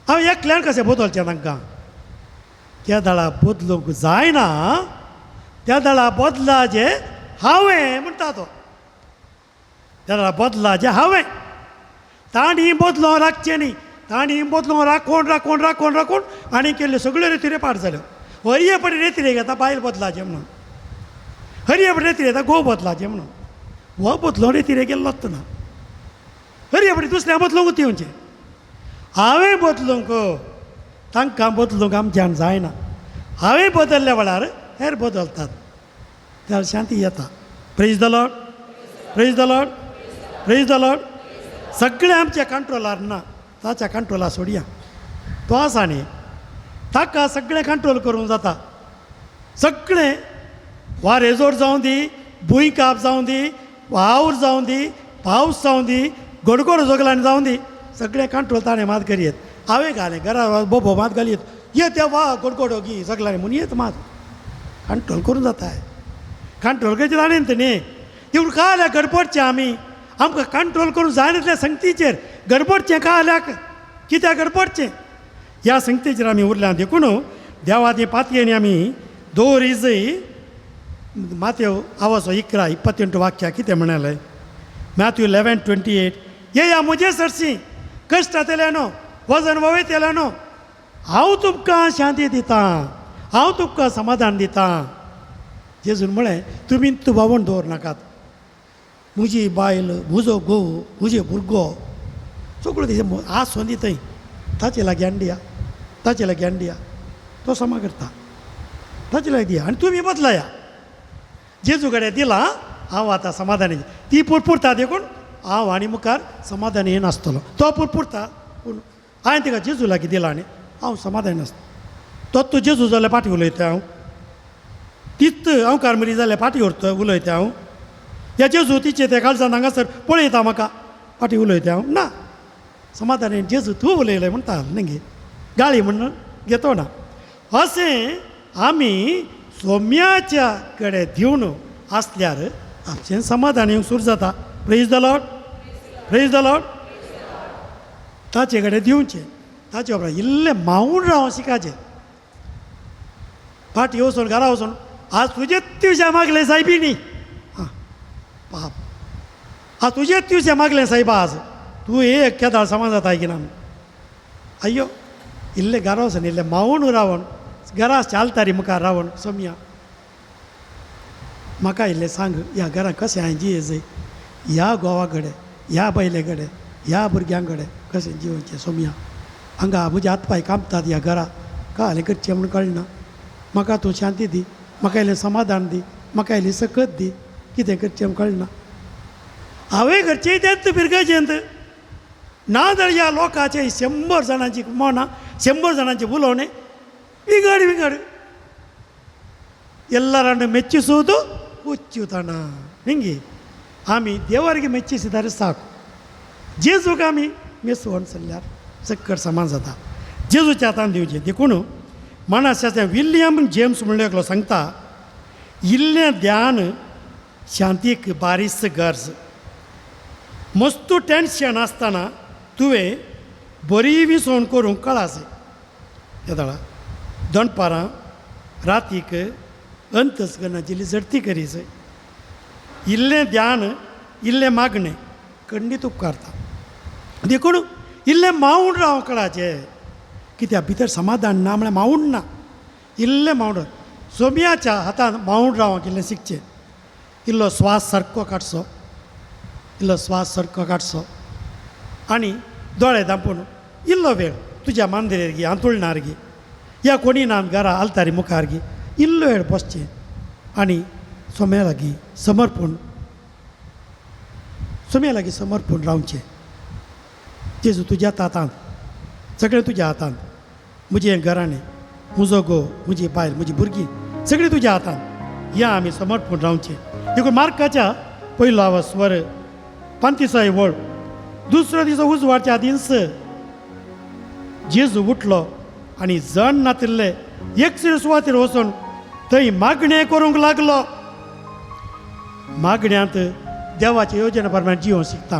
हांव एकल्यान कशें बदलचें तांकां? त्या दळा बदलूंक जायना, त्या दळा बदलाचें हांवें म्हणटा तो. त्या दळा बदलाचें हांवें. तांणी बदलों राखचें न्ही, तांणी बदलों राखून राखून राखून राखून आनी केल्ल्यो सगळ्यो रेतिरे पाड जाल्यो. हरये पडी रेतिरे घेता बायल बदलाचें म्हणून, हरये पडी रेतिरे घेता घोव बदलाचें म्हणून. हो बदलो रेतिरे गेल्लोच ना. हरये पडी दुसऱ्या बदलूंक येवचें. हांवें बदलूंक, तांकां बदलूंक आमच्यान जायना. हांवें बदलल्या वेळार हेर बदलतात, त्या शांती येता. Praise the Lord, praise the Lord, praise the Lord. सगळें आमच्या कंट्रोलार ना, ताच्या कंट्रोलार सोडया. तो आसा न्ही, ताका सगळें कंट्रोल करूंक जाता. सगळें वारेजोर जावं दी, भुंयकाप जावं दी, वावर जावं दी, पावस जावं दी, गडगड जोगलान जावं दी, सगळें कंट्रोल ताणें मात करयेत. हांवें घालें घरा बोबो मात घालयेत, ये देवा गडगडो गी सगळ्यांनी म्हूण येत मात कंट्रोल करूं जाता. कंट्रोल करचें ताणें न्ही. तेवून काल्याक गडबडचें आमी, आमकां कंट्रोल करूं जायना संगतीचेर गडबडचें. काल्याक कित्याक गडबडचें? ह्या संगतीचेर आमी उरल्या. देखून देवा ती पातयेनी आमी दवरिजय. मातेव आवाजो 11 28 वाक्या कितें म्हणालें? मॅथ्यू 11:28. येया म्हजे सरशी कश्टांतल्यान वजन वयतल्यान, हांव तुमकां शांती दितां, हांव तुमकां समाधान दितां. जेजून म्हळें, तुमी तूं बावण दवर नाकात. म्हजी बायल, म्हजो घोव, म्हजे भुरगो सगळो तेजें आसून दी थंय, ताचे लागीं हाडया, ताचे लागीं हाडया. तो समा करता, ताचे लागीं दिया आनी तुमी बदलाया. जेजू कडेन दिलां हांव आतां समाधानी. ती पुरपुरता देखून हांव आनी मुखार समाधानी नासतलो. तो पुरपुरता पूण हांवें तिका जेजू लागीं दिलां आनी हांव समाधानी नासता. तो तूं जेजू जाल्यार फाटीं उलयता हांव, तीच हांव कार्मरी जाल्यार फाटीं उरता उलयता हांव. ह्या जेजू तिचे ते काळजान हांगासर पळयता म्हाका, फाटीं उलयता हांव ना. समाधानी जेजू तूं उलयलें म्हणटा न्ही, गाळी म्हणून घेतो ना. अशें आमी सोम्याच्या कडेन दिवन आसल्यार आमचें समाधान येवंक सुरू जाता. Praise the Lord, praise the Lord. ताचे कडेन दिवचें, ताचे उपरांत इल्लें मावून राव शिकाचें. फाटीं वचून घरा वचून आज तुजेच तुज्या मागलें सायबी न्ही, आं पाप, आज तुजेच तुजें मागलें सायबा, आज तूं एक केदाळ समाज जाता की ना. अय्यो इल्लें घरा वचून इल्लें मावून रावन घरा चालतारी मुखार रावन सोमया म्हाका इल्लें सांग, ह्या घरां कशें हांवें जियेजय, ह्या घोवा कडेन, ह्या बायले कडेन, ह्या भुरग्यां कडेन कशें जिवचें सोमया. हांगा म्हजे हात पांय कांपतात ह्या घरा, कालें करचें म्हूण कळना. म्हाका तूं शांती दी, म्हाका इल्लें समाधान दी, म्हाका इल्ली सकत दी, कितें करचें म्हूण कळना. हांवें घरचें तेंच फिरगजेंत ना जाल्यार ह्या लोकांचे 100 जाणांची मनां, 100 जाणांचें उलोवणें ವಿಂಗಡಿ ವಿಂಗಡಿ ಎಲ್ಲರನ್ನು ಮೆಚ್ಚಿಸುವುದು ಹುಚ್ಚುತನ. ಹಿಂಗೆ ಆಮಿ ದೇವರಿಗೆ ಮೆಚ್ಚಿಸಿದರೆ ಸಾಕು. जेजूक आमी मेसवण चल्ल्यार सक्कड समान जाता. जेजूच्या हातान दिवचें. देखून मानासाचें विल्यम जेम्स म्हणलें एकलो सांगता, इल्लें ध्यान शांतीक बारीस गरज. मस्तू टेंशन आसतना तुवें बरी विसवण करूंक कळासे. येदळा दनपारां रातीक अंतस्करणाची इल्ली झडती करी जाय. इल्लें ध्यान इल्लें मागणें खंडीत उपकारता. देखून इल्लें मावूण राव कळाचें, कित्याक भितर समाधान ना म्हळ्यार मावूण ना. इल्लें मावूण सोम्याच्या हातान मावूण रावंक इल्लें शिकचें. इल्लो स्वास सारको काडचो, इल्लो स्वास सारको काडचो आनी दोळे धांपून इल्लो वेळ तुज्या मांद्रेर गी, हांतुळणार गी, या कोणी ना घरा आलतारी मुखार गी इल्लो वेळ बसचें आनी सोम्या लागीं समर्पण, सोम्या लागीं समर्पण रावचें. जेजू तुज्या हातांत, सगळें तुज्या हातांत. म्हजें घराणें, म्हजो घोव, म्हजी बायल, म्हजी भुरगीं सगळीं तुज्या हातांत. या आमी समर्पण रावचें. देखून मार्काच्या पयलो आवाज स्वर पांतिसाय वळ दुसरो दिसा उजवाडच्या आदींच जेजू उठलो आनी जण नातिल्ले एकसुरे सुवातेर वचून थंय मागणें करूंक लागलो. मागण्यांत देवाचे योजना प्रमाणे जिवन शिकता.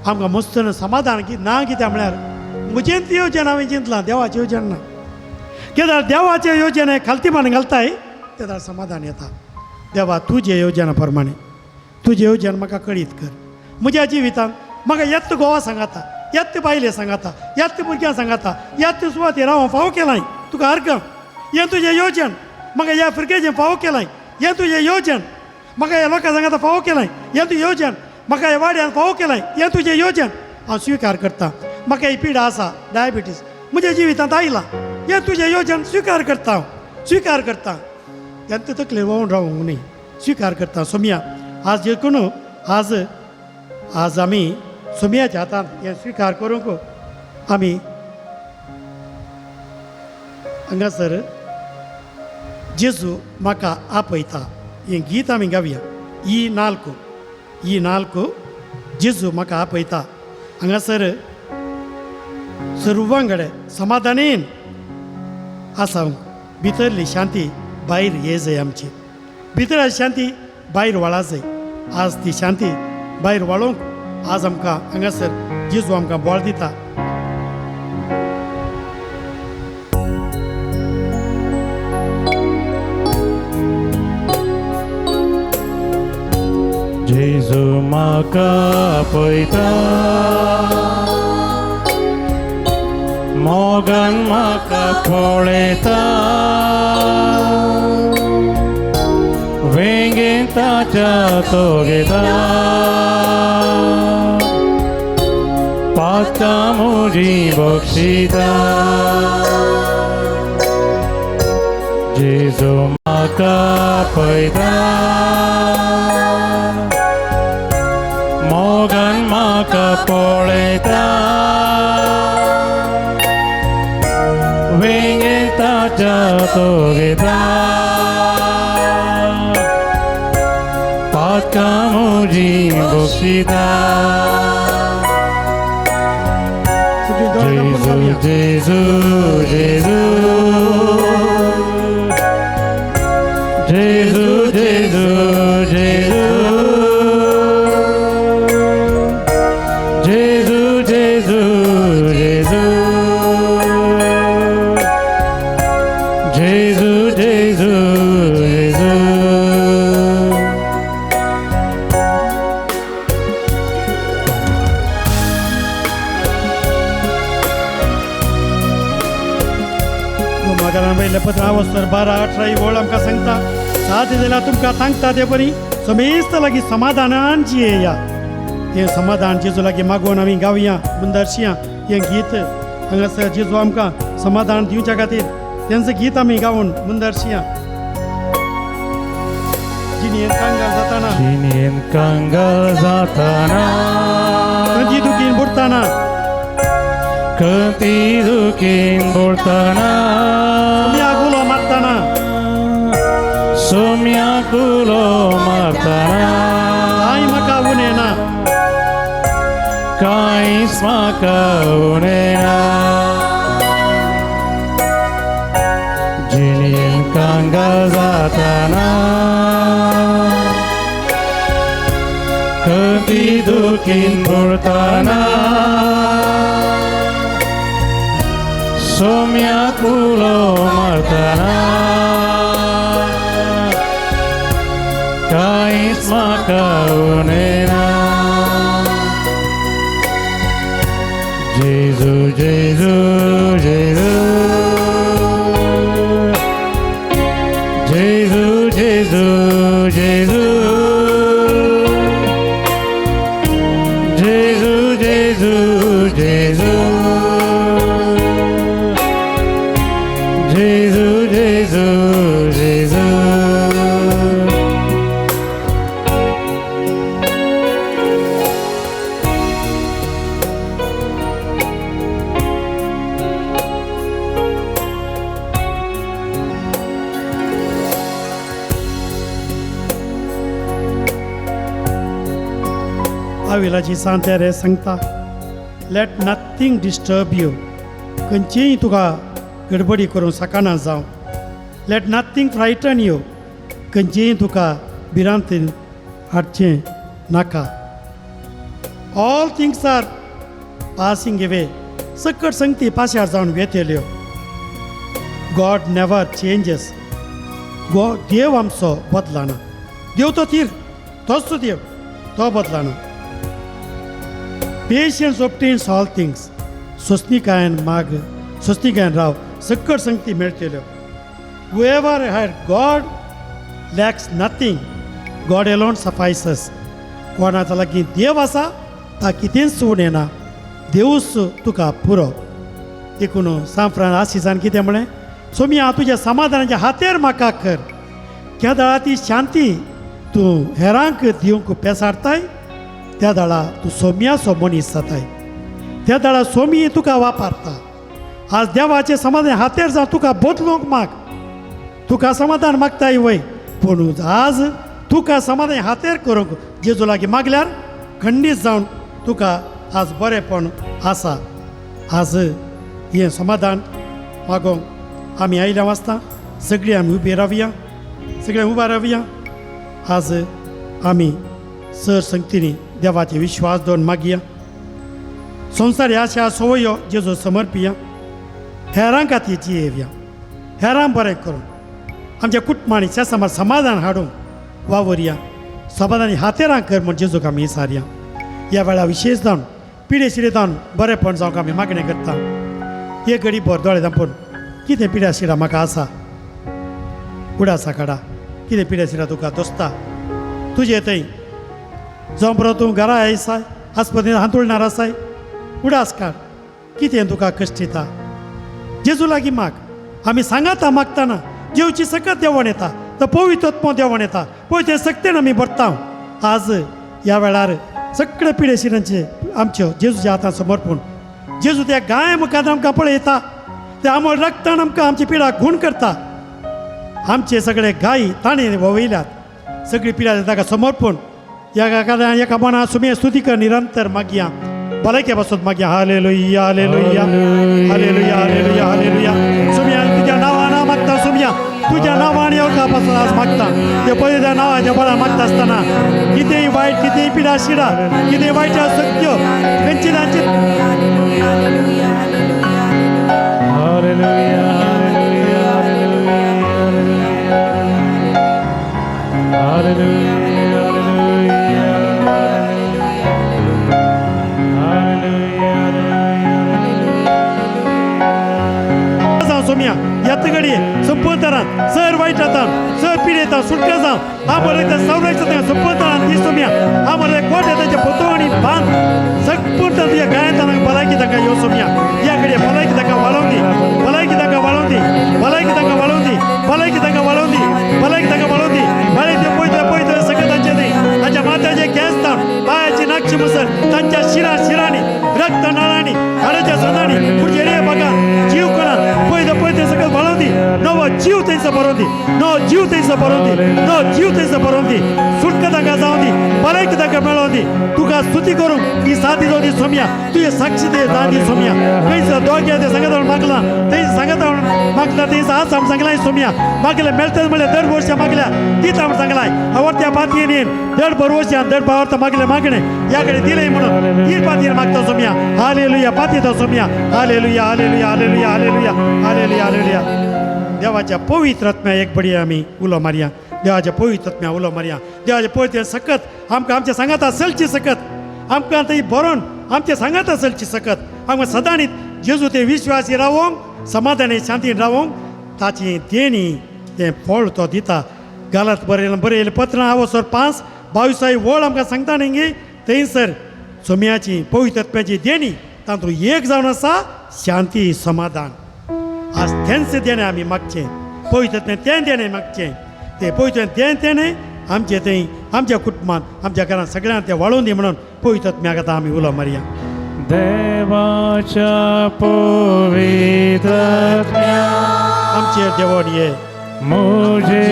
आमकां मस्त समाधान ना कित्याक म्हळ्यार म्हजेंच योजना हांवें चिंतलां, देवाचें योजना ना. केदार देवाचे योजना खालतीपण घालताय तेदार समाधान येता. देवा तुजे योजना प्रमाणे तुजें योजना म्हाका कळीत कर. म्हज्या जिवितांत म्हाका येत्त गोवा सांगाता, येत्त बायले सांगाता, येत्त भुरग्यां सांगाता, येत्त सुवातेर हांव फावो केलाय तुका अर्घ. हें तुजें योजन म्हाका ह्या फिरकेचें फावो केलाय. हें तुजें योजन म्हाका ह्या लोकां सांगाता फावो केलाय. हें तुजें योजन म्हाका ह्या वाड्यान फावो केलाय. हें तुजें योजन हांव स्विकार करता. म्हाका ही पिडा आसा डायबिटीज म्हज्या जिवितांत आयला. हें तुजें योजन स्विकार करता हांव, स्विकार करता. तेन्ना तकले व्होवन रावूंक न्ही, स्विकार करता. सोमया आज देखून आज आज आमी सोमयाच्या हातांत हें स्विकार करूंक आमी हांगासर जेजू म्हाका आपयता हें गीत आमी गावया. ही नाल्को, ही नाल्को जेजू म्हाका आपयता. हांगासर सर्वां कडेन समाधानेन आसा. भितरली शांती भायर ये जाय. आमची भितर शांती भायर वाळा जाय. आज ती शांती भायर वाळोवंक आज आमकां हांगासर जेजू आमकां बळ दिता. जेजू म्हाका आपयता, मोगान म्हाका पळयता, वेंगेन ताच्या तो घेता, पातकां म्हजीं बक्षिता. जेजू म्हाका आपयता, मोगान म्हाका पळयता, वेंगेन ताच्या तो घेता, पातकां म्हजीं बक्षिता. सगळीं दोळे धांपून रावया. जेजू जेजू जेजू जेजू जेजू जेजू जेजू जेजू जेजू जेजू जेजू. रोमाकरां वयलें पत्र आवस्तर 12:18 ही वळ आमकां सांगता, साथ जाल्यार तुमकां सांगता ते परी समेस्त लागीं समाधानान जियेया. हें समाधान जेजू लागीं मागून आमी गावया मुंदरशिया हें गीत. हांगासर जेजू आमकां समाधान दिवच्या खातीर तेंचें गीत आमी गावन मुंदरशिया. जिणेंत कांगाल जाताना, जिणेंत कांगाल जाताना, खंयची दुखीन बुडटाना, खंती दुखीन बुडटाना, सोम्याक सोम्याक उलो मारतना कांय म्हाका उणें ना कांयच म्हाका उणें ना जिणेन कांगाल जातना कदी दुखीन बुडतना सोम्याक उलो मारतना कांयच म्हाका उणें ना जेजू जेजू जेजू जेजू जेजू जेजू जेजू जेजू जेजू जेजू जेजू जेजू. आविलाची सांते रे सांगता let nothing disturb you खंयचीय तुका गडबडी करूंक शकना जावं let nothing फ्रायटन you खंयचीय तुका भिरांतीन हाडचें नाका. All things are passing away सकट संगती पाशार जावन वेतेल्यो. गॉड नेवर चेंजीस गो देव आमचो बदलाना देव तो तीर तोच तो देव तो बदलाना. पेशन्स ऑब्टेन्स ऑल थिंग्स सोंसणीकायेन माग सोंसणीकायेन राव सकट संगती मेळटल्यो. Whoever had God lacks nothing God alone suffices. कोणाच्या लागीं देव आसा ता कितेंच उणें ना देवूच तुका पुरो. देखून सांफ्रान आसिसान कितें म्हळें सोमया तुज्या समाधानाच्या हातेर म्हाका कर त्या दळा ती शांती तूं हेरांक दिवंक पेसाडताय त्या दळा तूं सोम्याचो मनीस जाताय त्या दळा सोमी तुका वापरता. आज देवाचें समाधान हातेर जावं तुका बदलूंक माग तुका समाधान मागताय वय पूण आज तुका समाधान हातेर करूंक जेजू लागीं मागल्यार खंडीत जावन तुका आज बरेंपण आसा. आज हें समाधान मागोवंक आमी आयल्या वाचता सगळीं आमी उबी रावया सगळीं उबा रावया. आज आमी सर संगतींनी देवाचे विश्वास दवरून मागया संवसार आशा संवयो जेजू समर्पिया हेरां खातीर जियेवया हेरां बरें करून आमच्या कुटुंबांनी शेजारा समाधान हाडूंक वावुरया समाधानी हातेरां कर म्हूण जेजूक आमी विचारया. ह्या वेळार विशेश जावन पिडे शिडे जावन बरेंपण जावंक आमी मागणें करता. हे घडी भर दोळे धांपून कितें पिड्या शिडा म्हाका आसा उडासा काडा कितें पिड्या शिडा तुका दोसता तुजे थंय जावं बरो तूं घरा आयसाय आस्पतीन हांतुळणार आसाय उडास काड कितें तुका कश्ट दिता जेजू लागीं माग. आमी सांगाता मागतना जेवची सकत देवण येता तो पवित्र देवण येता पवित्र सक्तेन आमी भरता. आज ह्या वेळार सगळे पिडे शिरांचे आमच्यो जेजूच्या हातान समर्पूण जेजू त्या गाय मुखार आमकां पळयता त्या आमोल रक्तान आमकां आमची पिडा खूण करता. आमचे सगळे गायी ताणें वळयल्यात सगळी पिडा ताका समर्पूण एका एका मना सुमे स्तुती कर निरंतर मागया भलायके पासून मागया. Hallelujah hallelujah hallelujah hallelujah hallelujah. सुम्या तुज्या नांवान मागता सुम्या तुज्या नांवान येवका पासून आज मागता ते पळय त्या नांवाच्या बळान मागता आसतना कितेंय वायट कितेंय पिडा शिडा कितेंय वायट शक्त्यो खंयची तांची. Hallelujah, hallelujah, hallelujah. सोम्या येत घडये संपतरान सर वायट जाता सर पिडेता सुटका जावं आमोर संरक्षण संपतरान दी सोम्या आमोर कोटे तांचे पोतो आनी बांद संपूर्ण तुज्या गायन तांकां भलायकी तांकां यो सोम्या ह्या घडये भलायकी तांकां वाळोवन दी भलायकी तांकां वाळोवन दी भलायकी तांकां वाळोवन दी भलायकी तांकां वाळोवन दी भलायकी तांकां वाळोवन दी भलायकी पळयता पळयता सगळें तांचें न्ही तांच्या माथ्याचे केंस ताण पांयाची नाकशी मुसर तांच्या शिरा शिरांनी रक्त नाळांनी हाडाच्या सदांनी पुढचे रे बघा जीव कोणा पळयता पळयता सगळें वाळोवन दी नवो जीव थंयसर थंयसर भरोवन दी, नवो जीव थंयसर भरोवन दी, नवो जीव थंयसर भरोवन दी. सुटका तांकां जावन दी, भलायकी तांकां मेळोवन दी. तुका स्तुती करूंक ही सादी जावन दी सोमया, तुजे साक्षी ते जावन दी सोमया. खंयसर दोग्या ते सांगता म्हणून मागलां, थंय सांगता म्हणून मागला, थंयसर आसा म्हूण सांगलां सोमया. मागलें मेळटलें म्हणल्यार दर वर्सा मागल्या दिता म्हूण सांगलां. आवडत्या पातयेन येन दर बरवर्सान दर पावर्ता मागलें मागणें ह्या कडेन दिलें म्हणून तीन पातयेन मागता सोमया. हालेलुया. पातयेता सोमया. Hallelujah, hallelujah, hallelujah, hallelujah, hallelujah, hallelujah. देवाच्या पवित्र आत्म्या एक बडी आमी उलो मारया. देवाच्या पवित्र आत्म्या उलो मारया. देवाच्या पवित्र सकत आमकां आमच्या सांगाता चलची सकत, आमकां थंय बरोवन आमच्या सांगाता चलची सकत. आमकां सदांच जेजू ते विश्वासी रावोंक, समाधानी शांतीन रावोंक ताची देणी तें फळ तो दिता. गालात बरयलें बरयलें पत्रां आवसर 5:22 वळ आमकां सांगता न्ही गे, थंयसर सोम्याची पवित्र आत्म्याची देणी तातूंत एक जावन आसा शांती समाधान. आज तेंच देणें आमी मागचें, पवित्र आत्म्यान तें देणें मागचें. तें पवित्र तें देणें आमचें थंय आमच्या कुटुंबांत आमच्या घरांत सगळ्यांक तें वाळोवन दी म्हणून पवित्र आत्म्याक आतां आमी उलो मारया. देवाच्या पवित्र आत्म्या आमचेर देवोन ये, मुझे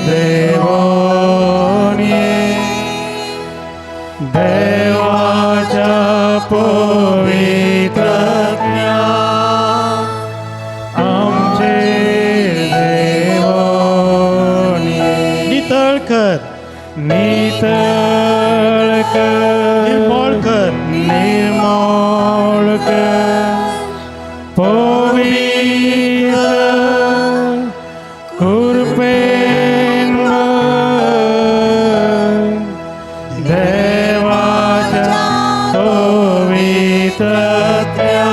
देवोन ये. देवाच्या पवित्र आत्म्या आमचे देवोन ये. नितळ कर, नितळ कर, निर्मळ कर, निर्मळ कर, पवित्र कृपेन भर. देवाच्या पवित्र आत्म्या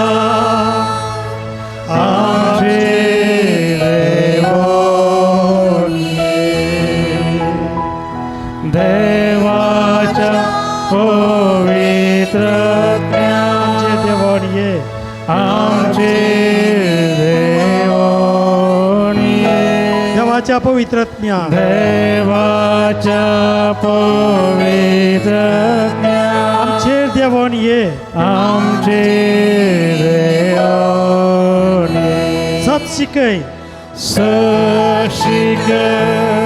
आमचे देवोन ये. देवाच्या पवित्र आत्म्या आमचे देवोन ये, आमचे देवोन ये. देवाच्या पवित्र आत्म्या, देवाच्या पवित्र आत्म्या आमचेर देवोन ये, आमचे देवोन ये. सत शिकय, सशिकय,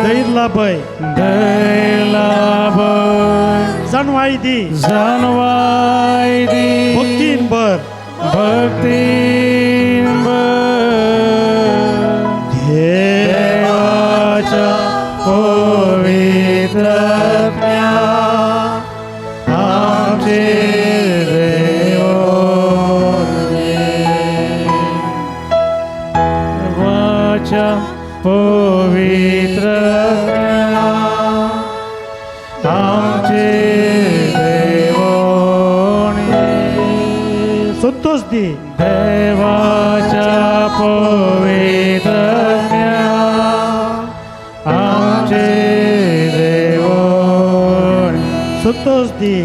धैर्य लाभय, धैर्य लाभय, जाणवाय दी, जाणवाय दी, भक्तीन भर, भक्तीन भर. देवाच्या पवित्र आत्म्या आमचे देवोन ये. देवाच्या पवित्र आत्म्या आमचे देवोन ये. संतोष दी, देवाच्या पवित्र आत्म्या आमचे देवोन. संतोष दी,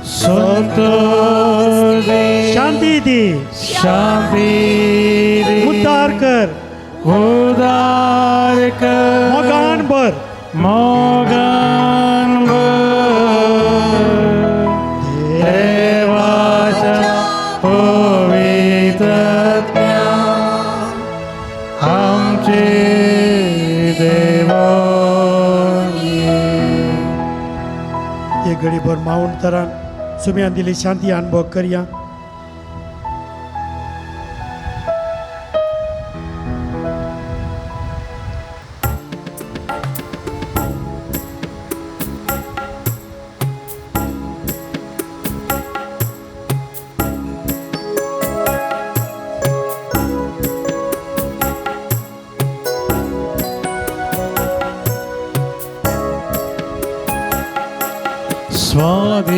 संतोष दी, शांती दी, शांती दी, उद्धार कर, उद्धार कर, मोगान भर, मोगान भर. देवाच्या पवित्र आत्म्या आमचे देवोन ये. एक घडीभर मावन तरान सुम्यान दिली शांती अनुभव करया.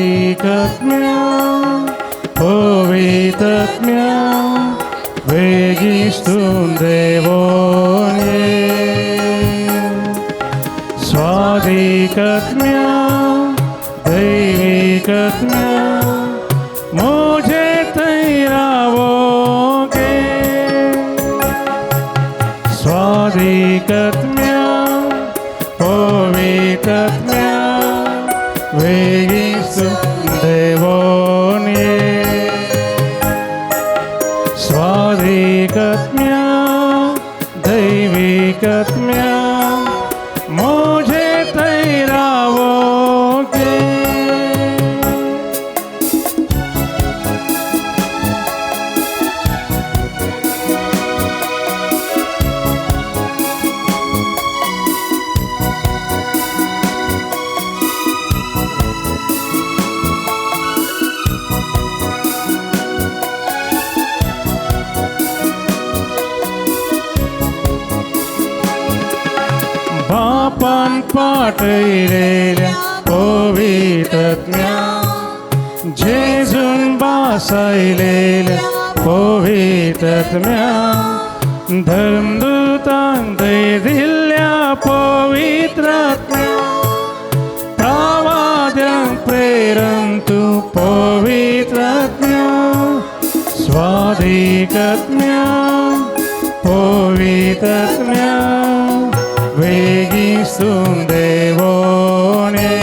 स्वादिकत्म्या पवित्रत्म्या वेगिस्तुं देवोन ये. स्वादिकत्म्या दैविकत्म्या मुझे तैरावो के. स्वादिकत्म्या पवित्रत्म्या वेगिस्तु देवोन ये. स्वादिकत्म्या दैविकत्म्या पाठयलेल्या पवित्रत्म्या जेजून बासायलेल्या पवित्रत्म्या धर्मदूतान थंय दिल्ल्या पवित्रत्म्या प्रवाद्यांक प्रेरण तूं पवित्रत्म्या स्वाधिकत्म्या पवित्रत्म्या वेगीं सून देवोने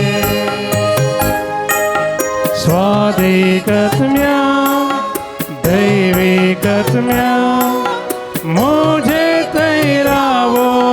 स्वाधिकत्म्या दैविकत्म्या मुझे तैरावोगे।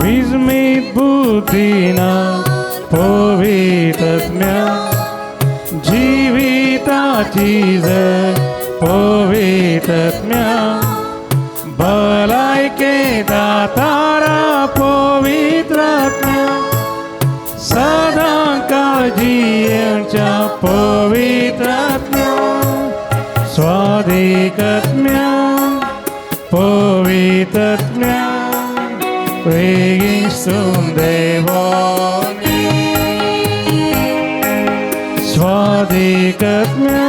विस्मित बुद्धीना पवित्रत्म्या जिविताची जर पवित्रत्म्या भलायके दातारा पवित्रत्म्या सदां काळ जियेवच्या पवित्रत्म्या स्वाधिकत्म्या पवित्रत्म्या वेगीं सून देवोनी स्वाधिकत्म्या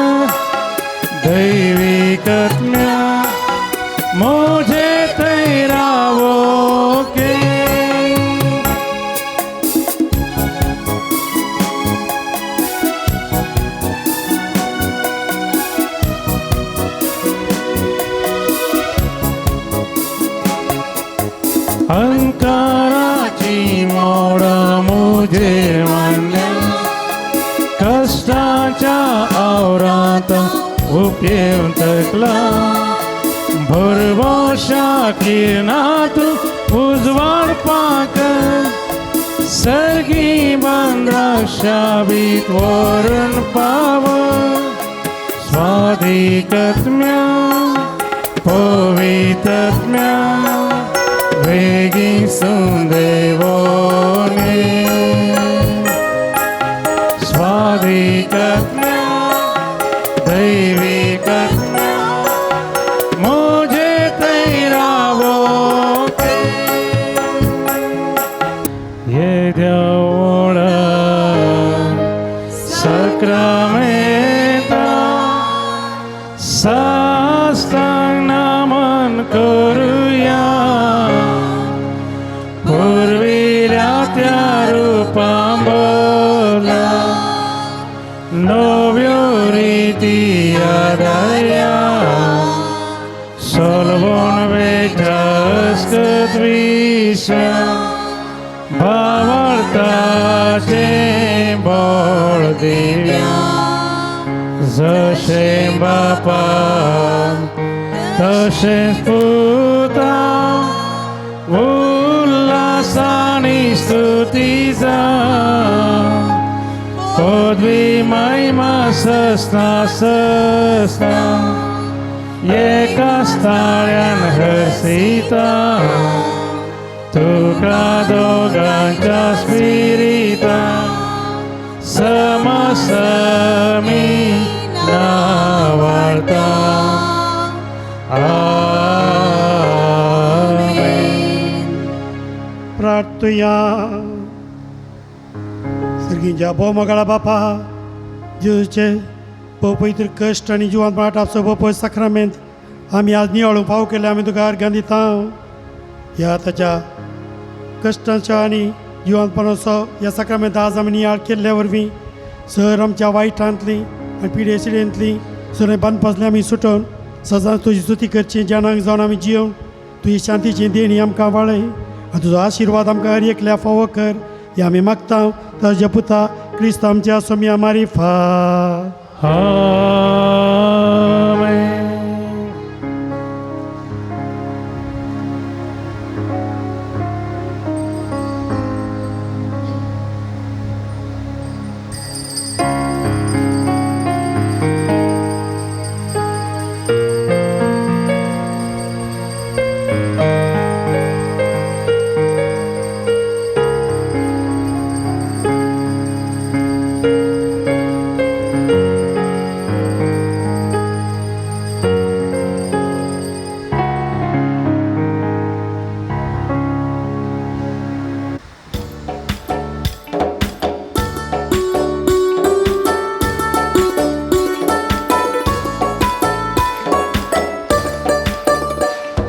दैविकत्म्या मुझे तैरावोगे। अंकाराची मोडां मुजेर मांडल्या कश्टांच्या आवरांत उपयेवन थकला भरवंशा किरणांत उजवाडपाक सर्गी बांद्राक्षाबीत व्हरून पाव स्वाधिकत्म्या पवित्रत्म्या वेगीं सून देवोने स्वाधिकत्म्या दैविकत्म्या मुझे तैरावोगे। येद्या व्हडा सक्रामेंता साश्टांग नमन करुया पुर्विल्या त्या रुपां बदला नव्यो रिती आदारया सोलवून वेच्या अस्कत विश्वा भावार्थाचें बळ दिव्या जशें बापान तशेंच पुता उल्हासानी स्तुती जावं पदवी महिमा सस्ना सस्ना एकाच ताळ्यान हर्षिता तुका दोगांच्या स्पिरिता समसमी नावाळता। आमेन। प्रार्थुया। सर्गींच्या भोव मोगाळा बापा जेजूचे भोव पवित्र कश्ट आनी जिवान आपसो भोव पवित्र साक्रामेंत आमी आज नियाळूंक फाव केले आमी तुका अर्घां दिता। ह्या ताच्या कश्टांच्या आनी जिवानपणाचो ह्या साक्रामेंत आज आमी नियाळ केल्ल्या वरवीं सर आमच्या वायटांतली आनी पिडे सिडेंतली सर बांदपासली आमी सुटोवन सदांच तुजी स्तुती करची ज्ञानाक जावन आमी जियोवन तुजी शांतीची देणी आमकां वाळय आनी तुजो आशिर्वाद आमकां हर एकल्या फावो कर हे आमी मागता ताज्या पुता क्रिस्त आमच्या सोम्या मारिफात। आमेन।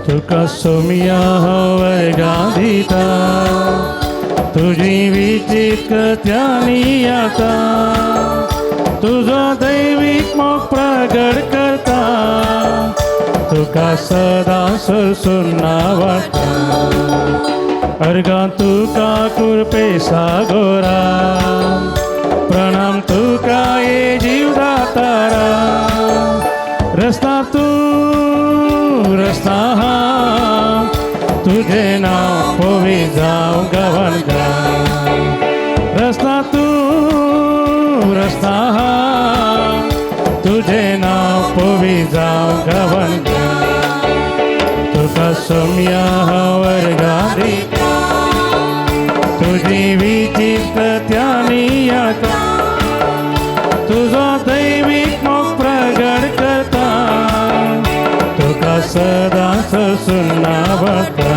तुका सोमया हांव वर्गां दिता तुजी विचीत कृत्यांनी आता तुजो दैवीक मोग प्रगट करता तुका सदां सुरसुन्ना वाटा अर्गां तुका कुरपे सागोरा प्रणाम तुका ये जीवदातारा रस्ता तूं रस्ता हांव तुजें नांव पवी जावं गवन रस्ता तूं रस्ता हांव तुजें नांव पवी जावं गवन तुका सोमया हांव वर्गां दिता तुजी विचीत कृत्यांनी आता तुजो दैवीक मोग प्रगट करता तुका सदांच सुन्ना वता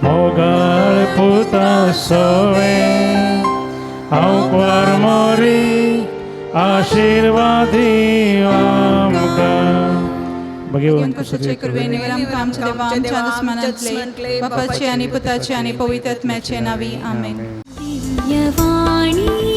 मोगाळ पुता सोवे हांव क्वार मोरी आशिर्वादी आमकां. भगवंत कृष्णाचे कृपेने आमकां आमच्या देवा आमच्या दुस्मनांतले बापाचे आणि पुताचे आणि पवित्र आत्म्याचे नावी. आमेन. दिव्यवाणी.